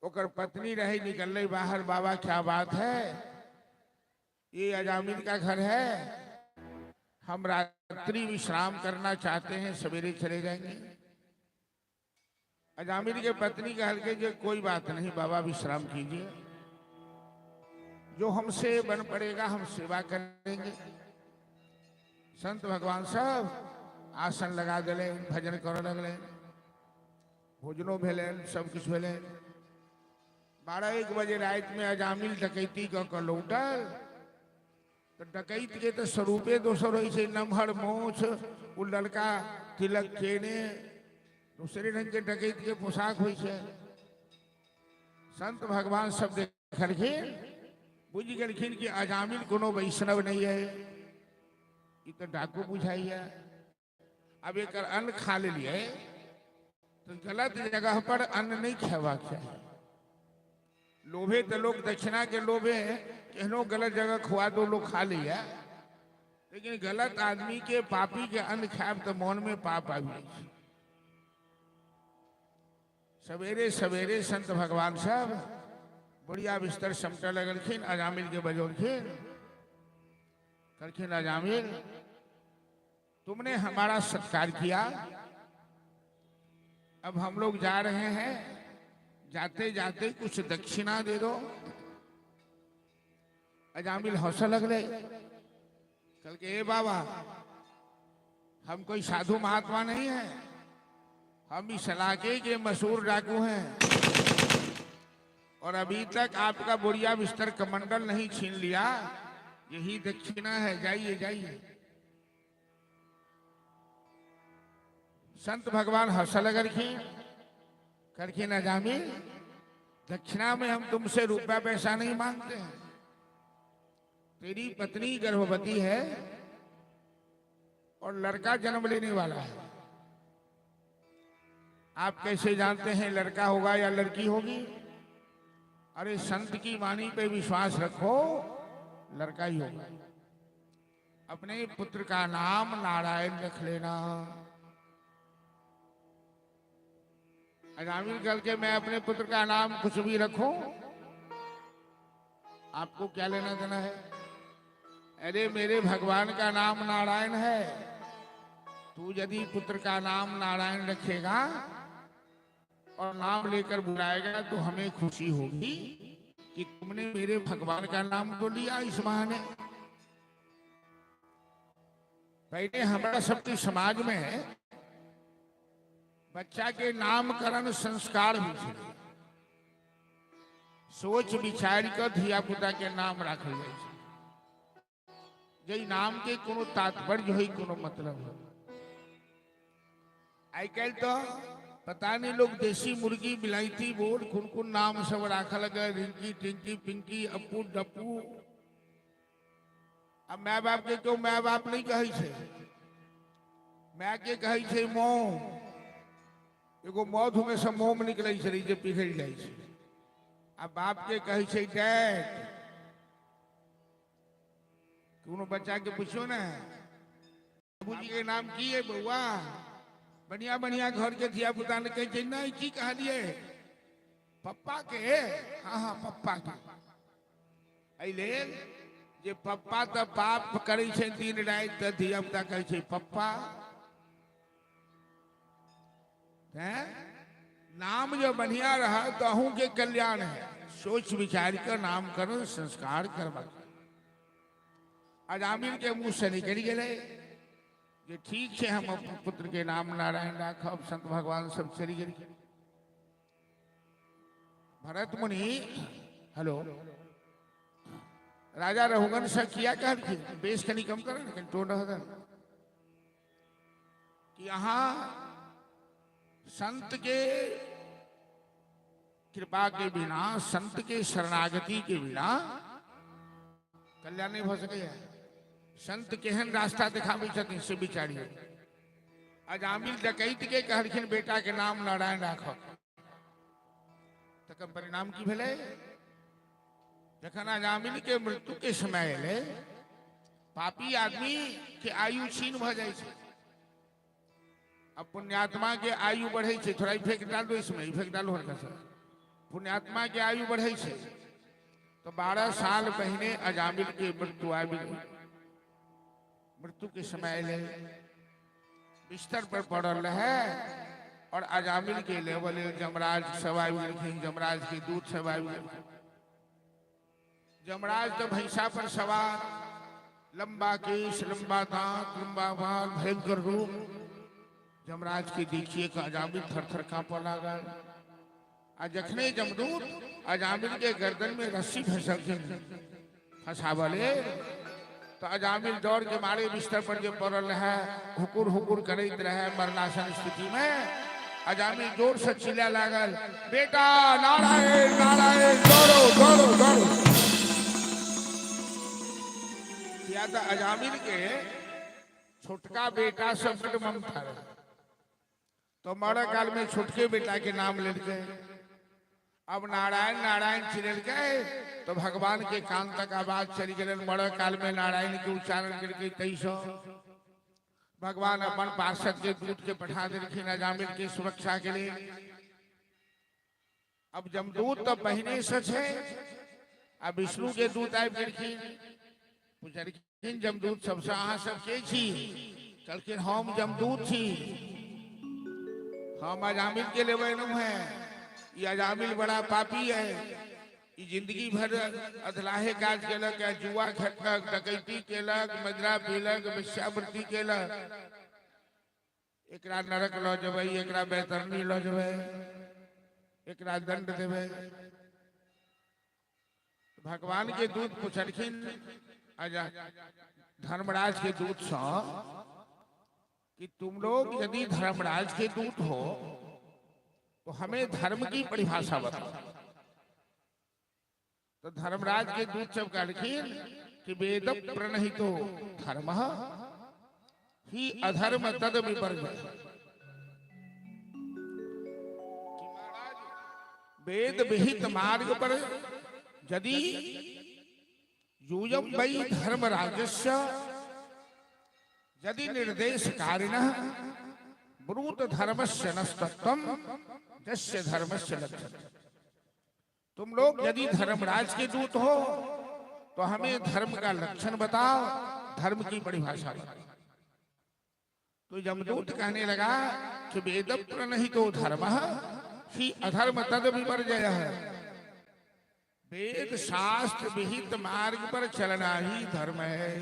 ओकर पत्नी रहे निकलले बाहर, बाबा क्या बात है, ये अजामिल का घर है, हम रात्रि विश्राम करना चाहते हैं, सवेरे चले जाएंगे। अजामिल के पत्नी कहलके जो कोई बात नहीं बाबा, विश्राम कीजिए, जो हमसे बन पड़ेगा हम सेवा करेंगे। संत भगवान सब आसन लगा दिले, भजन करे लगले, भोजनो भेलै, सब किछु भेलै। 12-1 बजे राति में अजामिल डकैती कऽ कऽ लौटल, तऽ डकैत के तऽ स्वरूपे दोसर होइ छै, नमहर मोछ, ओ ललका तिलक केने, दोसरे रंग के डकैत के पोशाक होइ छै। संत भगवान सब देखलखिन, बुझि गेलखिन कि अजामिल कोनो वैष्णव नहीं है, ई तऽ डाकू बुझाइया। अब एक अन्न खा लेलिए तो गलत जगह पर अन्न नहीं खेबाक चाही। लोभे तो लोग दक्षिणा के लोभे केहनो गलत जगह खुआ दो लोग खा लिया, लेकिन गलत आदमी के पापी के अन्न खायब तो मन में पाप आबि जाइ छै। सवेरे सवेरे संत भगवान सब बुढ़िया बिस्तर समटे लगलखिन, अजामिल के बजौलखिन, कहलखिन अजामिल तुमने हमारा सत्कार किया, अब हम लोग जा रहे हैं, जाते जाते कुछ दक्षिणा दे दो। अजामिल हंसे लगले, कहलके ए बाबा हम कोई साधु महात्मा नहीं है, हम इस इलाके के मशहूर डाकू हैं और अभी तक आपका बुढ़िया बिस्तर कमंडल नहीं छीन लिया, यही दक्षिणा है, जाइए जाइए। संत भगवान हंस लगलखिन, कहलखिन अजामिल दक्षिणा में हम तुमसे रुपया पैसा नहीं मांगते हैं, तेरी पत्नी गर्भवती है और लड़का जन्म लेने वाला है, आप कैसे जानते हैं लड़का होगा या लड़की होगी? अरे संत की वाणी पे विश्वास रखो, लड़का ही होगा। अपने पुत्र का नाम नारायण रख लेना। अजामिल कल के मैं अपने पुत्र का नाम कुछ भी रखूं, आपको क्या लेना देना है? अरे मेरे भगवान का नाम नारायण है, तू यदि पुत्र का नाम नारायण रखेगा और नाम लेकर बुलाएगा तो हमें खुशी होगी कि तुमने मेरे भगवान का नाम तो लिया इस बहाने। पहले हमारा सबके समाज में बच्चा के नामकरण संस्कार भी छे, सोच विचार कर धिया पुता के नाम राखल जाइ छै, जै नाम के कोनो तात्पर्य होई, कोनो मतलब हो। आइ काल्हि तो पता नहीं लोग देसी मुर्गी बिलायती बोल कोन कोन नाम सब राखल गए, रिंकी टिंकी पिंकी अप्पू डप्पू। अब my बाप के क्यों my बाप नहीं कहै छै, my के कहै छै मोम, एगो मौध में से मोम निकलै छै जे पिघलि जाइ छै। आ बाप के कहै छै डैड। कोनो बच्चा के पुछियो ने बाबूजी के नाम की है बउआ, बढ़िया बढ़िया घर के धिया पुता ने कहै छै नहीं की कहलिए पप्पा के, हाँ हाँ पप्पा के। एहि लेल जे पप्पा तऽ पाप करै छै दिन राति तऽ धिया पुता कहै छै पप्पा। हैं नाम जो बढ़िया रहा तो अहूँ के कल्याण है। सोच विचार कर नामकरण संस्कार करवा। अजामिल के मुंह से निकल गए जे ठीक है हम अपन पुत्र के नाम नारायण राखब। संत भगवान सब चली गेल। भरत मुनि हेलो राजा रघुगण से किया कहलखिन बेस कनी कम कर कनी टोन रह कि अहाँ संत के कृपा के बिना, संत के शरणागति के बिना कल्याण नहीं हो सके। संत केहन रास्ता दिखाबै छथिन से विचारियो। अजामिल डकैत के कहलखिन बेटा के नाम नारायण राखब, तकर परिणाम की भेलै? जखन अजामिल के मृत्यु के समय एलै, पापी आदमी के आयु छीन भऽ जाइ छै, अब पुण्यात्मा के आयु बढ़े छै। थोड़ा इफेक्ट डाल दो इसमें, इफेक्ट डालो हल्का सा, पुण्यात्मा के आयु बढ़े छै। तो 12 साल पहिने अजामिल के मृत्यु आबि गेल। मृत्यु के समय अयलै, बिस्तर पर पड़ल रहे और अजामिल के लेवल जमराज सब आबि गेलखिन, जमराज के दूत सब आबि गेलखिन। जमराज तो भैंसा पर सवार, लंबा केश, लंबा दांत, लंबा बाल, भयंकर रूप। जमराज के देखिए के अजामिल थर थर कांपऽ लागल। आ जखने जमदूत अजामिल के गर्दन में रस्सी फंसलखिन, फंसावले, तो अजामिल डर के मारे बिस्तर पर जो पड़ल रहे हुकुर हुकुर करैत रहे मरणासन स्थिति में। अजामिल जोर से चिल्ला लागल, बेटा नारायण नारायण, दौड़ो दौड़ो दौड़ो। किया तो अजामिल के छोटका बेटा सब बड ममता रहे, तो मरे काल में छोटके बेटा के नाम लेलकै। अब नारायण नारायण चिल्लकै तो भगवान के कान तक आवाज चली गेल। मरे काल में नारायण के उच्चारण करके तैसो भगवान अपन पार्षद के दूत के पठा देलखिन अजामिल के सुरक्षा के लिए। अब जमदूत तो पहिने से छै, आ विष्णु के दूत आबि गेलखिन। पुछलखिन जमदूत सबसे, अहाँ सब के छी? कहलखिन हम जमदूत छी, हम अजामिल के लेबै एलहुँ हैं। ई अजामिल बड़ा पापी है, ई जिंदगी भर अधलाहे काज केलक, जुआ खेलक, डकैती केलक, मदिरा पीलक, वेश्यावृत्ति केलक। एकरा नरक लऽ जेबै, एकरा बैतरणी लऽ जेबै, एकरा दंड देबै। भगवान के दूत पुछलखिन धर्मराज के दूत सँ कि तुम लोग यदि धर्मराज के दूत हो तो हमें धर्म की परिभाषा बताओ। तो धर्मराज के दूत सब कहलखिन कि वेद प्रणहितो धर्म ही अधर्म तद विपर्जय। वेद विहित मार्ग पर यदि यूयम वै धर्मराजस्य यदि निर्देशकारिणः ब्रूत धर्मस्य नस्तत्वम यस्य धर्मस्य लक्ष्यते। तुम लोग यदि धर्मराज के दूत हो तो हमें धर्म का लक्षण बताओ, धर्म की परिभाषा बताओ। तो यमदूत कहने लगा कि वेद प्रणहितो धर्म ही अधर्म तद विपर्जय है। वेद शास्त्र विहित मार्ग पर चलना ही धर्म है,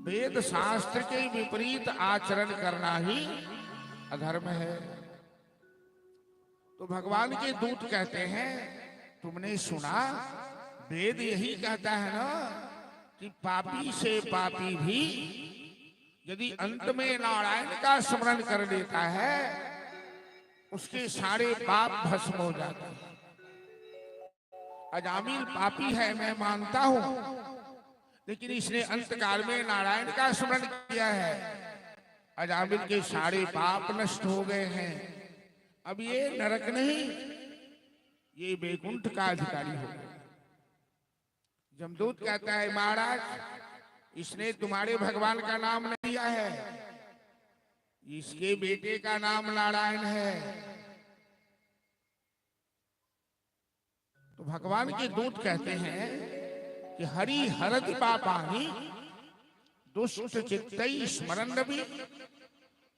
वेद शास्त्र के विपरीत आचरण करना ही अधर्म है। तो भगवान के दूत कहते हैं तुमने सुना, वेद यही कहता है ना कि पापी से पापी भी यदि अंत में नारायण का स्मरण कर लेता है उसके सारे पाप भस्म हो जाते हैं। अजामिल पापी है मैं मानता हूं, लेकिन इसने अंतकाल में नारायण का स्मरण किया है, अजामिल के सारे पाप नष्ट हो गए हैं। अब ये नरक नहीं, ये वैकुंठ का अधिकारी हो गया। जमदूत कहता है महाराज इसने तुम्हारे भगवान का नाम नहीं लिया है, इसके बेटे का नाम नारायण है। तो भगवान के दूत कहते हैं कि हरि हरति पापानि दुष्ट चित्तै स्मरन्नपि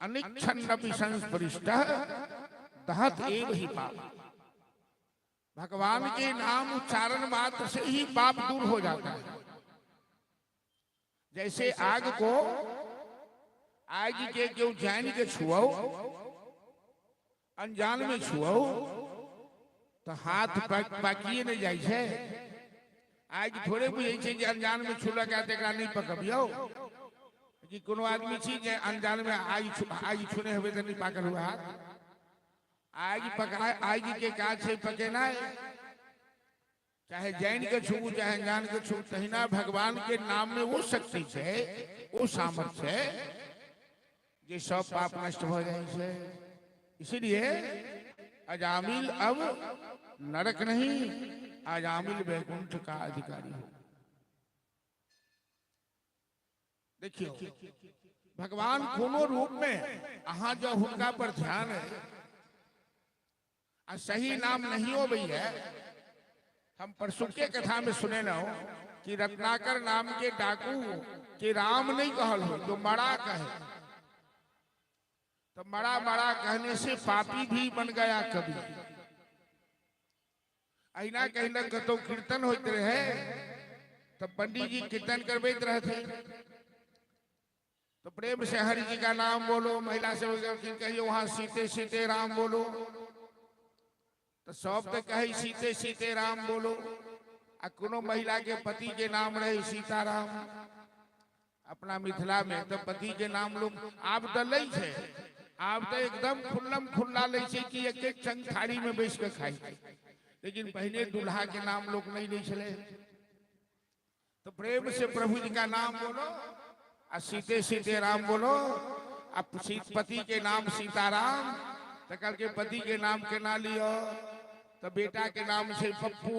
अनिच्छन्नपि संस्पृष्टः दहत एव ही पाप। भगवान के नाम उच्चारण मात्र से ही पाप दूर हो जाता है। जैसे आग को, आग के क्यों जान के छुओ, अनजान में छुओ तो हाथ पाकिए नहीं जाइ छै। आगि थोड़े बुझै छै जे अनजान में छुलक है तकरा नहीं पकबियौ। कि कोनो आदमी छी जे अनजान में आगि छूने हेबै तऽ नहीं पाकल हुआ हाथ। आगि पका, आगि के काज छै पकेनाइ, चाहे जैन के छू चाहे अनजान के छू। तहिना भगवान के नाम में वो शक्ति छै, वो सामर्थ्य छै जे सब पाप नष्ट हो जाइ छै। इसीलिए अजामिल अब नरक नहीं, अजामिल वैकुंठ का अधिकारी हो। देखियो भगवान कोनो रूप में अहाँ जो हुनका पर ध्यान है, आ सही नाम नहीं अबैया। हम परसुके कथा में सुने न कि रत्नाकर नाम के डाकू के राम नहीं कहल हो, जो मरा कहे, तो मरा मरा कहने से पापी भी बन गया कभी। अहिना कहीं कतौ कीर्तन होते रहे तब पंडित जी कीर्तन करबैत रहते, तो प्रेम से हरि जी का नाम बोलो, महिला से कहिए वहां सीते सीते राम बोलो, तो सब तो कहे सीते सीते राम बोलो, आ कोनो महिला के पति के नाम रहे सीताराम। अपना मिथिला में तो पति के नाम लोग आब तो लै छै, आब तो एकदम खुल्लम खुल्ला लै छै कि एक एक संग थाली में बैस के खाई, लेकिन पहले दूल्हा के नाम लोग नहीं लै छलै। तो प्रेम से प्रभु जी का नाम बोलो आ सीते सीते राम बोलो, आ पति के नाम सीताराम, तो कल के पति के नाम के ना लियो, तो बेटा के नाम से पप्पू,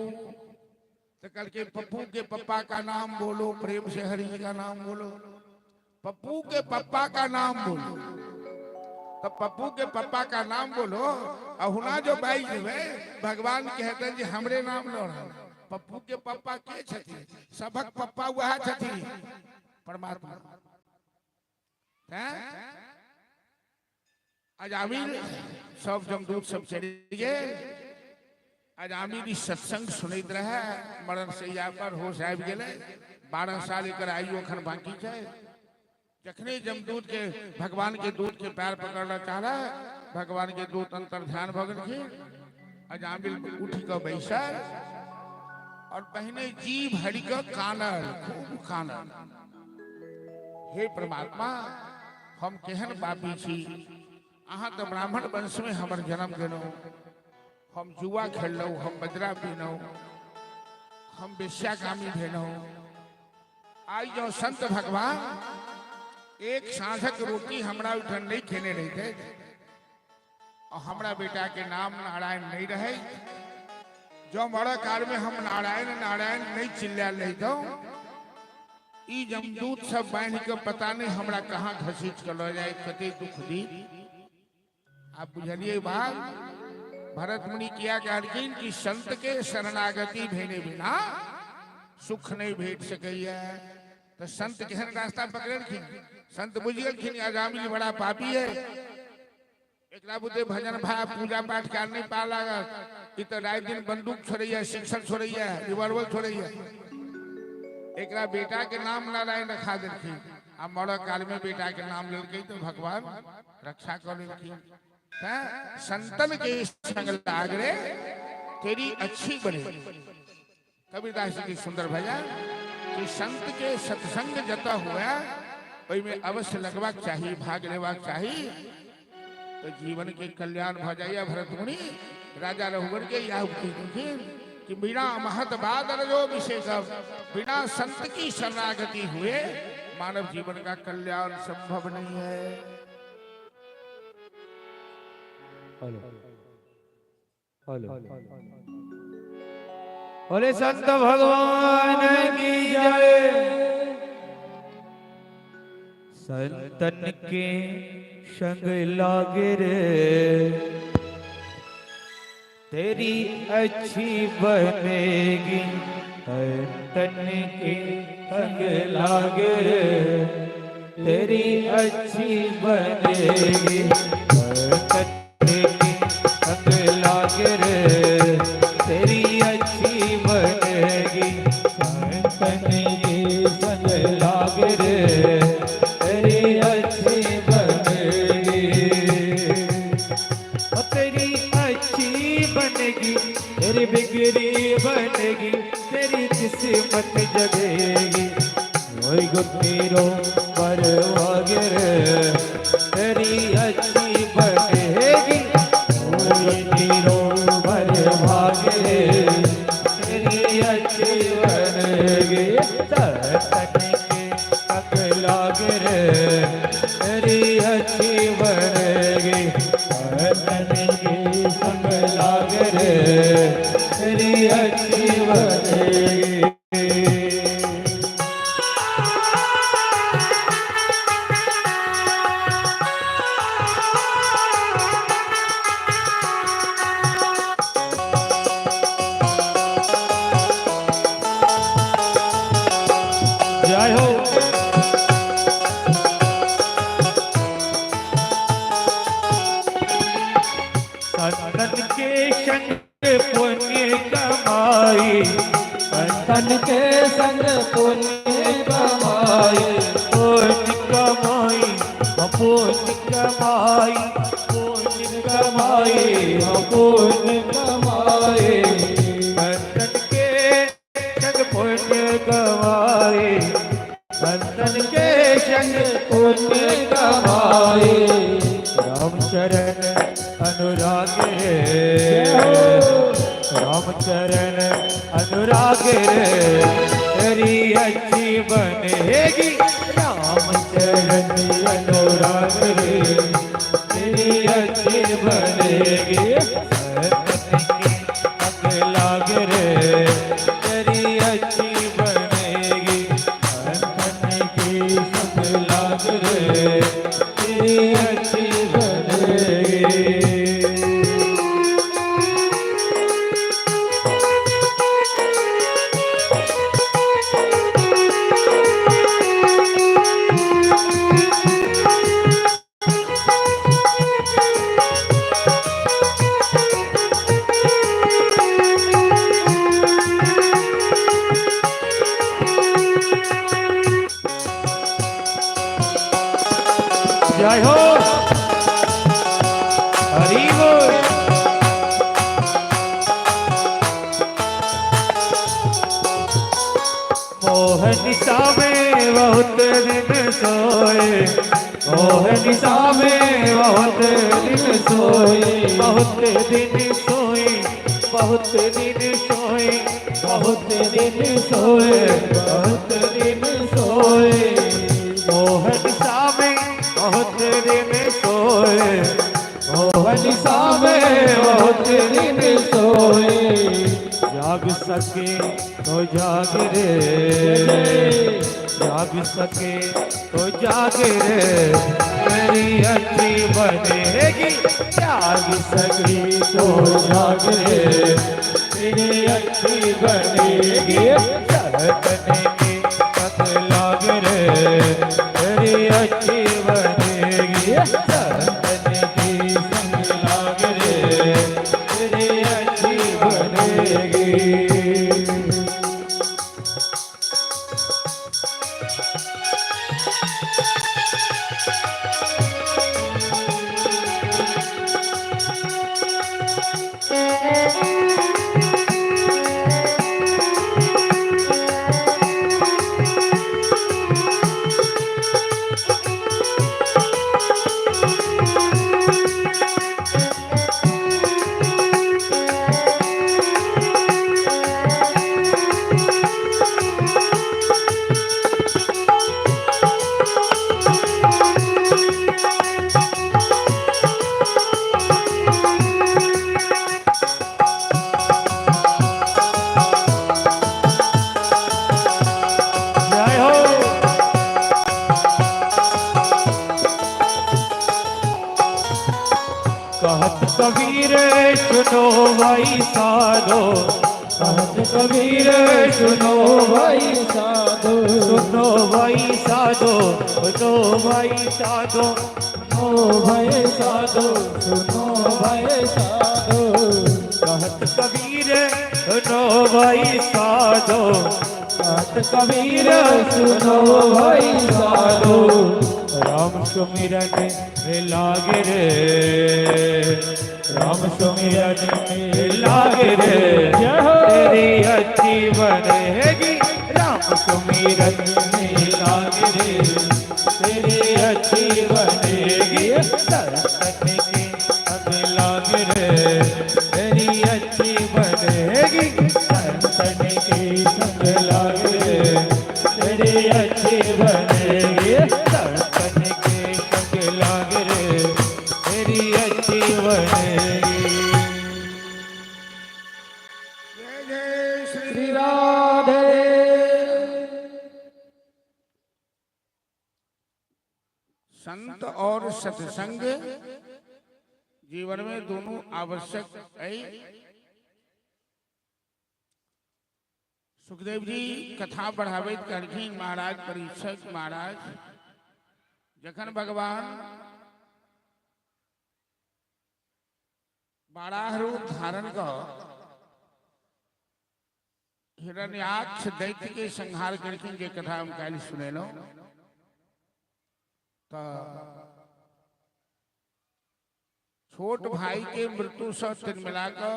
तो कल के पप्पू के पप्पा का नाम बोलो, प्रेम से हरि जी का नाम बोलो, पप्पू के पप्पा का नाम बोलो, तो पप्पू के पप्पा का नाम बोलो। अहुना जो बाई जेबै भगवान कहते जे हमरे नाम ल रहल, पप्पू के पप्पा के छथिन, सबक पप्पा वह छथिन परमात्मा। अजामिल सब जमदूत सब चलि गेल। अजामिल ई सत्संग सुनैत रहे, मरण शैया पर होश आबि गेलै। 12 साल एकर आयु अखन बाकी छै। जखने जमदूत के भगवान के दूत के पैर पकड़ना चाहला, भगवान के दूत अंतर ध्यान भऽ गेलखिन। अजामिल उठि कऽ बैसल और पहिने जी भरि कऽ कानल, खूब कानल, हे परमात्मा हम केहन पापी छी, अहाँ तऽ ब्राह्मण वंश में हमर जन्म देलहुँ, हम जुआ खेललहुँ, हम बजरा पीलहुँ, हम वेश्याकामी भेलहुँ। आइ जो संत भगवान एक साँझक रोटी हमरा ओहिठाम नहीं खेने रहिते और हमरा बेटा के नाम नारायण नहीं रहे, जो मर काल में हम नारायण नारायण नहीं चिल्लायल रहितहुँ, ई जमदूत सब बांधि के पता नहीं हमरा कहाँ घसीट के लऽ जाए, कते दुख दी। आप बुझलिए बात? भरत मुनि किया कहलखिन कि संत के शरणागति भेने बिना सुख नहीं भेट सकैया। तो संत केहन रास्ता पकड़लखिन? संत बुझि गेलखिन अजामिल बड़ा पापी है, एकरा बुते भजन भाव पूजा पाठ कर नहीं पा लागत, ई तो रात दिन बंदूक छोड़ैया, शिक्षण छोड़ैया, रिवॉल्वर छोड़ैया। एकरा बेटा के नाम नारायण रखा देलखिन आ मरऽ काल में बेटा के नाम लेलकै तो भगवान रक्षा कर लेलखिन। संतन के संग लाग रे तेरी अच्छी बने। कबीरदास जी के सुंदर भजन कि संत के सत्संग जता हुआ ओहिमे अवश्य लगबाक चाही, भाग लेबाक चाही, तो जीवन के कल्याण भ जाइए। भरत मुनि राजा रघुवर के यह उपदेश कि बिना महत बादल जो विशेष, बिना संत की शरणागति हुए मानव जीवन का कल्याण संभव नहीं है। हेलो हेलो, बोले संत भगवान की जय। संतन के संग लागे रे तेरी अच्छी बनेगी, संतन के संग लागे रे तेरी अच्छी बनेगी, संतन के संग लागे रे तेरी अच्छी बनेगी, संतन के संग लागे रे तेरी अच्छी बनेगी, ओ तेरी अच्छी बनेगी, तेरी बिगड़ी बनेगी, तेरी किस्मत जगेगी, ओए गुतेरो बरवागे रे तेरी अच्छी बनेगी, ओए तेरो बरवागे रे तेरी अच्छी बनेगी, तन के संग लागे रे तेरी अच्छी बनेगी, तन के संग लागे रे तेरी अच्छी बनेगी। संतन के संग पुण्य कमाए। पुण्य कमाई, पुण्य कमाई, पुण्य कमाई, पुण्य कमाए। संतन के संग पुण्य कमाए, संतन के संग पुण्य कमाए। राम चरण अनुराग रे, राम चरण अनुराग रे, तेरी अच्छी बनेगी। राम चरण अनुराग रे, तेरी अच्छी बनेगी। संतन के संग लाग रे, तेरी अच्छी बनेगी। संतन के संग लाग रे, तेरी अच्छी बनेगी। जय हो, हरि बोल। मोह निशा में बहुत दिन सोए, मोह निशा में बहुत दिन सोए, बहुत दिन सोए, बहुत दिन सोए, बहुत दिन सोए, बहुत दिन सोए। मोह निशा में बहुत दिन सोए, मोह निशा में बहुत दिन सोए। जाग सके तो जाग रे, जाग सके तो जाग रे, मेरी अच्छी बनेगी। जाग सके तो जाग रे, तेरी अच्छी बनेगी। संतन के संग लाग रे, तेरी अच्छी बनेगी। संतन के संग लाग रे, तेरी अच्छी बनेगी। जय हो। कहत कबीर सुनो भाई साधो, कहत कबीर सुनो भाई साधो, सुनो भाई साधो, सुनो भाई साधो, सुनो भाई साधो, सुनो भाई साधो। कहत कबीर सुनो भाई साधो, कहत कबीर सुनो भाई साधो। राम सुमिरन में लागे रे, राम सुमिरन में लागे रे, जय हो। तेरी अच्छी बनेगी। राम सुमिरन में लागे रे, तेरी अच्छी बनेगी। संतन के संग लागे रे, तेरी अच्छी बनेगी। संतन के संग लागे रे, तेरी अच्छी बनेगी। संतन के संग लागे रे, तेरी अच्छी बनेगी। जय जय श्री श्री राधे। संत और सत्संग जीवन में दोनों आवश्यक है। सुखदेव जी कथा बढ़ावैत कहलखिन महाराज परीक्षक महाराज, जखन भगवान बाराह रूप धारण क हिरण्याक्ष दैत्य के संहार केलखिन, जे कथा हम काल्हि सुनेलहुँ। तऽ छोट भाई के मृत्यु से तिलमिला कऽ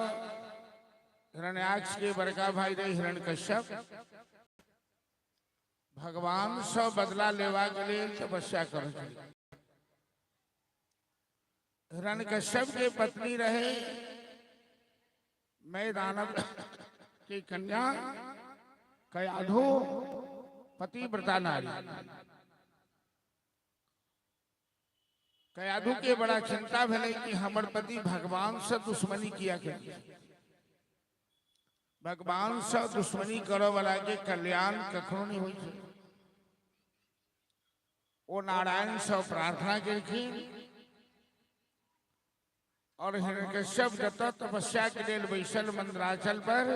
हिरण्याक्ष के बड़का भाई रहे हिरण्यकश्यप, भगवान से बदला लेवा के लेल तपस्या करै छलै। हिरण्यकश्यप के पत्नी रहे मैं दानव की कन्या कयाधु, पतिव्रता नारी। कयाधु के बड़ा चिंता भेलै कि हमर पति भगवान से दुश्मनी किया के, भगवान से दुश्मनी करऽ वाला के कल्याण कखनो नहीं होइ छै। ओ नारायण से प्रार्थना केलखिन और हिरण्यकश्यप जतऽ तपस्या के लेल बैसल मंदराचल पर,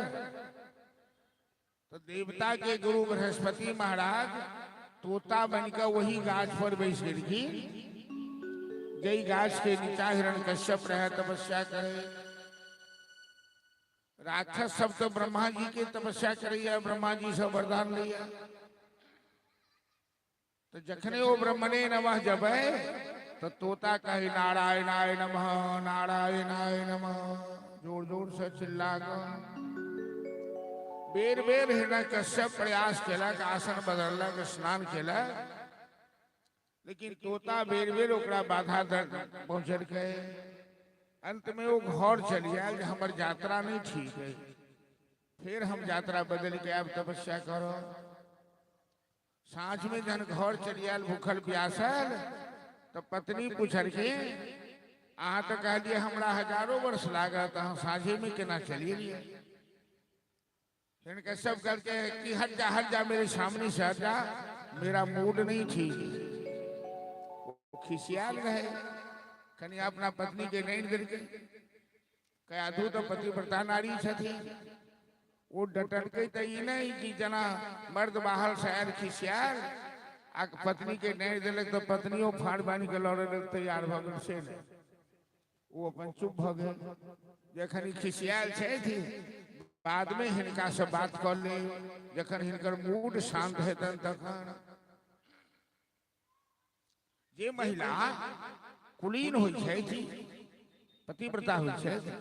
तो देवता के गुरु बृहस्पति महाराज तोता बनकर वही गाछ पर बैस गेलखिन, जई गाछ के नीचा हिरण्यकश्यप रहे तपस्या करे। राक्षस सब तो ब्रह्मा जी के तपस्या करैया, ब्रह्मा जी से वरदान लैया। तो जखने वो ब्रह्मणे नमः जपे तो तोता कहे नारायणाय नमः नारायणाय नमः, जोर जोर से चिल्ला कऽ। बेर बेर हिरण्यकश्यप प्रयास केलक, आसन बदललक, स्नान केलक, लेकिन तोता बेर बेर ओकरा बाधा पहुँचेलकै। अंत में वो घर चलि आयल जे हमर यात्रा नहीं ठीक है, फिर हम यात्रा बदल के आब तपस्या करो। साँझ में जहन घर चलि आयल भूखल प्यासल, तो पत्नी पुछलखिन अहाँ तो कहलिए हमरा हजारों वर्ष लागत, अहाँ साँझे में केना चलि एलियै? हिरण्यकश्यप कहलकै कि हट जा हट जा, मेरे सामने से हट जा, मेरा मूड नहीं ठीक। ओ खिसियाल रहे, कनि अपना पत्नी के नहीं देलकै। कयाधु तो पतिव्रता नारी छथिन, ओ डटलकै तऽ ई नहि कि जेना मर्द बाहर से आयल खिसियाल आ पत्नी के नहीं देलक तऽ पत्नियो फाड़ बान्हि के लड़े लेल तैयार भऽ गेल, से नहि, ओ अपन चुप भऽ गेल। जखन ई खिसियाल छथि बाद में हिनका से बात कऽ ले, जखन हिनकर मूड शांत हेतनि तखन। जे महिला कुलीन होइ छथि, पतिव्रता होइ छथि,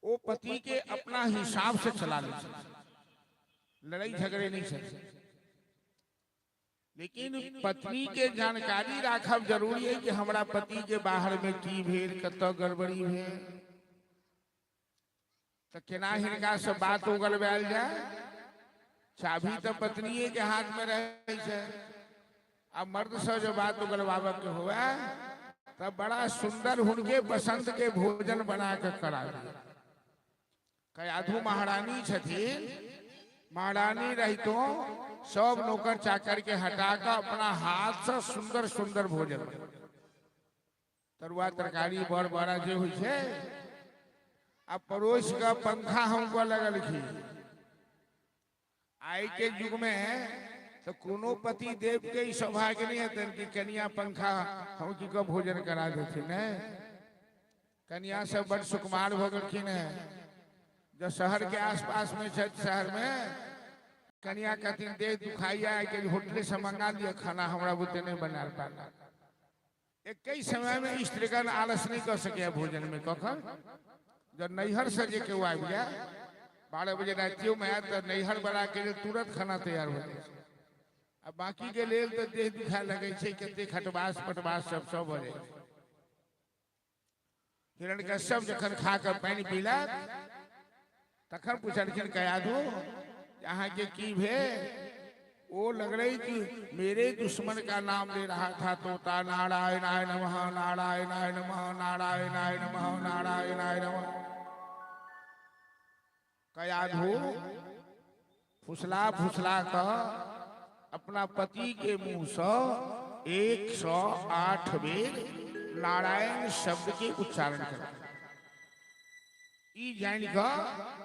ओ पति के अपना हिसाब से चला लै छथि, लड़ाई झगड़े नहीं छथि। लेकिन पत्नी के जानकारी राखब जरूरी है कि हमरा पति के बाहर में की भेल, कतऽ गड़बड़ी भेल, तऽ केना हिनका से बात उगलवायल जाय। चाभी तऽ पत्निये के हाथ में रहै छै, आ मर्द से जो बात उगलवाबऽ के हुए तब बड़ा सुंदर हुनके पसंद के भोजन बना के करा दिया। कयाधु महारानी छथिन, महारानी रहितो सब नौकर चाकर के हटा कऽ अपना हाथ से सुंदर सुंदर भोजन, तरुआ तरकारी बड़ बड़ा जे होइ छै, आ पड़ोस के पंखा हमको लगलखिन। आइ के युग में तो कोनो पति देव के ई सौभाग्य नहीं हेतनि कि कनिया पंखा हम की के भोजन करा देथिन। ने कनिया सब बड़ सुकुमार भऽ गेलखिन हेँ। जब शहर के आसपास में छथि, शहर में कनिया कहथिन देह दुखाइया के होटले से मंगा लिअ खाना, हमरा बुते नहीं बना पाला। एक समय में स्त्रीगण आलस नहीं कर सके भोजन में। कखन जब नैहर से जे केओ आबि जाय 12 बजे रातियो में आयत तऽ नैहर वाला के लेल तुरंत खाना तैयार हो जाइ छै, आ बाकी के लेल तऽ देह दुखाय लगै छै, कते खटबास पटबास सब सब भऽ जाइ छै। हिरण्यकश्यप जखन खा कऽ पानि पीलक तखन पुछलखिन कयाधु अहाँके की भेल? ओ लगलै कि मेरे दुश्मन का नाम ले रहा था तोता, नारायणाय नमः नारायणाय नमः नारायणाय नमः नारायणाय नमः। कयाधु फुसला फुसला कऽ अपना पति के मुंह से 108 बेर नारायण शब्द के उच्चारण कर। ई जानि कऽ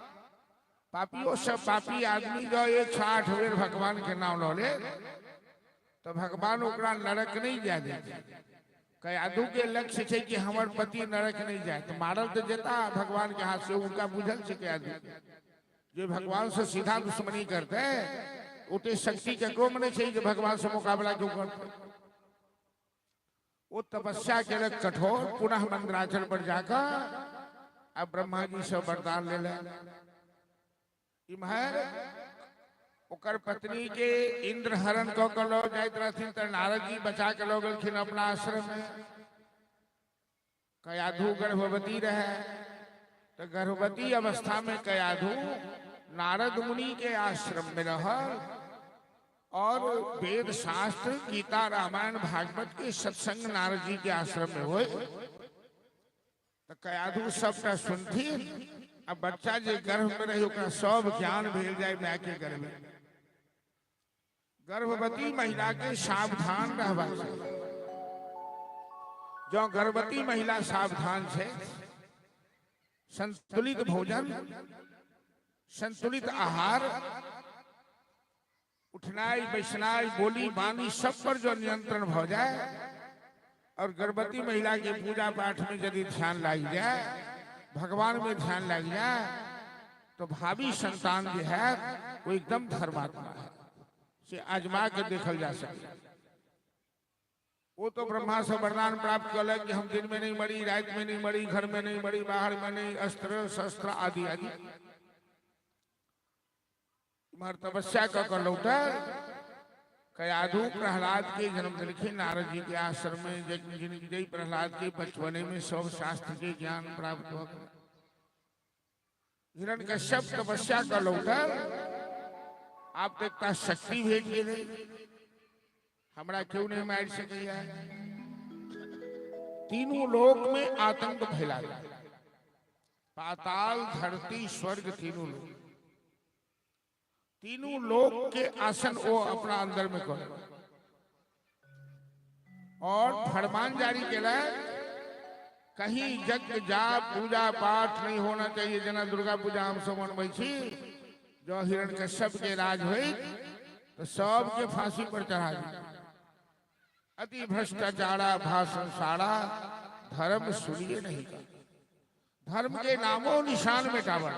पापियो सब पापी आदमी जो 108 बेर भगवान के नाम लऽ ले तो भगवान ओकरा नरक नहीं जाय देते। कयाधु के लक्ष्य छै कि हमर पति नरक नहीं जाए, तो मारल तो जेता भगवान के हाथ से, उनका बुझल छै कयाधु जे भगवान से सीधा दुश्मनी करते ओते शक्ति ककरो में नहीं छै जे भगवान से मुकाबला क्यों करते। वो तपस्या केलक कठोर, पुनः मंदराचल पर जाकर अब ब्रह्मा जी से वरदान ले। इम्हर ओकर पत्नी के इंद्र हरण कऽ के लऽ जाइत रहथिन तऽ नारद जी बचा के लऽ गेलखिन अपना आश्रम में। कयाधु गर्भवती रहे, तो गर्भवती अवस्था में कयाधु नारद मुनि के आश्रम में रहल और वेद शास्त्र गीता रामायण भागवत के सत्संग नारद जी के आश्रम में होए। तो कयाधु सबटा सुनथिन। अब बच्चा जे गर्भ में रही ओकरा सब ज्ञान भेल जाए माय के गर्भ में। गर्भवती महिला के सावधान रहबाक चाही। जँ गर्भवती महिला सावधान छै, संतुलित भोजन, संतुलित आहार, उठनाइ बैसनाइ, बोली बानी सब पर जो नियंत्रण भ जाए और गर्भवती महिला के पूजा पाठ में यदि ध्यान लागि जाए, भगवान में ध्यान लागि जाए, तो भावी संतान जो है वो एकदम धर्मात्मा है, से आजमा के देखल जा सके। वो तो ब्रह्मा से वरदान प्राप्त कलक कि हम दिन में नहीं मरी, रात में नहीं मरी, घर में नहीं मरी, बाहर में नहीं, अस्त्र शस्त्र आदि आदि। इम्हर तपस्या कऽ के लौटल कयाधु प्रहलाद के जन्म दिलखिन नारद जी के आश्रम में, जय प्रहलाद के बचपने में सब शास्त्र के ज्ञान प्राप्त हो गए। हिरण्यकश्यप तपस्या कऽ लौटल, आब तऽ एकटा शक्ति भेट गेलै, हमरा केओ नहीं मारि सकैया। तीनों लोक में आतंक फैला दिया, पाताल धरती स्वर्ग तीनों लोक, तीनों लोक के आसन वो अपना अंदर में कर और फरमान जारी केलक कहीं यज्ञ जाप पूजा पाठ नहीं होना चाहिए। जेना दुर्गा पूजा हम सब मनबै छी, जो हिरण्यकश्यप के राज होई तो सबके फांसी पर चढ़ा दी। अति भ्रष्टाचारा भाषण सारा धर्म सुनिए नहीं का, धर्म के नामों निशान मिटावल।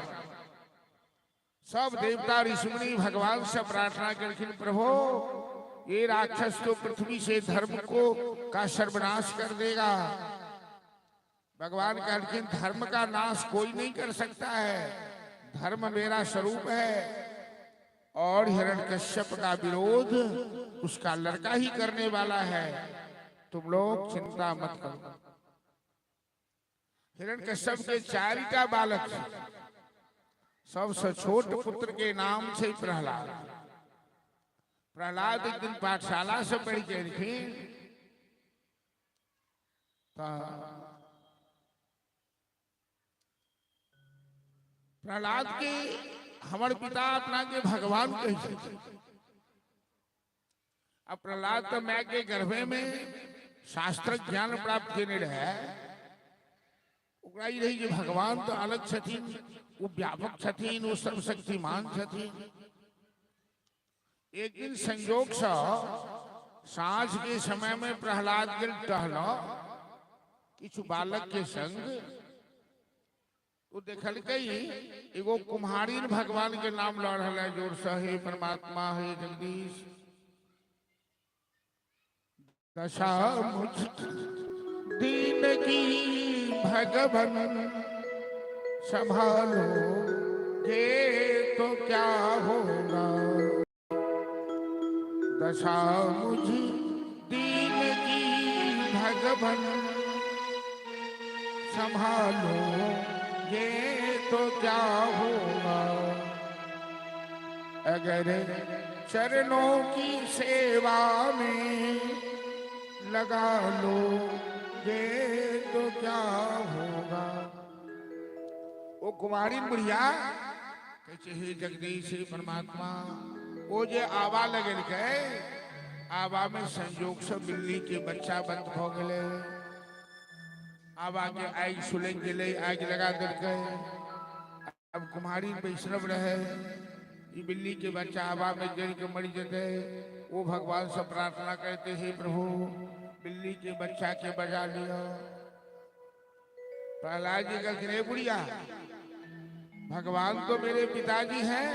सब देवता ऋषि मुनि भगवान से प्रार्थना करखिन, प्रभु ये राक्षस तो पृथ्वी से धर्म को का सर्वनाश कर देगा। भगवान कहलखिन धर्म का नाश कोई नहीं कर सकता है, धर्म मेरा स्वरूप है और हिरण्यकश्यप का विरोध उसका लड़का ही करने वाला है, तुम लोग चिंता मत करो। हिरण्यकश्यप के चारिटा बालक छै, सबसे छोट पुत्र के नाम छै प्रहलाद। प्रहलाद एक दिन पाठशाला से पढ़ के एलखिन तऽ प्रहलाद के हमर पिता अपना के भगवान कहै छथिन। अब प्रहलाद तो माय के गर्भे में शास्त्र ज्ञान प्राप्त केने रहे, ओकरा ई रही जे भगवान तो अलग छथिन, वो व्यापक छथिन, वो सर्वशक्तिमान छथिन। एक दिन संयोग से साँझ के समय में प्रहलाद गेल टहल किछु बालक के संग, तो देखलकै एगो कुम्हारिन भगवान के नाम लऽ रहल है जोर से, हे परमात्मा हे जगदीश। दशा मुझ दीन की भगवन संभालो ये तो क्या होगा, दशा मुझ दीन की भगवन संभालो ये तो क्या होगा, अगर चरणों की सेवा में लगा लो ये तो क्या होगा। ओ कुमारी बुढ़िया कहै छै हे जगदीश हे परमात्मा। ओ जे आवा लगेलकै, आवा में संयोग से बिल्ली के बच्चा बंद भऽ गेलै, आवा के आगि सुलगि गेलै, आगि लगा देलकै। अब कुम्हारी वैष्णव रहे, ई बिल्ली के बच्चा आवा में जल के मरि जेतै। वो भगवान से प्रार्थना करते, हे प्रभु बिल्ली के बच्चा के बजा लियो। प्रहलाद जी कहलखिन हे बुढ़िया भगवान तो मेरे पिताजी हैं,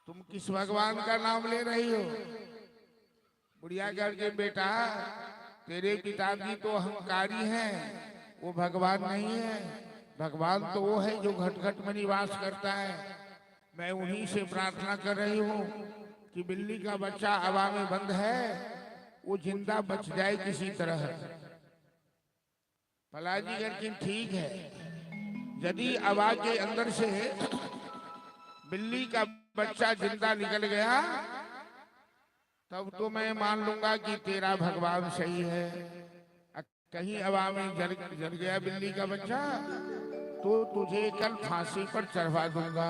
तुम किस भगवान का नाम ले रही हो? बुढ़िया करके बेटा तेरे पिताजी तो अहंकारी हैं, वो भगवान नहीं है। भगवान तो वो है जो घट घट में निवास करता है। मैं उन्हीं से प्रार्थना कर रही हूँ कि बिल्ली का बच्चा हवा में बंद है, वो जिंदा बच जाए किसी तरह। प्रहलाद जी कहते ठीक है, यदि हवा के अंदर से बिल्ली का बच्चा जिंदा निकल गया तब तो मैं मान लूंगा कि तेरा भगवान सही है। कहीं हवा में जल जल गया बिल्ली का बच्चा तो तुझे कल फांसी पर चढ़वा दूंगा।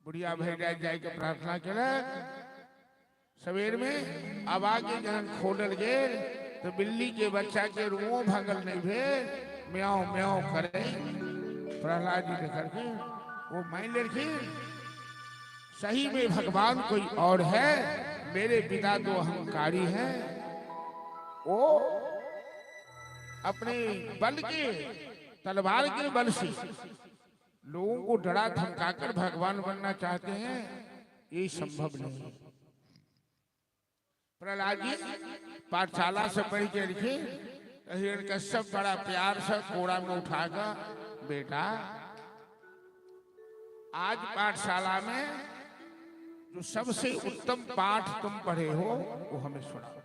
बुढ़िया भैया जाए के प्रार्थना केलक। सवेर में हवा के जहन खोलल गेल तो बिल्ली के बच्चा के रुओ भंगल नहीं भेल, म्याऊं म्याऊं करे। प्रहलाद जी देखलखिन, वो मान लेलखिन सही में भगवान कोई और है, मेरे पिता तो अहंकारी हैं। वो अपने बल के, तलवार के बल से लोगों को डरा धमकाकर भगवान बनना चाहते हैं, ये संभव नहीं। प्रहलाद जी पाठशाला से पढ़ के लिखे, हिरण्यकश्यप बड़ा प्यार से कोड़ा में उठाकर, बेटा आज पाठशाला में जो सबसे उत्तम पाठ तुम पढ़े हो वो हमें सुनाओ।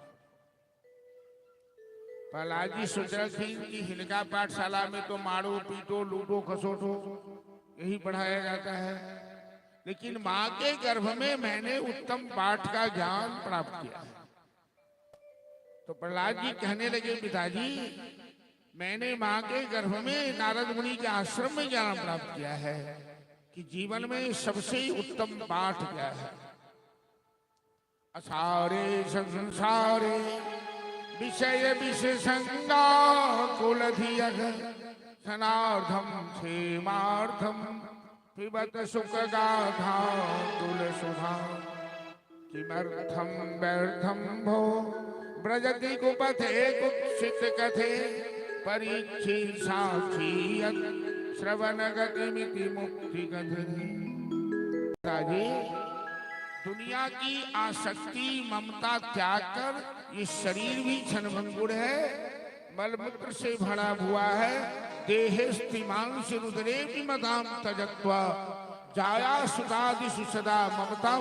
प्रहलाद जी सोच रहे कि हिनका पाठशाला में तो मारो पीटो लूटो खसोटो यही पढ़ाया जाता है, लेकिन माँ के गर्भ में मैंने उत्तम पाठ का ज्ञान प्राप्त किया। तो प्रहलाद जी कहने लगे, पिताजी मैंने माँ के गर्भ में नारद मुनि के आश्रम में ज्ञान प्राप्त किया है कि जीवन में सबसे उत्तम पाठ क्या है। असारे संसारे विषय विषसंगा कुल धियग सनार्थम क्षेमार्थम पिबत सुख गाथा कुल सुधा किमर्थम व्यर्थम भो ब्रजति कुपथे कुत्सित कथे परीक्षी साक्षी श्रवण गतिमिति मुक्ति गति। दुनिया की आसक्ति ममता त्याग कर ये शरीर भी क्षणभंगुर है, मलमूत्र से भरा हुआ है। देहे स्तिमांस रुद्रे मदाम तजत्वा जाया सुदादिषु सदा ममता।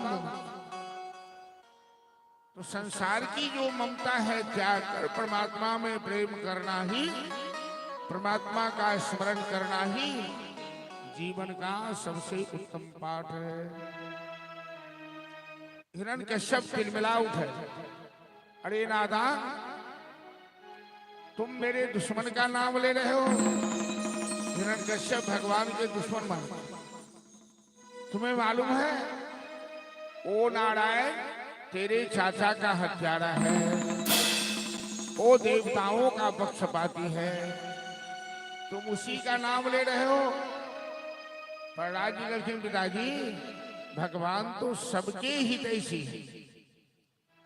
तो संसार की जो ममता है त्याग कर परमात्मा में प्रेम करना ही, परमात्मा का स्मरण करना ही जीवन का सबसे उत्तम पाठ है। हिरण्यकश्यप तिलमिला उठे, अरे नादान तुम मेरे दुश्मन का नाम ले रहे हो। हिरण्यकश्यप भगवान के दुश्मन मान, तुम्हें मालूम है ओ नारायण तेरे चाचा का हत्यारा है, ओ देवताओं का पक्षपाती है, तुम उसी का नाम ले रहे हो। प्रहलाद जी कहते पिताजी भगवान तो सबके हितैषी हैं,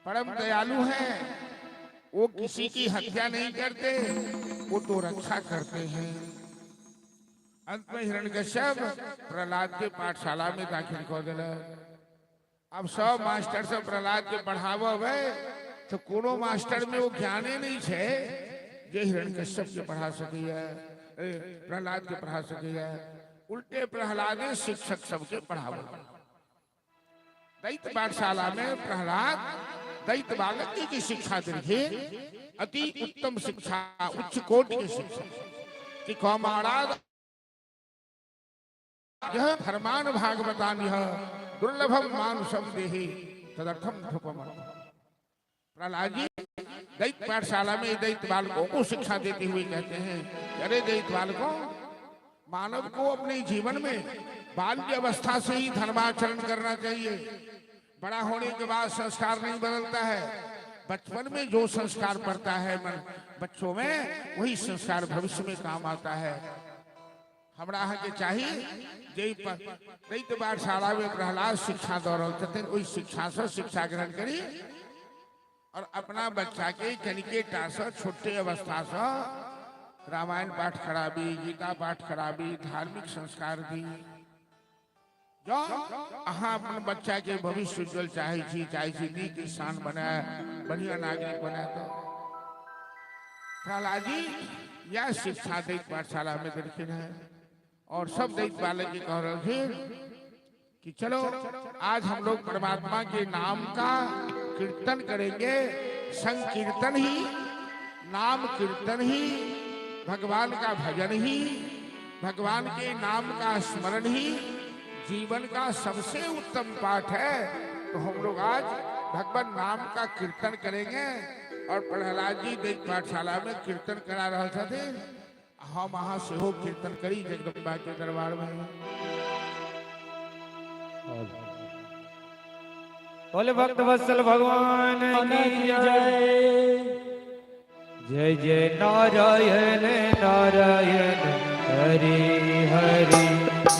परम दयालु हैं, वो किसी की हत्या नहीं करते, वो तो रक्षा करते हैं। अंत में हिरण्यकश्यप प्रहलाद के पाठशाला में दाखिल कर दिलक। अब सब मास्टर सब प्रहलाद के पढ़ावे तो कोनो मास्टर में वो ज्ञाने नहीं छे जे हिरण्यकश्यप के पढ़ा सकी है, प्रहलाद के पढ़ा सकी है। उल्टे प्रहलाद शिक्षक सबके पढ़ावे। दैत्य पाठशाला में प्रहलाद दैत्य बालक की शिक्षा दे, अति उत्तम शिक्षा, उच्च कोटि की शिक्षा कि कौमाराद यह धर्मान भागवतान यह दुर्लभम मानुषम देहि तदर्थम धृपम। प्रहलाद जी दैत्य पाठशाला में दैत्य बालकों को शिक्षा देते हुए कहते हैं, अरे दैत्य बालकों, मानव को अपने जीवन में बाल्य अवस्था से ही धर्माचरण करना चाहिए। बड़ा होने के बाद संस्कार नहीं बदलता है। बचपन में जो संस्कार पड़ता है मन बच्चों में, वही संस्कार भविष्य में काम आता है। हमरा अहाँके चाही जे दैत्य पाठशाला में प्रहलाद शिक्षा दऽ रहल छथिन, ओहि शिक्षा से शिक्षा ग्रहण करी और अपना बच्चा के कनिके टा से छोटे अवस्था से रामायण पाठ कराबी, गीता पाठ कराबी, धार्मिक संस्कार दी। जँ अहाँ अपन बच्चा के भविष्य उज्जवल चाहे छी, चाहे छी नीक इंसान बनाए, बढ़िया नागरिक बनाए, तो प्रहलाद जी यह शिक्षा दैत पाठशाला में देलखिन है और सब दैत बालक के कह रहलखिन कि चलो आज हम लोग परमात्मा के नाम का कीर्तन करेंगे। संकीर्तन ही, नाम कीर्तन ही, भगवान का भजन ही, भगवान के नाम का स्मरण ही जीवन का सबसे उत्तम पाठ है। तो हम लोग आज भगवान नाम का कीर्तन करेंगे और प्रहलाद जी दैत पाठशाला में कीर्तन करा रहा छथिन। हम अहाँ सेहो कीर्तन करी जगदम्बा के दरबार में। बोले भक्त वत्सल भगवान की जय। जय जय नारायण नारायण हरे हरे,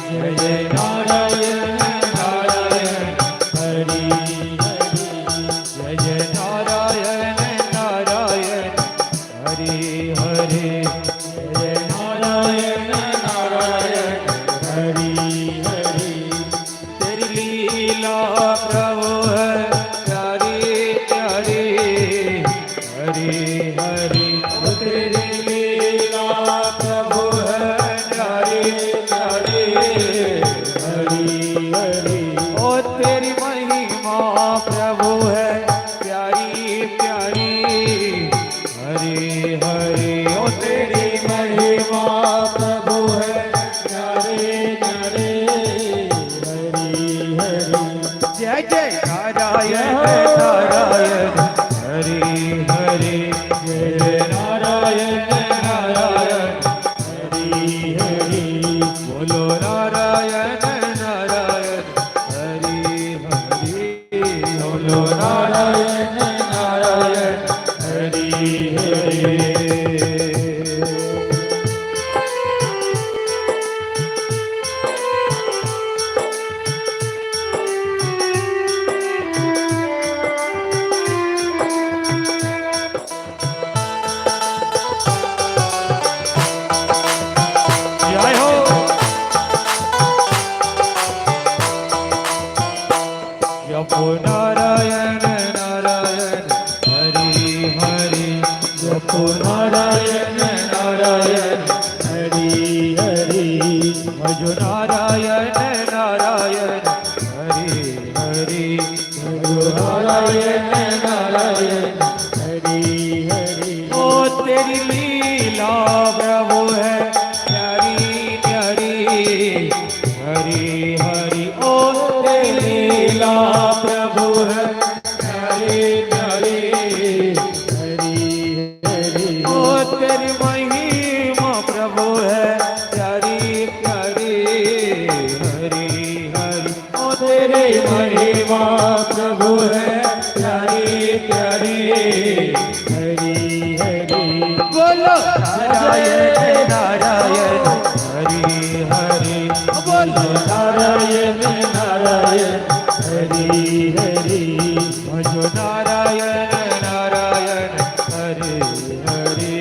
जय जय नारायण नारायण हरे हरे, जय जय नारायण नारायण हरे हरे, जय नारायण नारायण हरे हरे। तेरी लीला प्रभु है प्यारी प्यारी हरे हरे, तेरी लीला प्रभु है प्यारी प्यारी हरे हरे, ओ तेरी महिमा प्रभु है प्यारी प्यारी हरे हरे, ओ तेरी महिमा प्रभु है प्यारे प्यारे हरे हरे। जय जय नारायण नारायण हरे हरे, जय जय नारायण नारायण हरे हरे, बोलो नारायण नारायण हरे हरे, बोलो नारायण नारायण हरे हरे। जय हो। जपो नारायण नारायण हरे हरे, जपो नारायण नारायण हरे हरे, भजो नारायण नारायण हरे हरे, भजो नारायण नारायण हरे हरे। ओ तेरी लीला प्रभु है प्यारी प्यारी हरे हरे, ओ तेरी लीला प्रभु है प्यारी प्यारी हरे हरे, ओ तेरी महिमा प्रभु है प्यारी प्यारी हरे हरे, ओ तेरी महिमा प्रभु है प्यारी प्यारी हरे हरे। बोलो नारायण नारायण हरे हरे, बोलो नारायण नारायण हरे हरे, भजो नारायण नारायण हरे हरे,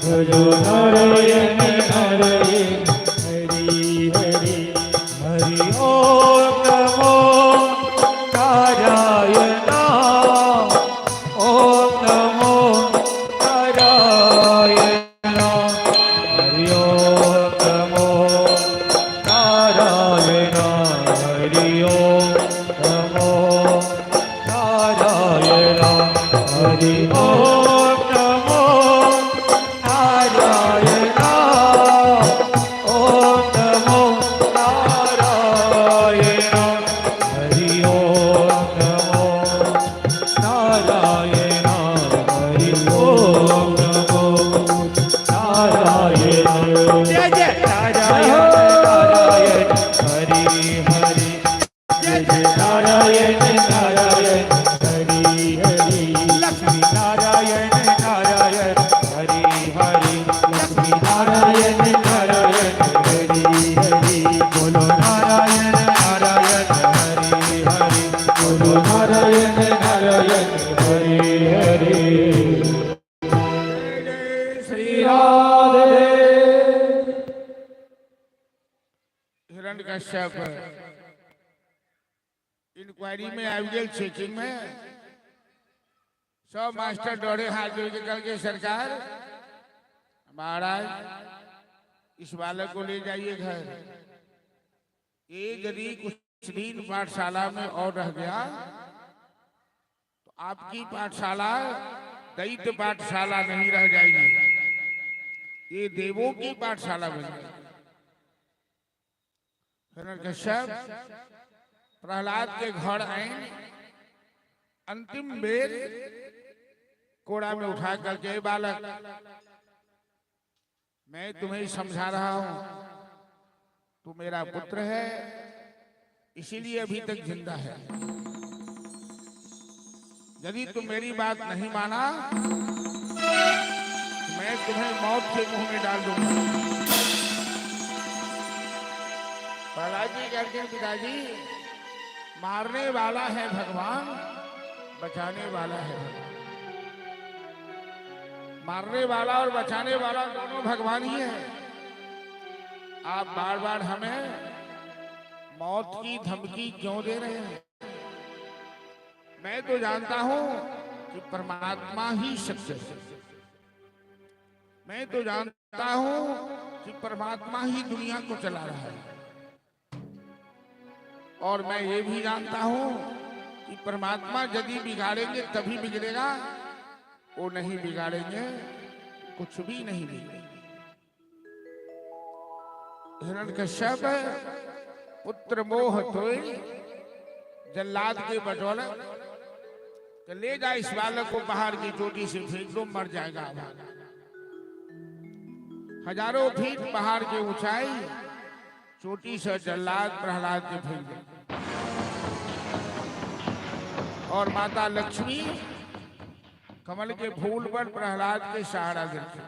भजो नारायण नारायण हरे हरे। हरि ओम नमो नारायण, ओम नमो नारायण, हरि ओम नमो नारायण, हरि ओम नमो नारायण, हरि ओम नमो नारायण, ओम नमो नारायण, हरि ओम नमो नारायण, हरि ओम नमो नारायण। जय जय नारायण नारायण हरे हरे, जय जय नारायण नारायण हरे हरे, लक्ष्मी नारायण नारायण हरे हरे, लक्ष्मी नारायण नारायण हरे हरे, बोलो नारायण नारायण हरे हरे, बोलो नारायण नारायण हरे हरे। श्री राधे। हिरण्यकश्यप इंक्वायरी में आबि गेल, चेकिंग में सब मास्टर डरे हाथ जोड़ के कहलकै, सरकार महाराज, इस बालक को ले जाइए घर। ये यदि कुछ दिन पाठशाला में और रह गया तो आपकी पाठशाला दैत्य पाठशाला नहीं रह जाएगी, ये देवों की पाठशाला बन जाएगी। हिरण्यकश्यप प्रहलाद के घर आए, अंतिम बेर कोड़ा में उठा करके, बालक, मैं तुम्हें समझा रहा हूं, तू मेरा पुत्र है, इसीलिए अभी तक जिंदा है। यदि तुम मेरी बात नहीं माना, मैं तुम्हें मौत के मुंह में डाल दूंगा। प्रहलाद जी कहते हैं, पिताजी, मारने वाला है भगवान, बचाने वाला है भगवान। मारने वाला और बचाने वाला दोनों भगवान ही है। आप बार बार हमें मौत की धमकी क्यों दे रहे हैं? मैं तो जानता हूं कि परमात्मा ही सत्य है। मैं तो जानता हूं कि परमात्मा ही दुनिया को चला रहा है। और मैं ये भी जानता हूं कि परमात्मा यदि बिगाड़ेंगे तभी बिगड़ेगा, वो नहीं बिगाड़ेंगे कुछ भी नहीं बिगड़ेगा। हिरण्यकश्यप पुत्र मोह तोय जल्लाद के बदौलत कि ले जा इस बालक को, पहाड़ की चोटी से फेंक दो, मर जाएगा। हजारों फीट पहाड़ की ऊंचाई चोटी से जल्लाद प्रहलाद के फेंक दे और माता लक्ष्मी कमल के फूल पर प्रहलाद के सहारा देते।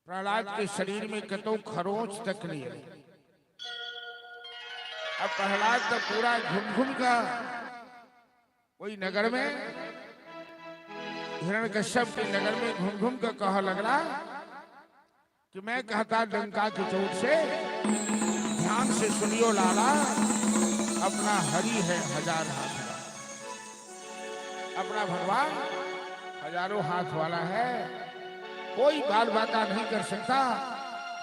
प्रहलाद के शरीर में कतौ खरोंच तक नहीं आई। अब प्रहलाद तो पूरा घुम घुम का वही नगर में, हिरण्यकश्यप के नगर में घूम घूम कर कह लगला कि मैं कहता डंका की चोट से, ध्यान से सुनियो लाला, अपना हरि है हजार हाथ वाला। अपना भगवान हजारों हाथ वाला है, कोई बाल बाका नहीं कर सकता।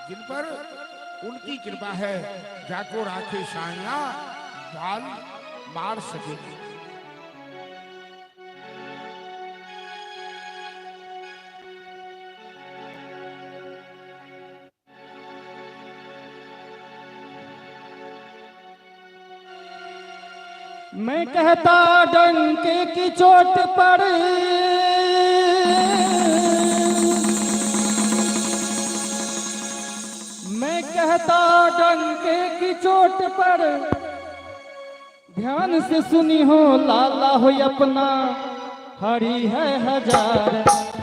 जिन पर उनकी कृपा है, जाको राखे साइया बाल मार सके। मैं कहता डंके की चोट पर, मैं कहता डंके की चोट पर, ध्यान से सुनी हो लाला हो, अपना हरि है हजार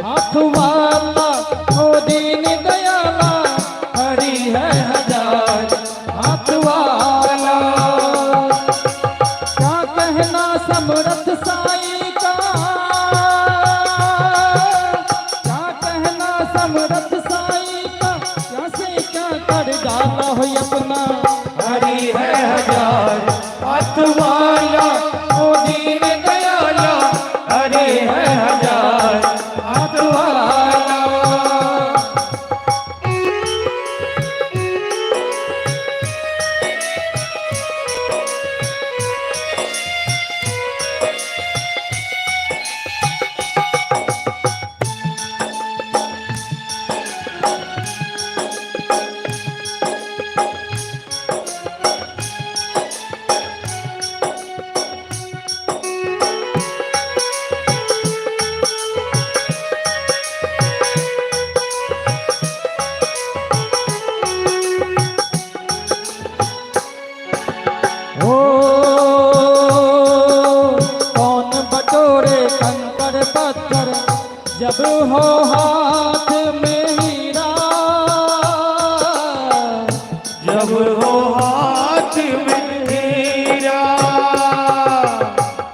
हाथ वाला, हो दीन दयाला, हरि है हजार हाथ वाला। क्या कहना समरथ साई का, क्या कहना समरथ साई का, क्या से क्या कर डाला हो, अपना हरि है हजार हाथ वाला, ओ दीन दयाला, हरि है हजार हाथ वाला। ओ कौन बटोरे कंकड़ पत्थर, जब हो हाथ में हीरा, जब हो हाथ में हीरा,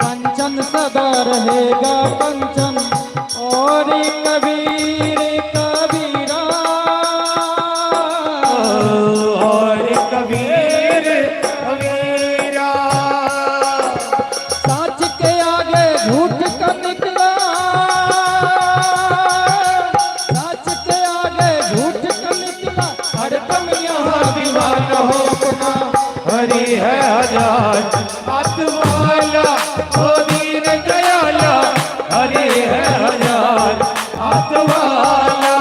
कंचन सदा रहेगा कंचन, और कबीर कबीरा, और कबीर हजार हाथ वाला, ओ दीन दयाला, हरि है हजार हाथ वाला।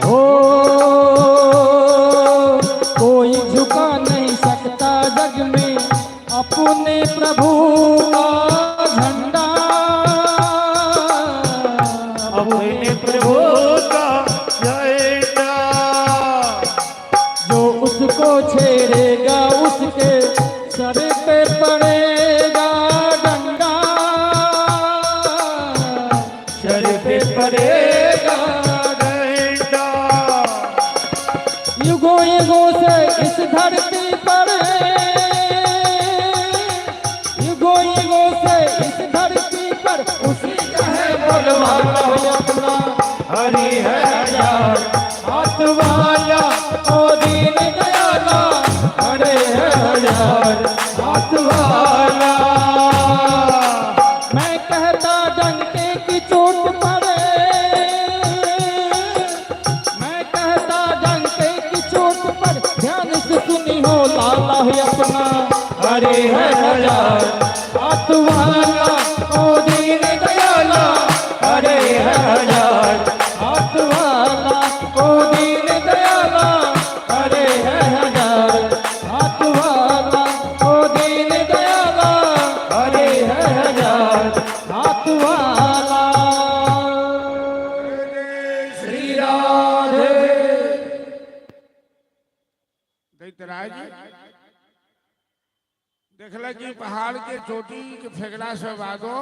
हो कोई झुका नहीं सकता जग में अपने प्रभु का झंडा। अपने प्रभु का झंडा, जो उसको छेड़ेगा उसके सर पे पड़ेगा डंडा। सर पे पड़ेगा डंडा। युगों युगों से इस धरती पर, युगों युगों से इस धरती पर उसी का है बोलबाला हो अपना हरि है हजार हाथ वाला, ओ दीन दयाला, हरे है हजार हाथ वाला। मैं कहता डंके की चोट पर, मैं कहता डंके की चोट पर, ध्यान से सुनी हो लाला हो अपना हरि है हजार हाथ वाला, ओ दीन दयाला, हरि है हजार हाथ वाला, ओ दीन दयाला, हरे है हजार हाथ वाला, ओ दीन दयाला, हरि है हजार हाथ वाला। श्री राधे। दैतराज देखल कि पहाड़ के चोटी के फेंकला से बादो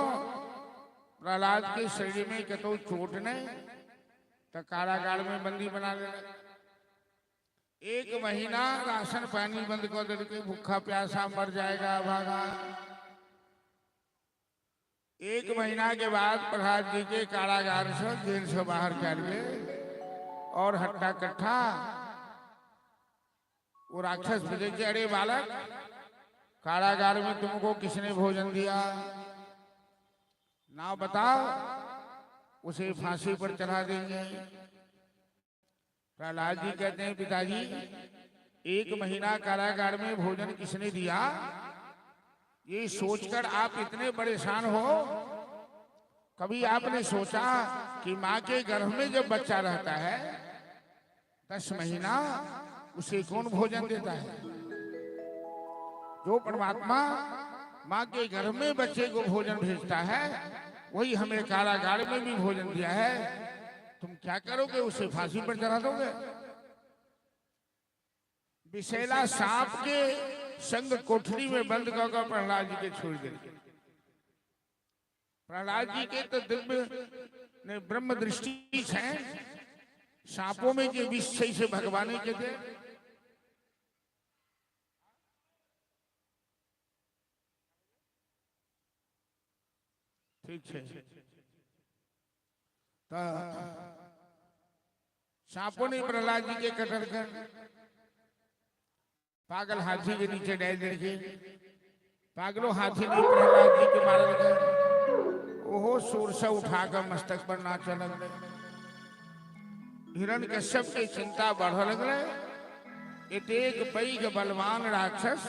प्रहलाद के शरीर में कतौ चोट नहीं, तो कारागार में बंदी बना देलक। एक महीना राशन पानी बंद कर देलकै, भूखा प्यासा मर जाएगा भागा। एक महीना के बाद प्रहलाद जी के कारागार से जेल से बाहर कर गए और हट्टा कट्ठा वो राक्षस पूछे कि अरे बालक, कारागार में तुमको किसने भोजन दिया? ना बताओ, उसे फांसी पर चढ़ा देंगे। प्रहलाद जी कहते हैं पिताजी, एक महीना कारागार में भोजन किसने दिया, ये सोचकर आप इतने परेशान हो? कभी आपने सोचा कि माँ के गर्भ में जब बच्चा रहता है 10 महीना, उसे कौन भोजन देता है? जो परमात्मा माँ के गर्भ में बच्चे को भोजन भेजता है, वही हमें कारागार में भी भोजन दिया है। तुम क्या करोगे? उसे फांसी पर चढ़ा दोगे? विषैला सांप के संग कोठरी में बंद कर प्रहलाद जी के छोड़ दे। प्रहलाद जी के तो दिव्य ने ब्रह्म दृष्टि है, सांपों में जो विष छै से भगवान के दे। ठीक छै, तो सांपों ने प्रहलाद जी के कटल कर पागल हाथी के नीचे डाल देलकै। पागलो हाथी ने प्रहलाद जी के मारल गए, ओहो सुर से उठाकर मस्तक पर नाचे लगले। हिरण कश्यप के चिंता बढ़ लगले, एतेक पैघ बलवान राक्षस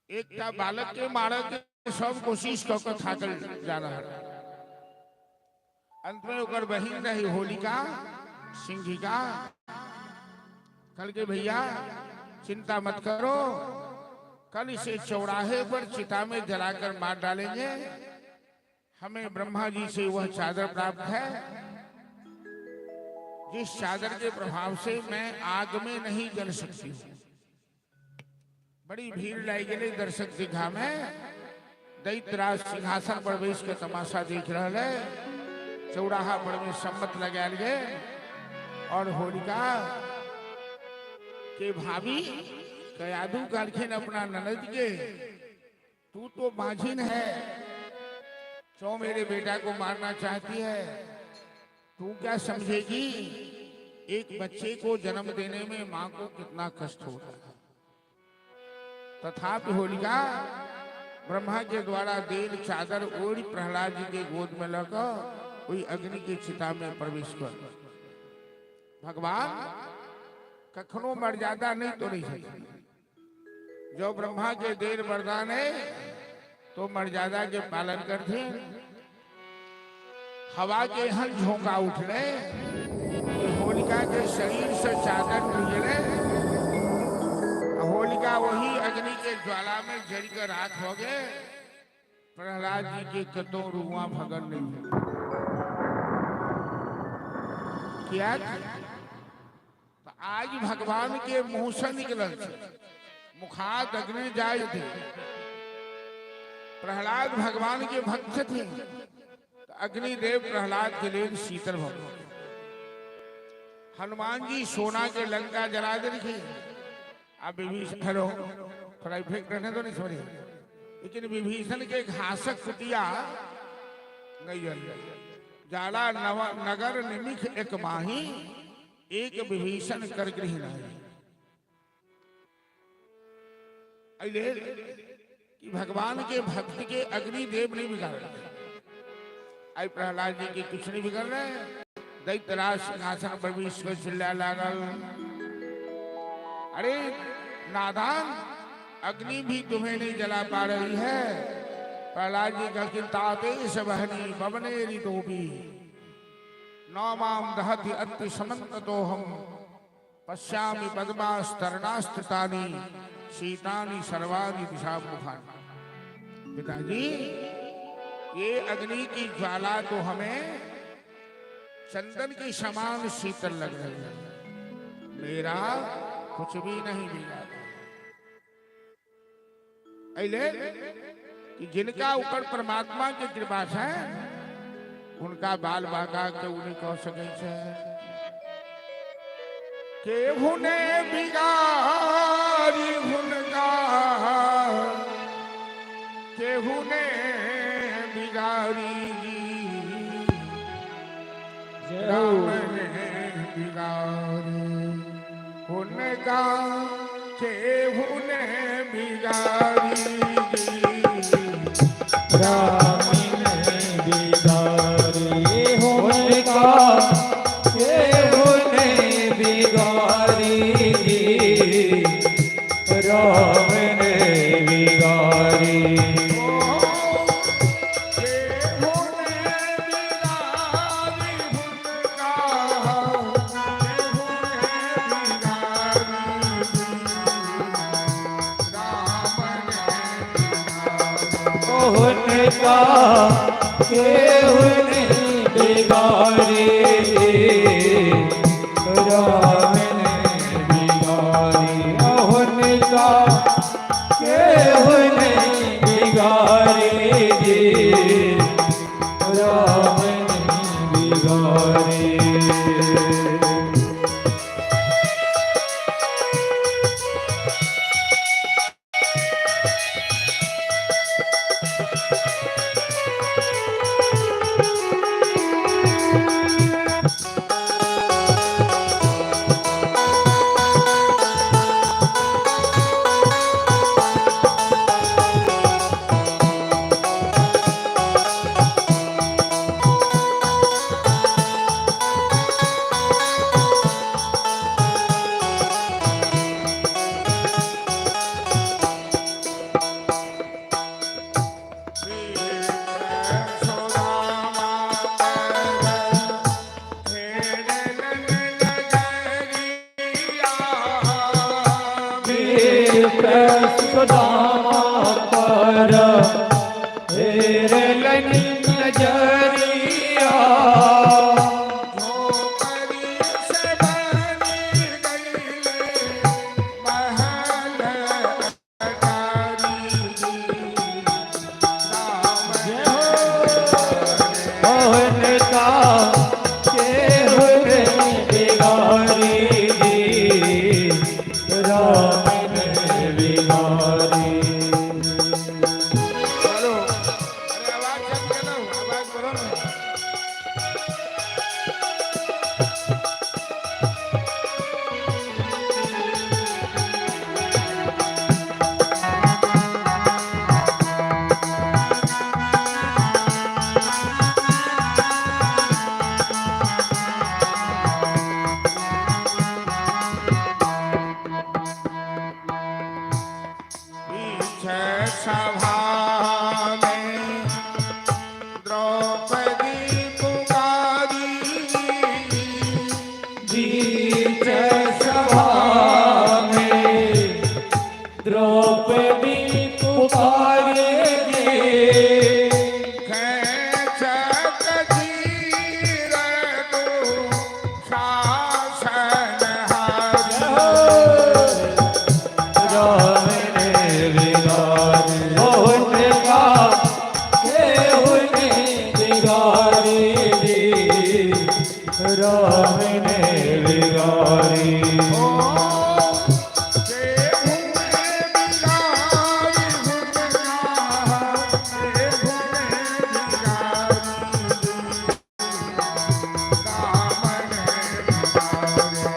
एकटा बालक के मारे के सब कोशिश कऽ के थाकल जा रहल। अंत में ओकर बहिन रही होलिका सिंहिका, कल के भैया चिंता मत करो, कल इसे चौराहे पर चिता में जलाकर मार डालेंगे। हमें ब्रह्मा जी से वह चादर प्राप्त है, जिस चादर के प्रभाव से मैं आग में नहीं जल सकती हूँ। बड़ी भीड़ लाई गई दर्शक दीघा में, दैत्यराज सिंहासन पर बैस के तमाशा देख रहा है। चौराहा पर में सम्मत लगायल गए और होलिका के भाभी कयाधु कहलखिन अपना ननद के, तू तो माझिन है, क्यों मेरे बेटा को मारना चाहती है? तू क्या समझेगी एक बच्चे को जन्म देने में माँ को कितना कष्ट होता है। तथापि होलिका ब्रह्मा के द्वारा देल चादर ओढ़ प्रहलाद जी के गोद में लकर वही अग्नि की चिता में प्रवेश कर। भगवान कखनो मर्यादा नहीं तोड़ी छथिन। जो ब्रह्मा के देल वरदान है तो मर्यादा के पालन करथिन। हवा के एहन झोंका उठले होलिका के शरीर से चादर निकले, होलिका वही अग्नि के ज्वाला में जल कर राख हो गए। प्रहलाद जी के कतो रुआ भगन नहीं भेल। किया तो आज भगवान के मुंह से निकलल छै, मुखात अग्नि जाय थे। प्रहलाद भगवान के भक्त थे, तो अग्निदेव प्रहलाद के लिए शीतल भगवान। हनुमान जी सोना के लंका जला देलखिन। अब विभीषण हेलो थोड़ा इफेक्ट रहने तो नहीं सॉरी, लेकिन विभीषण के घासक कुटिया नहीं जल जाला नगर निमिख एक माही, एक विभीषण कर गृह नहीं। कि भगवान के भक्त के अग्निदेव नहीं बिगाड़ रहे। आई प्रहलाद जी के कुछ नहीं बिगड़ रहे। दैत्यराज सिंहासन पर भी इसको चिल्ला लागल, अरे नादान, अग्नि भी तुम्हें नहीं जला पा रही है। प्रहलाद जी कहलखिन तातेश बहनी बवनेरी तो भी नौ माम दहति अति समन्त तो हम पश्यामि पद्मास्तरणास्थितानि सीतानि सर्वाणि दिशा मुखानि। पिताजी, ये अग्नि की ज्वाला तो हमें चंदन के समान शीतल लग रही है, मेरा कुछ भी नहीं बिगाड़ा। कि जिनका ऊपर परमात्मा के कृपा है उनका बाल बाका के उन्हें कह सके छे। केहू ने बिगाड़ी हुनका, केहू ने बिगाड़ी राम ने बिगाड़ी हुनका, केहू ने बिगाड़ी राम ने बिगाड़ी हुनका, केहू ने बिगाड़ी राम ने बिगाड़ी। केहू ने बिगाड़ी हुनका, केहू ने बिगाड़ी राम ने बिगाड़ी हुनका, केहू ने बिगाड़ी राम ने बिगाड़ी। हुनका, केहू ने बिगाड़ी राम ने बिगाड़ी। सुदामा पर फेरलनि नजरिया, हुनका केहू ने बिगाड़ी सभा में द्रौपदी पुकारी। बीच सभा में द्रौपदी पुकारेगी। खेचत चीर दुःशासन हरि। राम ने बिगाड़ी उनका केहू ने बिगाड़ी दी, राम ने बिगाड़ी। ओ केहू ने बिगाड़ी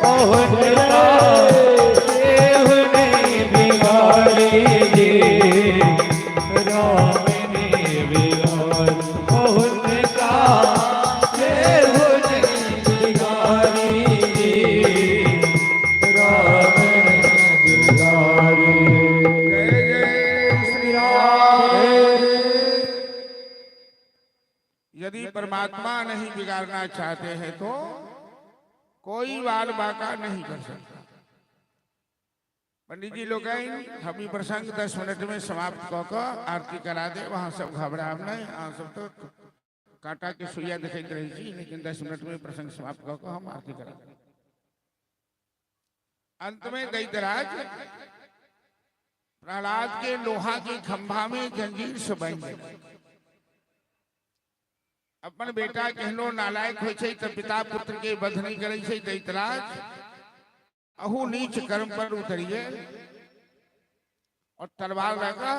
हुनका, केहू ने बिगाड़ी, राम ने बिगाड़ी। उनका केहू ने बिगाड़ी दी, राम ने बिगाड़ी। उनका केहू ने बिगाड़ी दी, राम ने बिगाड़ी। जय जय श्री राम। यदि परमात्मा नहीं बिगाड़ना चाहते हैं तो कोई बाल बाका नहीं कर सकता। पंडित जी लोग हम ई प्रसंग 10 मिनट में समाप्त कऽ कऽ आरती करा दे। वहाँ सब घबराब नहीं, अहाँ सब तो कांटा के सुइया देखैत रहै छी, लेकिन 10 मिनट में प्रसंग समाप्त कऽ कऽ हम आरती करा देब। अंत में दैत्यराज प्रहलाद के लोहा के खंभा में जंजीर से बांधि देलक। अपन बेटा केहनो नालायक होइ छै तऽ पिता पुत्र के वध नहि करै छै। दैत्यराज अहू नीच कर्म पर उतरिए और तलवार लगा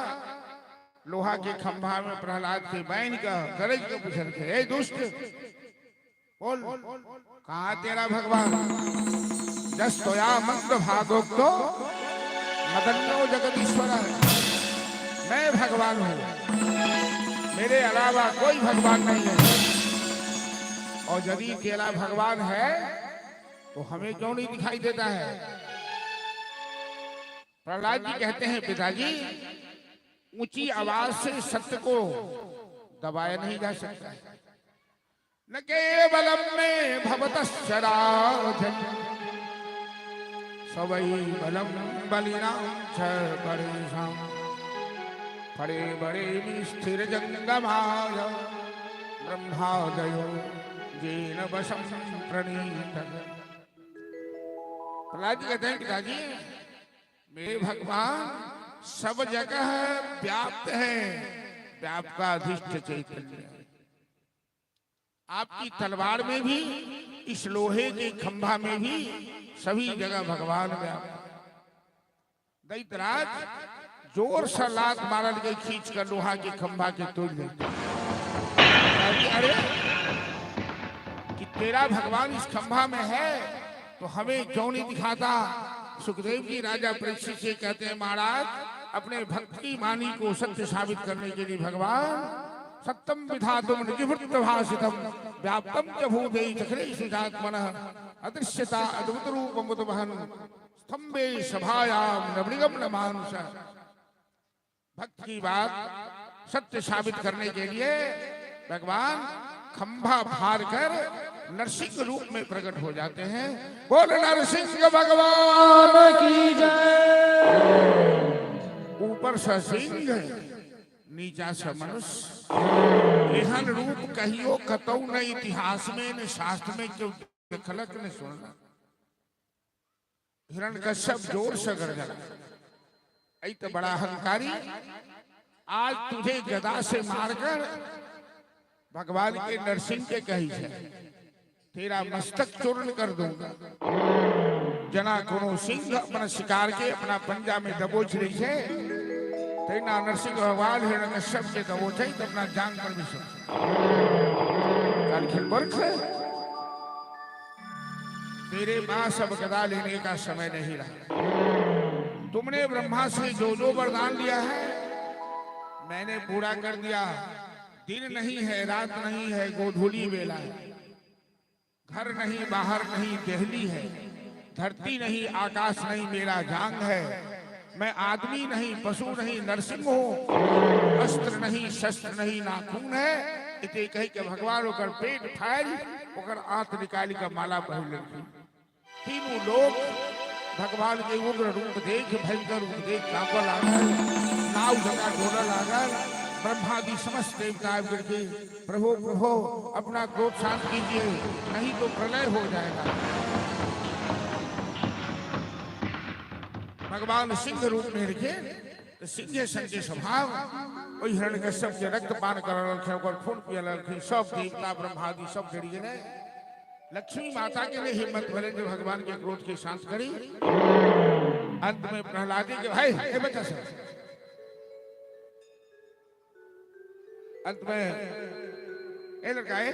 लोहा के खंभा में प्रहलाद के बांध के गरज के पूछलकै, ए दुष्ट, बोल, कहाँ तेरा भगवान? यस्त्वया मंद भागोक्तो मदन्यो जगदीश्वर है। मैं भगवान हूं, मेरे अलावा कोई भगवान नहीं है। और यदि तेरा भगवान है तो हमें क्यों नहीं दिखाई देता है? प्रहलाद जी कहते हैं, पिताजी, ऊंची आवाज से सत्य को दबाया नहीं जा सकता है। न केवलम मे भवतश्च राजन् स वै बलं बलिनां च परेषां परे बरे स्थिर जंगमाय ब्रह्मादयो येन वशं प्रणीत। प्रहलाद जी कहते हैं, पिताजी, मेरे भगवान सब जगह व्याप्त है, व्याप्त का अधिष्ठ चैतन्य है। आपकी तलवार में भी, इस लोहे के खंभा में भी, सभी जगह भगवान व्याप्त है। दैतराज जोर से लात मारल के खींच कर लोहा के खंभा के तोड़ देते। अरे, कि तेरा भगवान इस खंभा में है तो हमें क्यों नहीं दिखाता? सुखदेव जी राजा परीक्षित से कहते हैं, महाराज, अपने भक्त की वाणी को सत्य साबित करने के लिए भगवान सत्यम विधातुम निजवृत्त भाषितम व्याप्तम च भूतेष्वखिलेषु चात्मनः अदृश्यता अद्भुत रूपमुद्वहन स्तंभे सभायाम न मृगम न मानुष। भक्त की बात सत्य साबित करने के लिए भगवान खंभा फाड़ कर नरसिंह रूप में प्रकट हो जाते हैं। बोल नरसिंह भगवान की जय। ऊपर स सिंह, नीचा स मनुष्य। एहन रूप कहियो कतौ न इतिहास में न शास्त्र में क्यों देखलक न सुनलक। हिरण्यकश्यप जोर से गरजला, ऐ तो बड़ा अहंकारी, आज तुझे गदा से मारकर भगवान के नरसिंह के कही है, तेरा मस्तक चूर्ण कर दूंगा। जना कोनो सिंह अपना शिकार के अपना पंजा में दबोच रही है, तहिना नरसिंह भगवान हिरण्यकश्यप के दबोचे तो अपना जांग पर भी कहलखिन, मूर्ख, तेरे पास अब गदा लेने का समय नहीं रहा। तुमने ब्रह्मा से जो जो वरदान लिया है, मैंने पूरा कर दिया। दिन नहीं है, रात नहीं है, गोधूली वेला है। घर नहीं, बाहर नहीं, देहली है। धरती नहीं, आकाश नहीं, मेरा जांग है। मैं आदमी नहीं, पशु नहीं, नरसिंह हूँ, अस्त्र नहीं, शस्त्र नहीं, नाखून है। इते कही के भगवान ओकर पेट फाड़ि ओकर आंत निकाली के माला पहिर लेलखिन। तीनों लोग भगवान के उग्र रूप देख, भयंकर रूप देख कांपऽ लागल, नाव जकाँ डोलऽ लागल। ब्रह्मादि समस्त देवता आबि करके, प्रभु प्रभु, अपना क्रोध शांत कीजिए, नहीं तो प्रलय हो जाएगा। भगवान सिंह रूप में रखे तो सिंह सन के स्वभाव ओहि हिरण्यकश्यप के रक्तपान कर रहलखिन, ओकर खून पिय लगलखिन। सब देवता ब्रह्मादि सब डरि गेलै। लक्ष्मी माता के लिए हिम्मत भेलै जे भगवान के क्रोध के शांत करी। अंत में प्रहलाद जी के भाई ए बच्चा सब, अंत में ए लड़का ए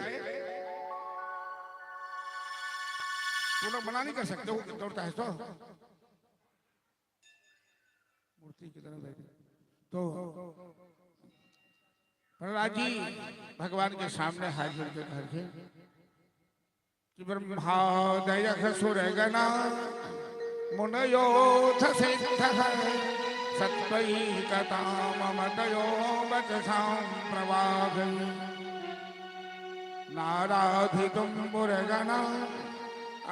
तू लोग मना नहीं कर सकते हो, दौड़ता है तो मूर्ति की तरह बैठे। तो प्रहलाद जी भगवान के सामने हाथ जोड़ के कहते कि ब्रह्मादय सुरगणा मुनयोथ सिद्धः सत्त्वैकताममतयो वचसां प्रवाहै नाराधितुं मुरगणा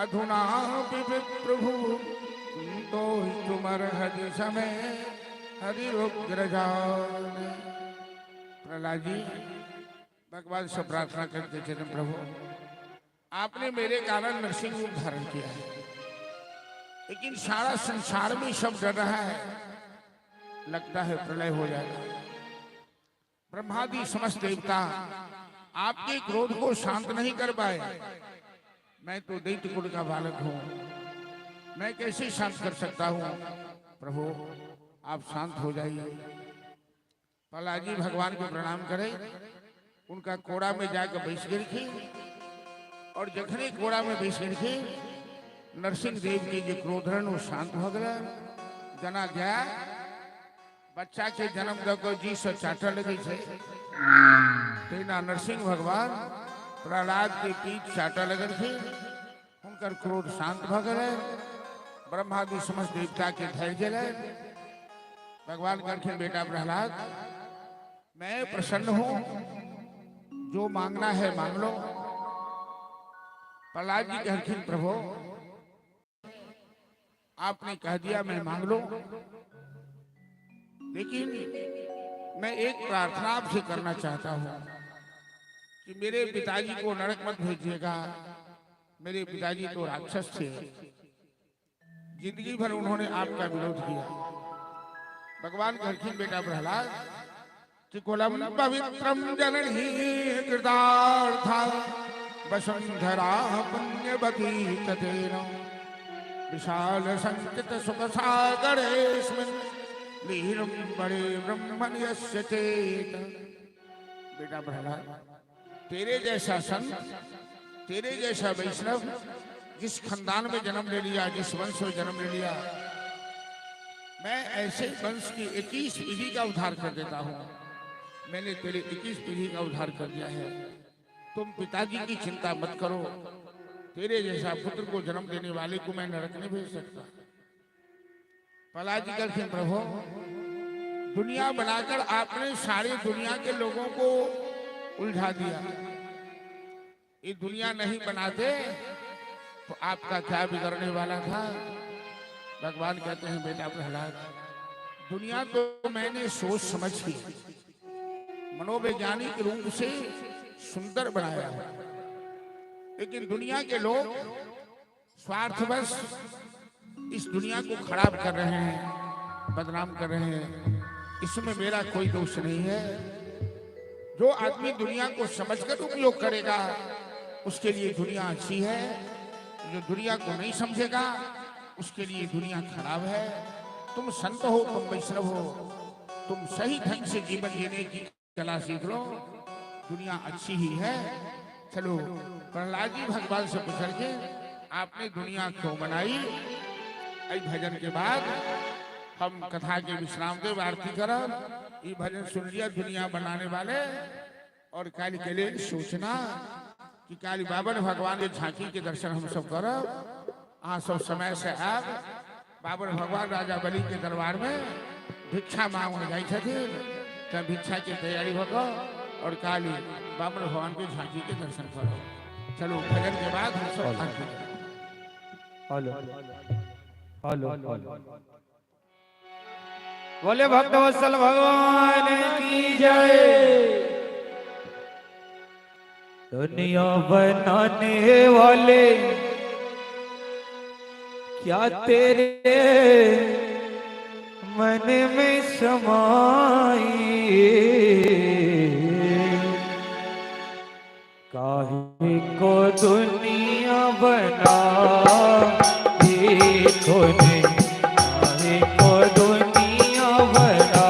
अधुनापि विप्रभु तो तुमर्हति समय हरिरुग्रजान। प्रहलाद जी भगवान से प्रार्थना करते थे, प्रभु आपने मेरे कारण नरसिंह रूप धारण किया है, लेकिन सारा संसार में सब डर रहा है, लगता है प्रलय हो जाएगा। ब्रह्मादि समस्त देवता आपके क्रोध को शांत नहीं कर पाए। मैं तो दैत्य कुल का बालक हूं, मैं कैसे शांत कर सकता हूं? प्रभु आप शांत हो जाइए। प्रहलाद जी भगवान को प्रणाम करें, उनका कोड़ा में जाकर बैस गई और जखने कोड़ा में बैस गई नरसिंह देव के जो क्रोध रहन वो शांत हो गया। जना गया बच्चा के जन्म दऽ कऽ जी से चाटऽ लगै छै, तहिना नरसिंह भगवान प्रहलाद के पीठ चाटऽ लगलखिन। हुनकर क्रोध शांत भऽ गेलै। ब्रह्मादि समस्त देवता के धैर्य गेलै। भगवान कहलखिन, बेटा प्रहलाद, मैं प्रसन्न हूं, जो मांगना है मांग लो। प्रहलाद जी कहलखिन, प्रभु आपने कह दिया मैं मांग लो, लेकिन मैं एक प्रार्थना आपसे करना चाहता हूं कि मेरे पिताजी को नरक मत भेजिएगा। मेरे पिताजी तो राक्षस थे, जिंदगी भर उन्होंने आपका विरोध किया। भगवान कहलखिन, बेटा प्रहलाद, कि कुलम पवित्रम जननी कृतार्था वसुंधरा पुण्यवती तेन विशाल संचित सुख सागरेस्मिन् लीनं बड़े ब्रह्मण यस्य चेत। बेटा प्रहलाद, तेरे जैसा संत, तेरे जैसा वैष्णव जिस खानदान में जन्म ले लिया, जिस वंश में जन्म ले लिया, मैं ऐसे वंश की 21 पीढ़ी का उद्धार कर देता हूं। मैंने तेरे 21 पीढ़ी का उद्धार कर दिया है। तुम पिताजी की चिंता मत करो, तेरे जैसा पुत्र को जन्म देने वाले को मैं नरक नहीं भेज सकता। प्रहलाद जी कहते, प्रभु दुनिया बनाकर आपने सारी दुनिया के लोगों को उलझा दिया। ये दुनिया नहीं बनाते तो आपका क्या बिगड़ने वाला था? भगवान कहते हैं, बेटा प्रहलाद, दुनिया तो मैंने सोच समझ के मनोवैज्ञानिक रूप से सुंदर बनाया है, लेकिन दुनिया के लोग स्वार्थवश इस दुनिया को खराब कर रहे हैं, बदनाम कर रहे हैं। इसमें मेरा कोई दोष नहीं है। जो आदमी दुनिया को समझकर उपयोग करेगा उसके लिए दुनिया अच्छी है, जो दुनिया को नहीं समझेगा उसके लिए दुनिया खराब है। तुम संत हो, तुम वैष्णव हो, तुम सही ढंग से जीवन जीने की कला सीख लो, दुनिया अच्छी ही है। चलो प्रहलाद जी भगवान से पूछ के आपने दुनिया क्यों बनाई? अई भजन के बाद हम कथा के विश्राम देव आरती करब। ये भजन सुन लिया दुनिया बनाने वाले, और काल के लिए सोचना कि काली बाबन भगवान के झांकी के दर्शन हम सब करब। अहाँ सब समय से आब। बाबर भगवान राजा बलि के दरबार में भिक्षा मांगने जाइ छथिन तऽ भिक्षा के तैयारी भऽ कऽ और काली बाबर भगवान के झांकी के दर्शन करो। चलो भजन के बाद हम सब झांकी। हेलो हेलो हेलो, बोले भक्तवत्सल भगवान की जय। दुनिया बनाने वाले क्या तेरे मन में समाई, काहे को दुनिया बना तूने, काहे को दुनिया बना,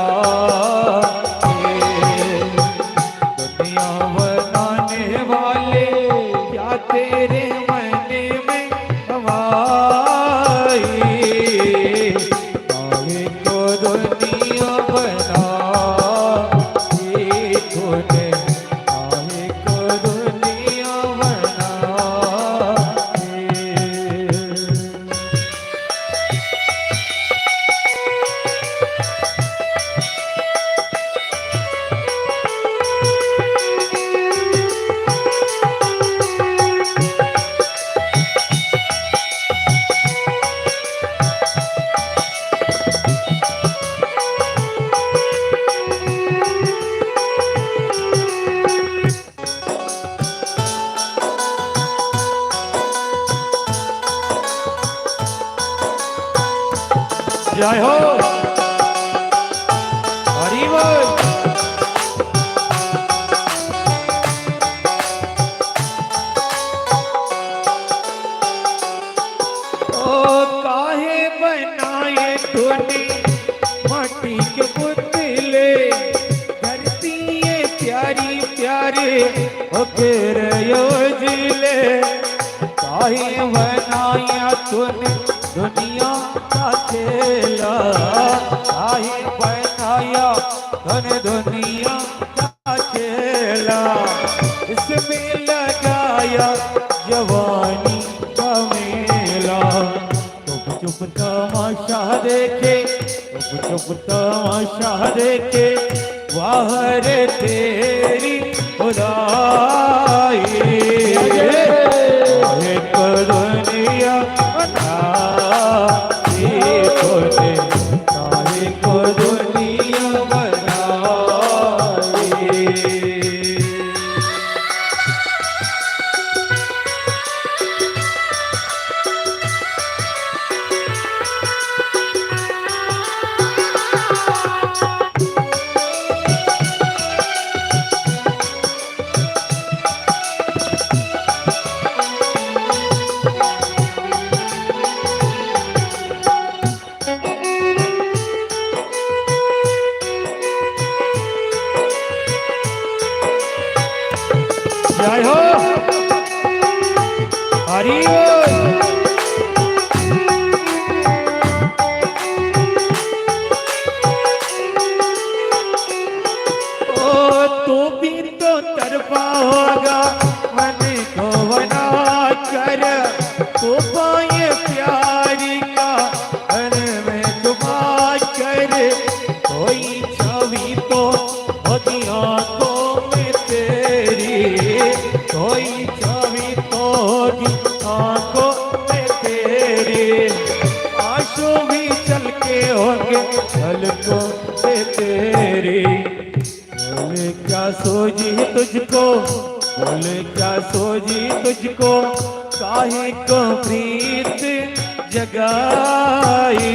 दुनिया बनाने वाले क्या तेरे मन में समाई, काहे को दुनिया बना तूने, काहे को दुनिया बना। जय हो, हरि बोल। ओ काहे बनाए तूने माटी के पुतले, धरती ये प्यारी प्यारे ओ फिर योजले, काहे बनाया तूने दुनिया का खेला, काहे बनाया तूने दुनिया का खेला, इसमें लगाया जवानी का मेला। चुप चुप तमाशा देखे, चुप चुप तमाशा देखे, वाह रे तेरी खुदाई, एक दुनिया बनाई तूने, काहे को दुनिया बनाई। जय हो, हरि बोल। ओ तू भी तो तरफा होगा मन को बना कर, तू पाए प्यारी का मन में छुपा कर, कोई छवि तो होती आंखों में तेरी, कोई छवि तो होगी आंखों में तेरी, आंसू भी चल के होंगे पलकों पे तेरी। बोले क्या सोजी तुझको, बोले क्या सोजी तुझको, काहे को प्रीत जगाई।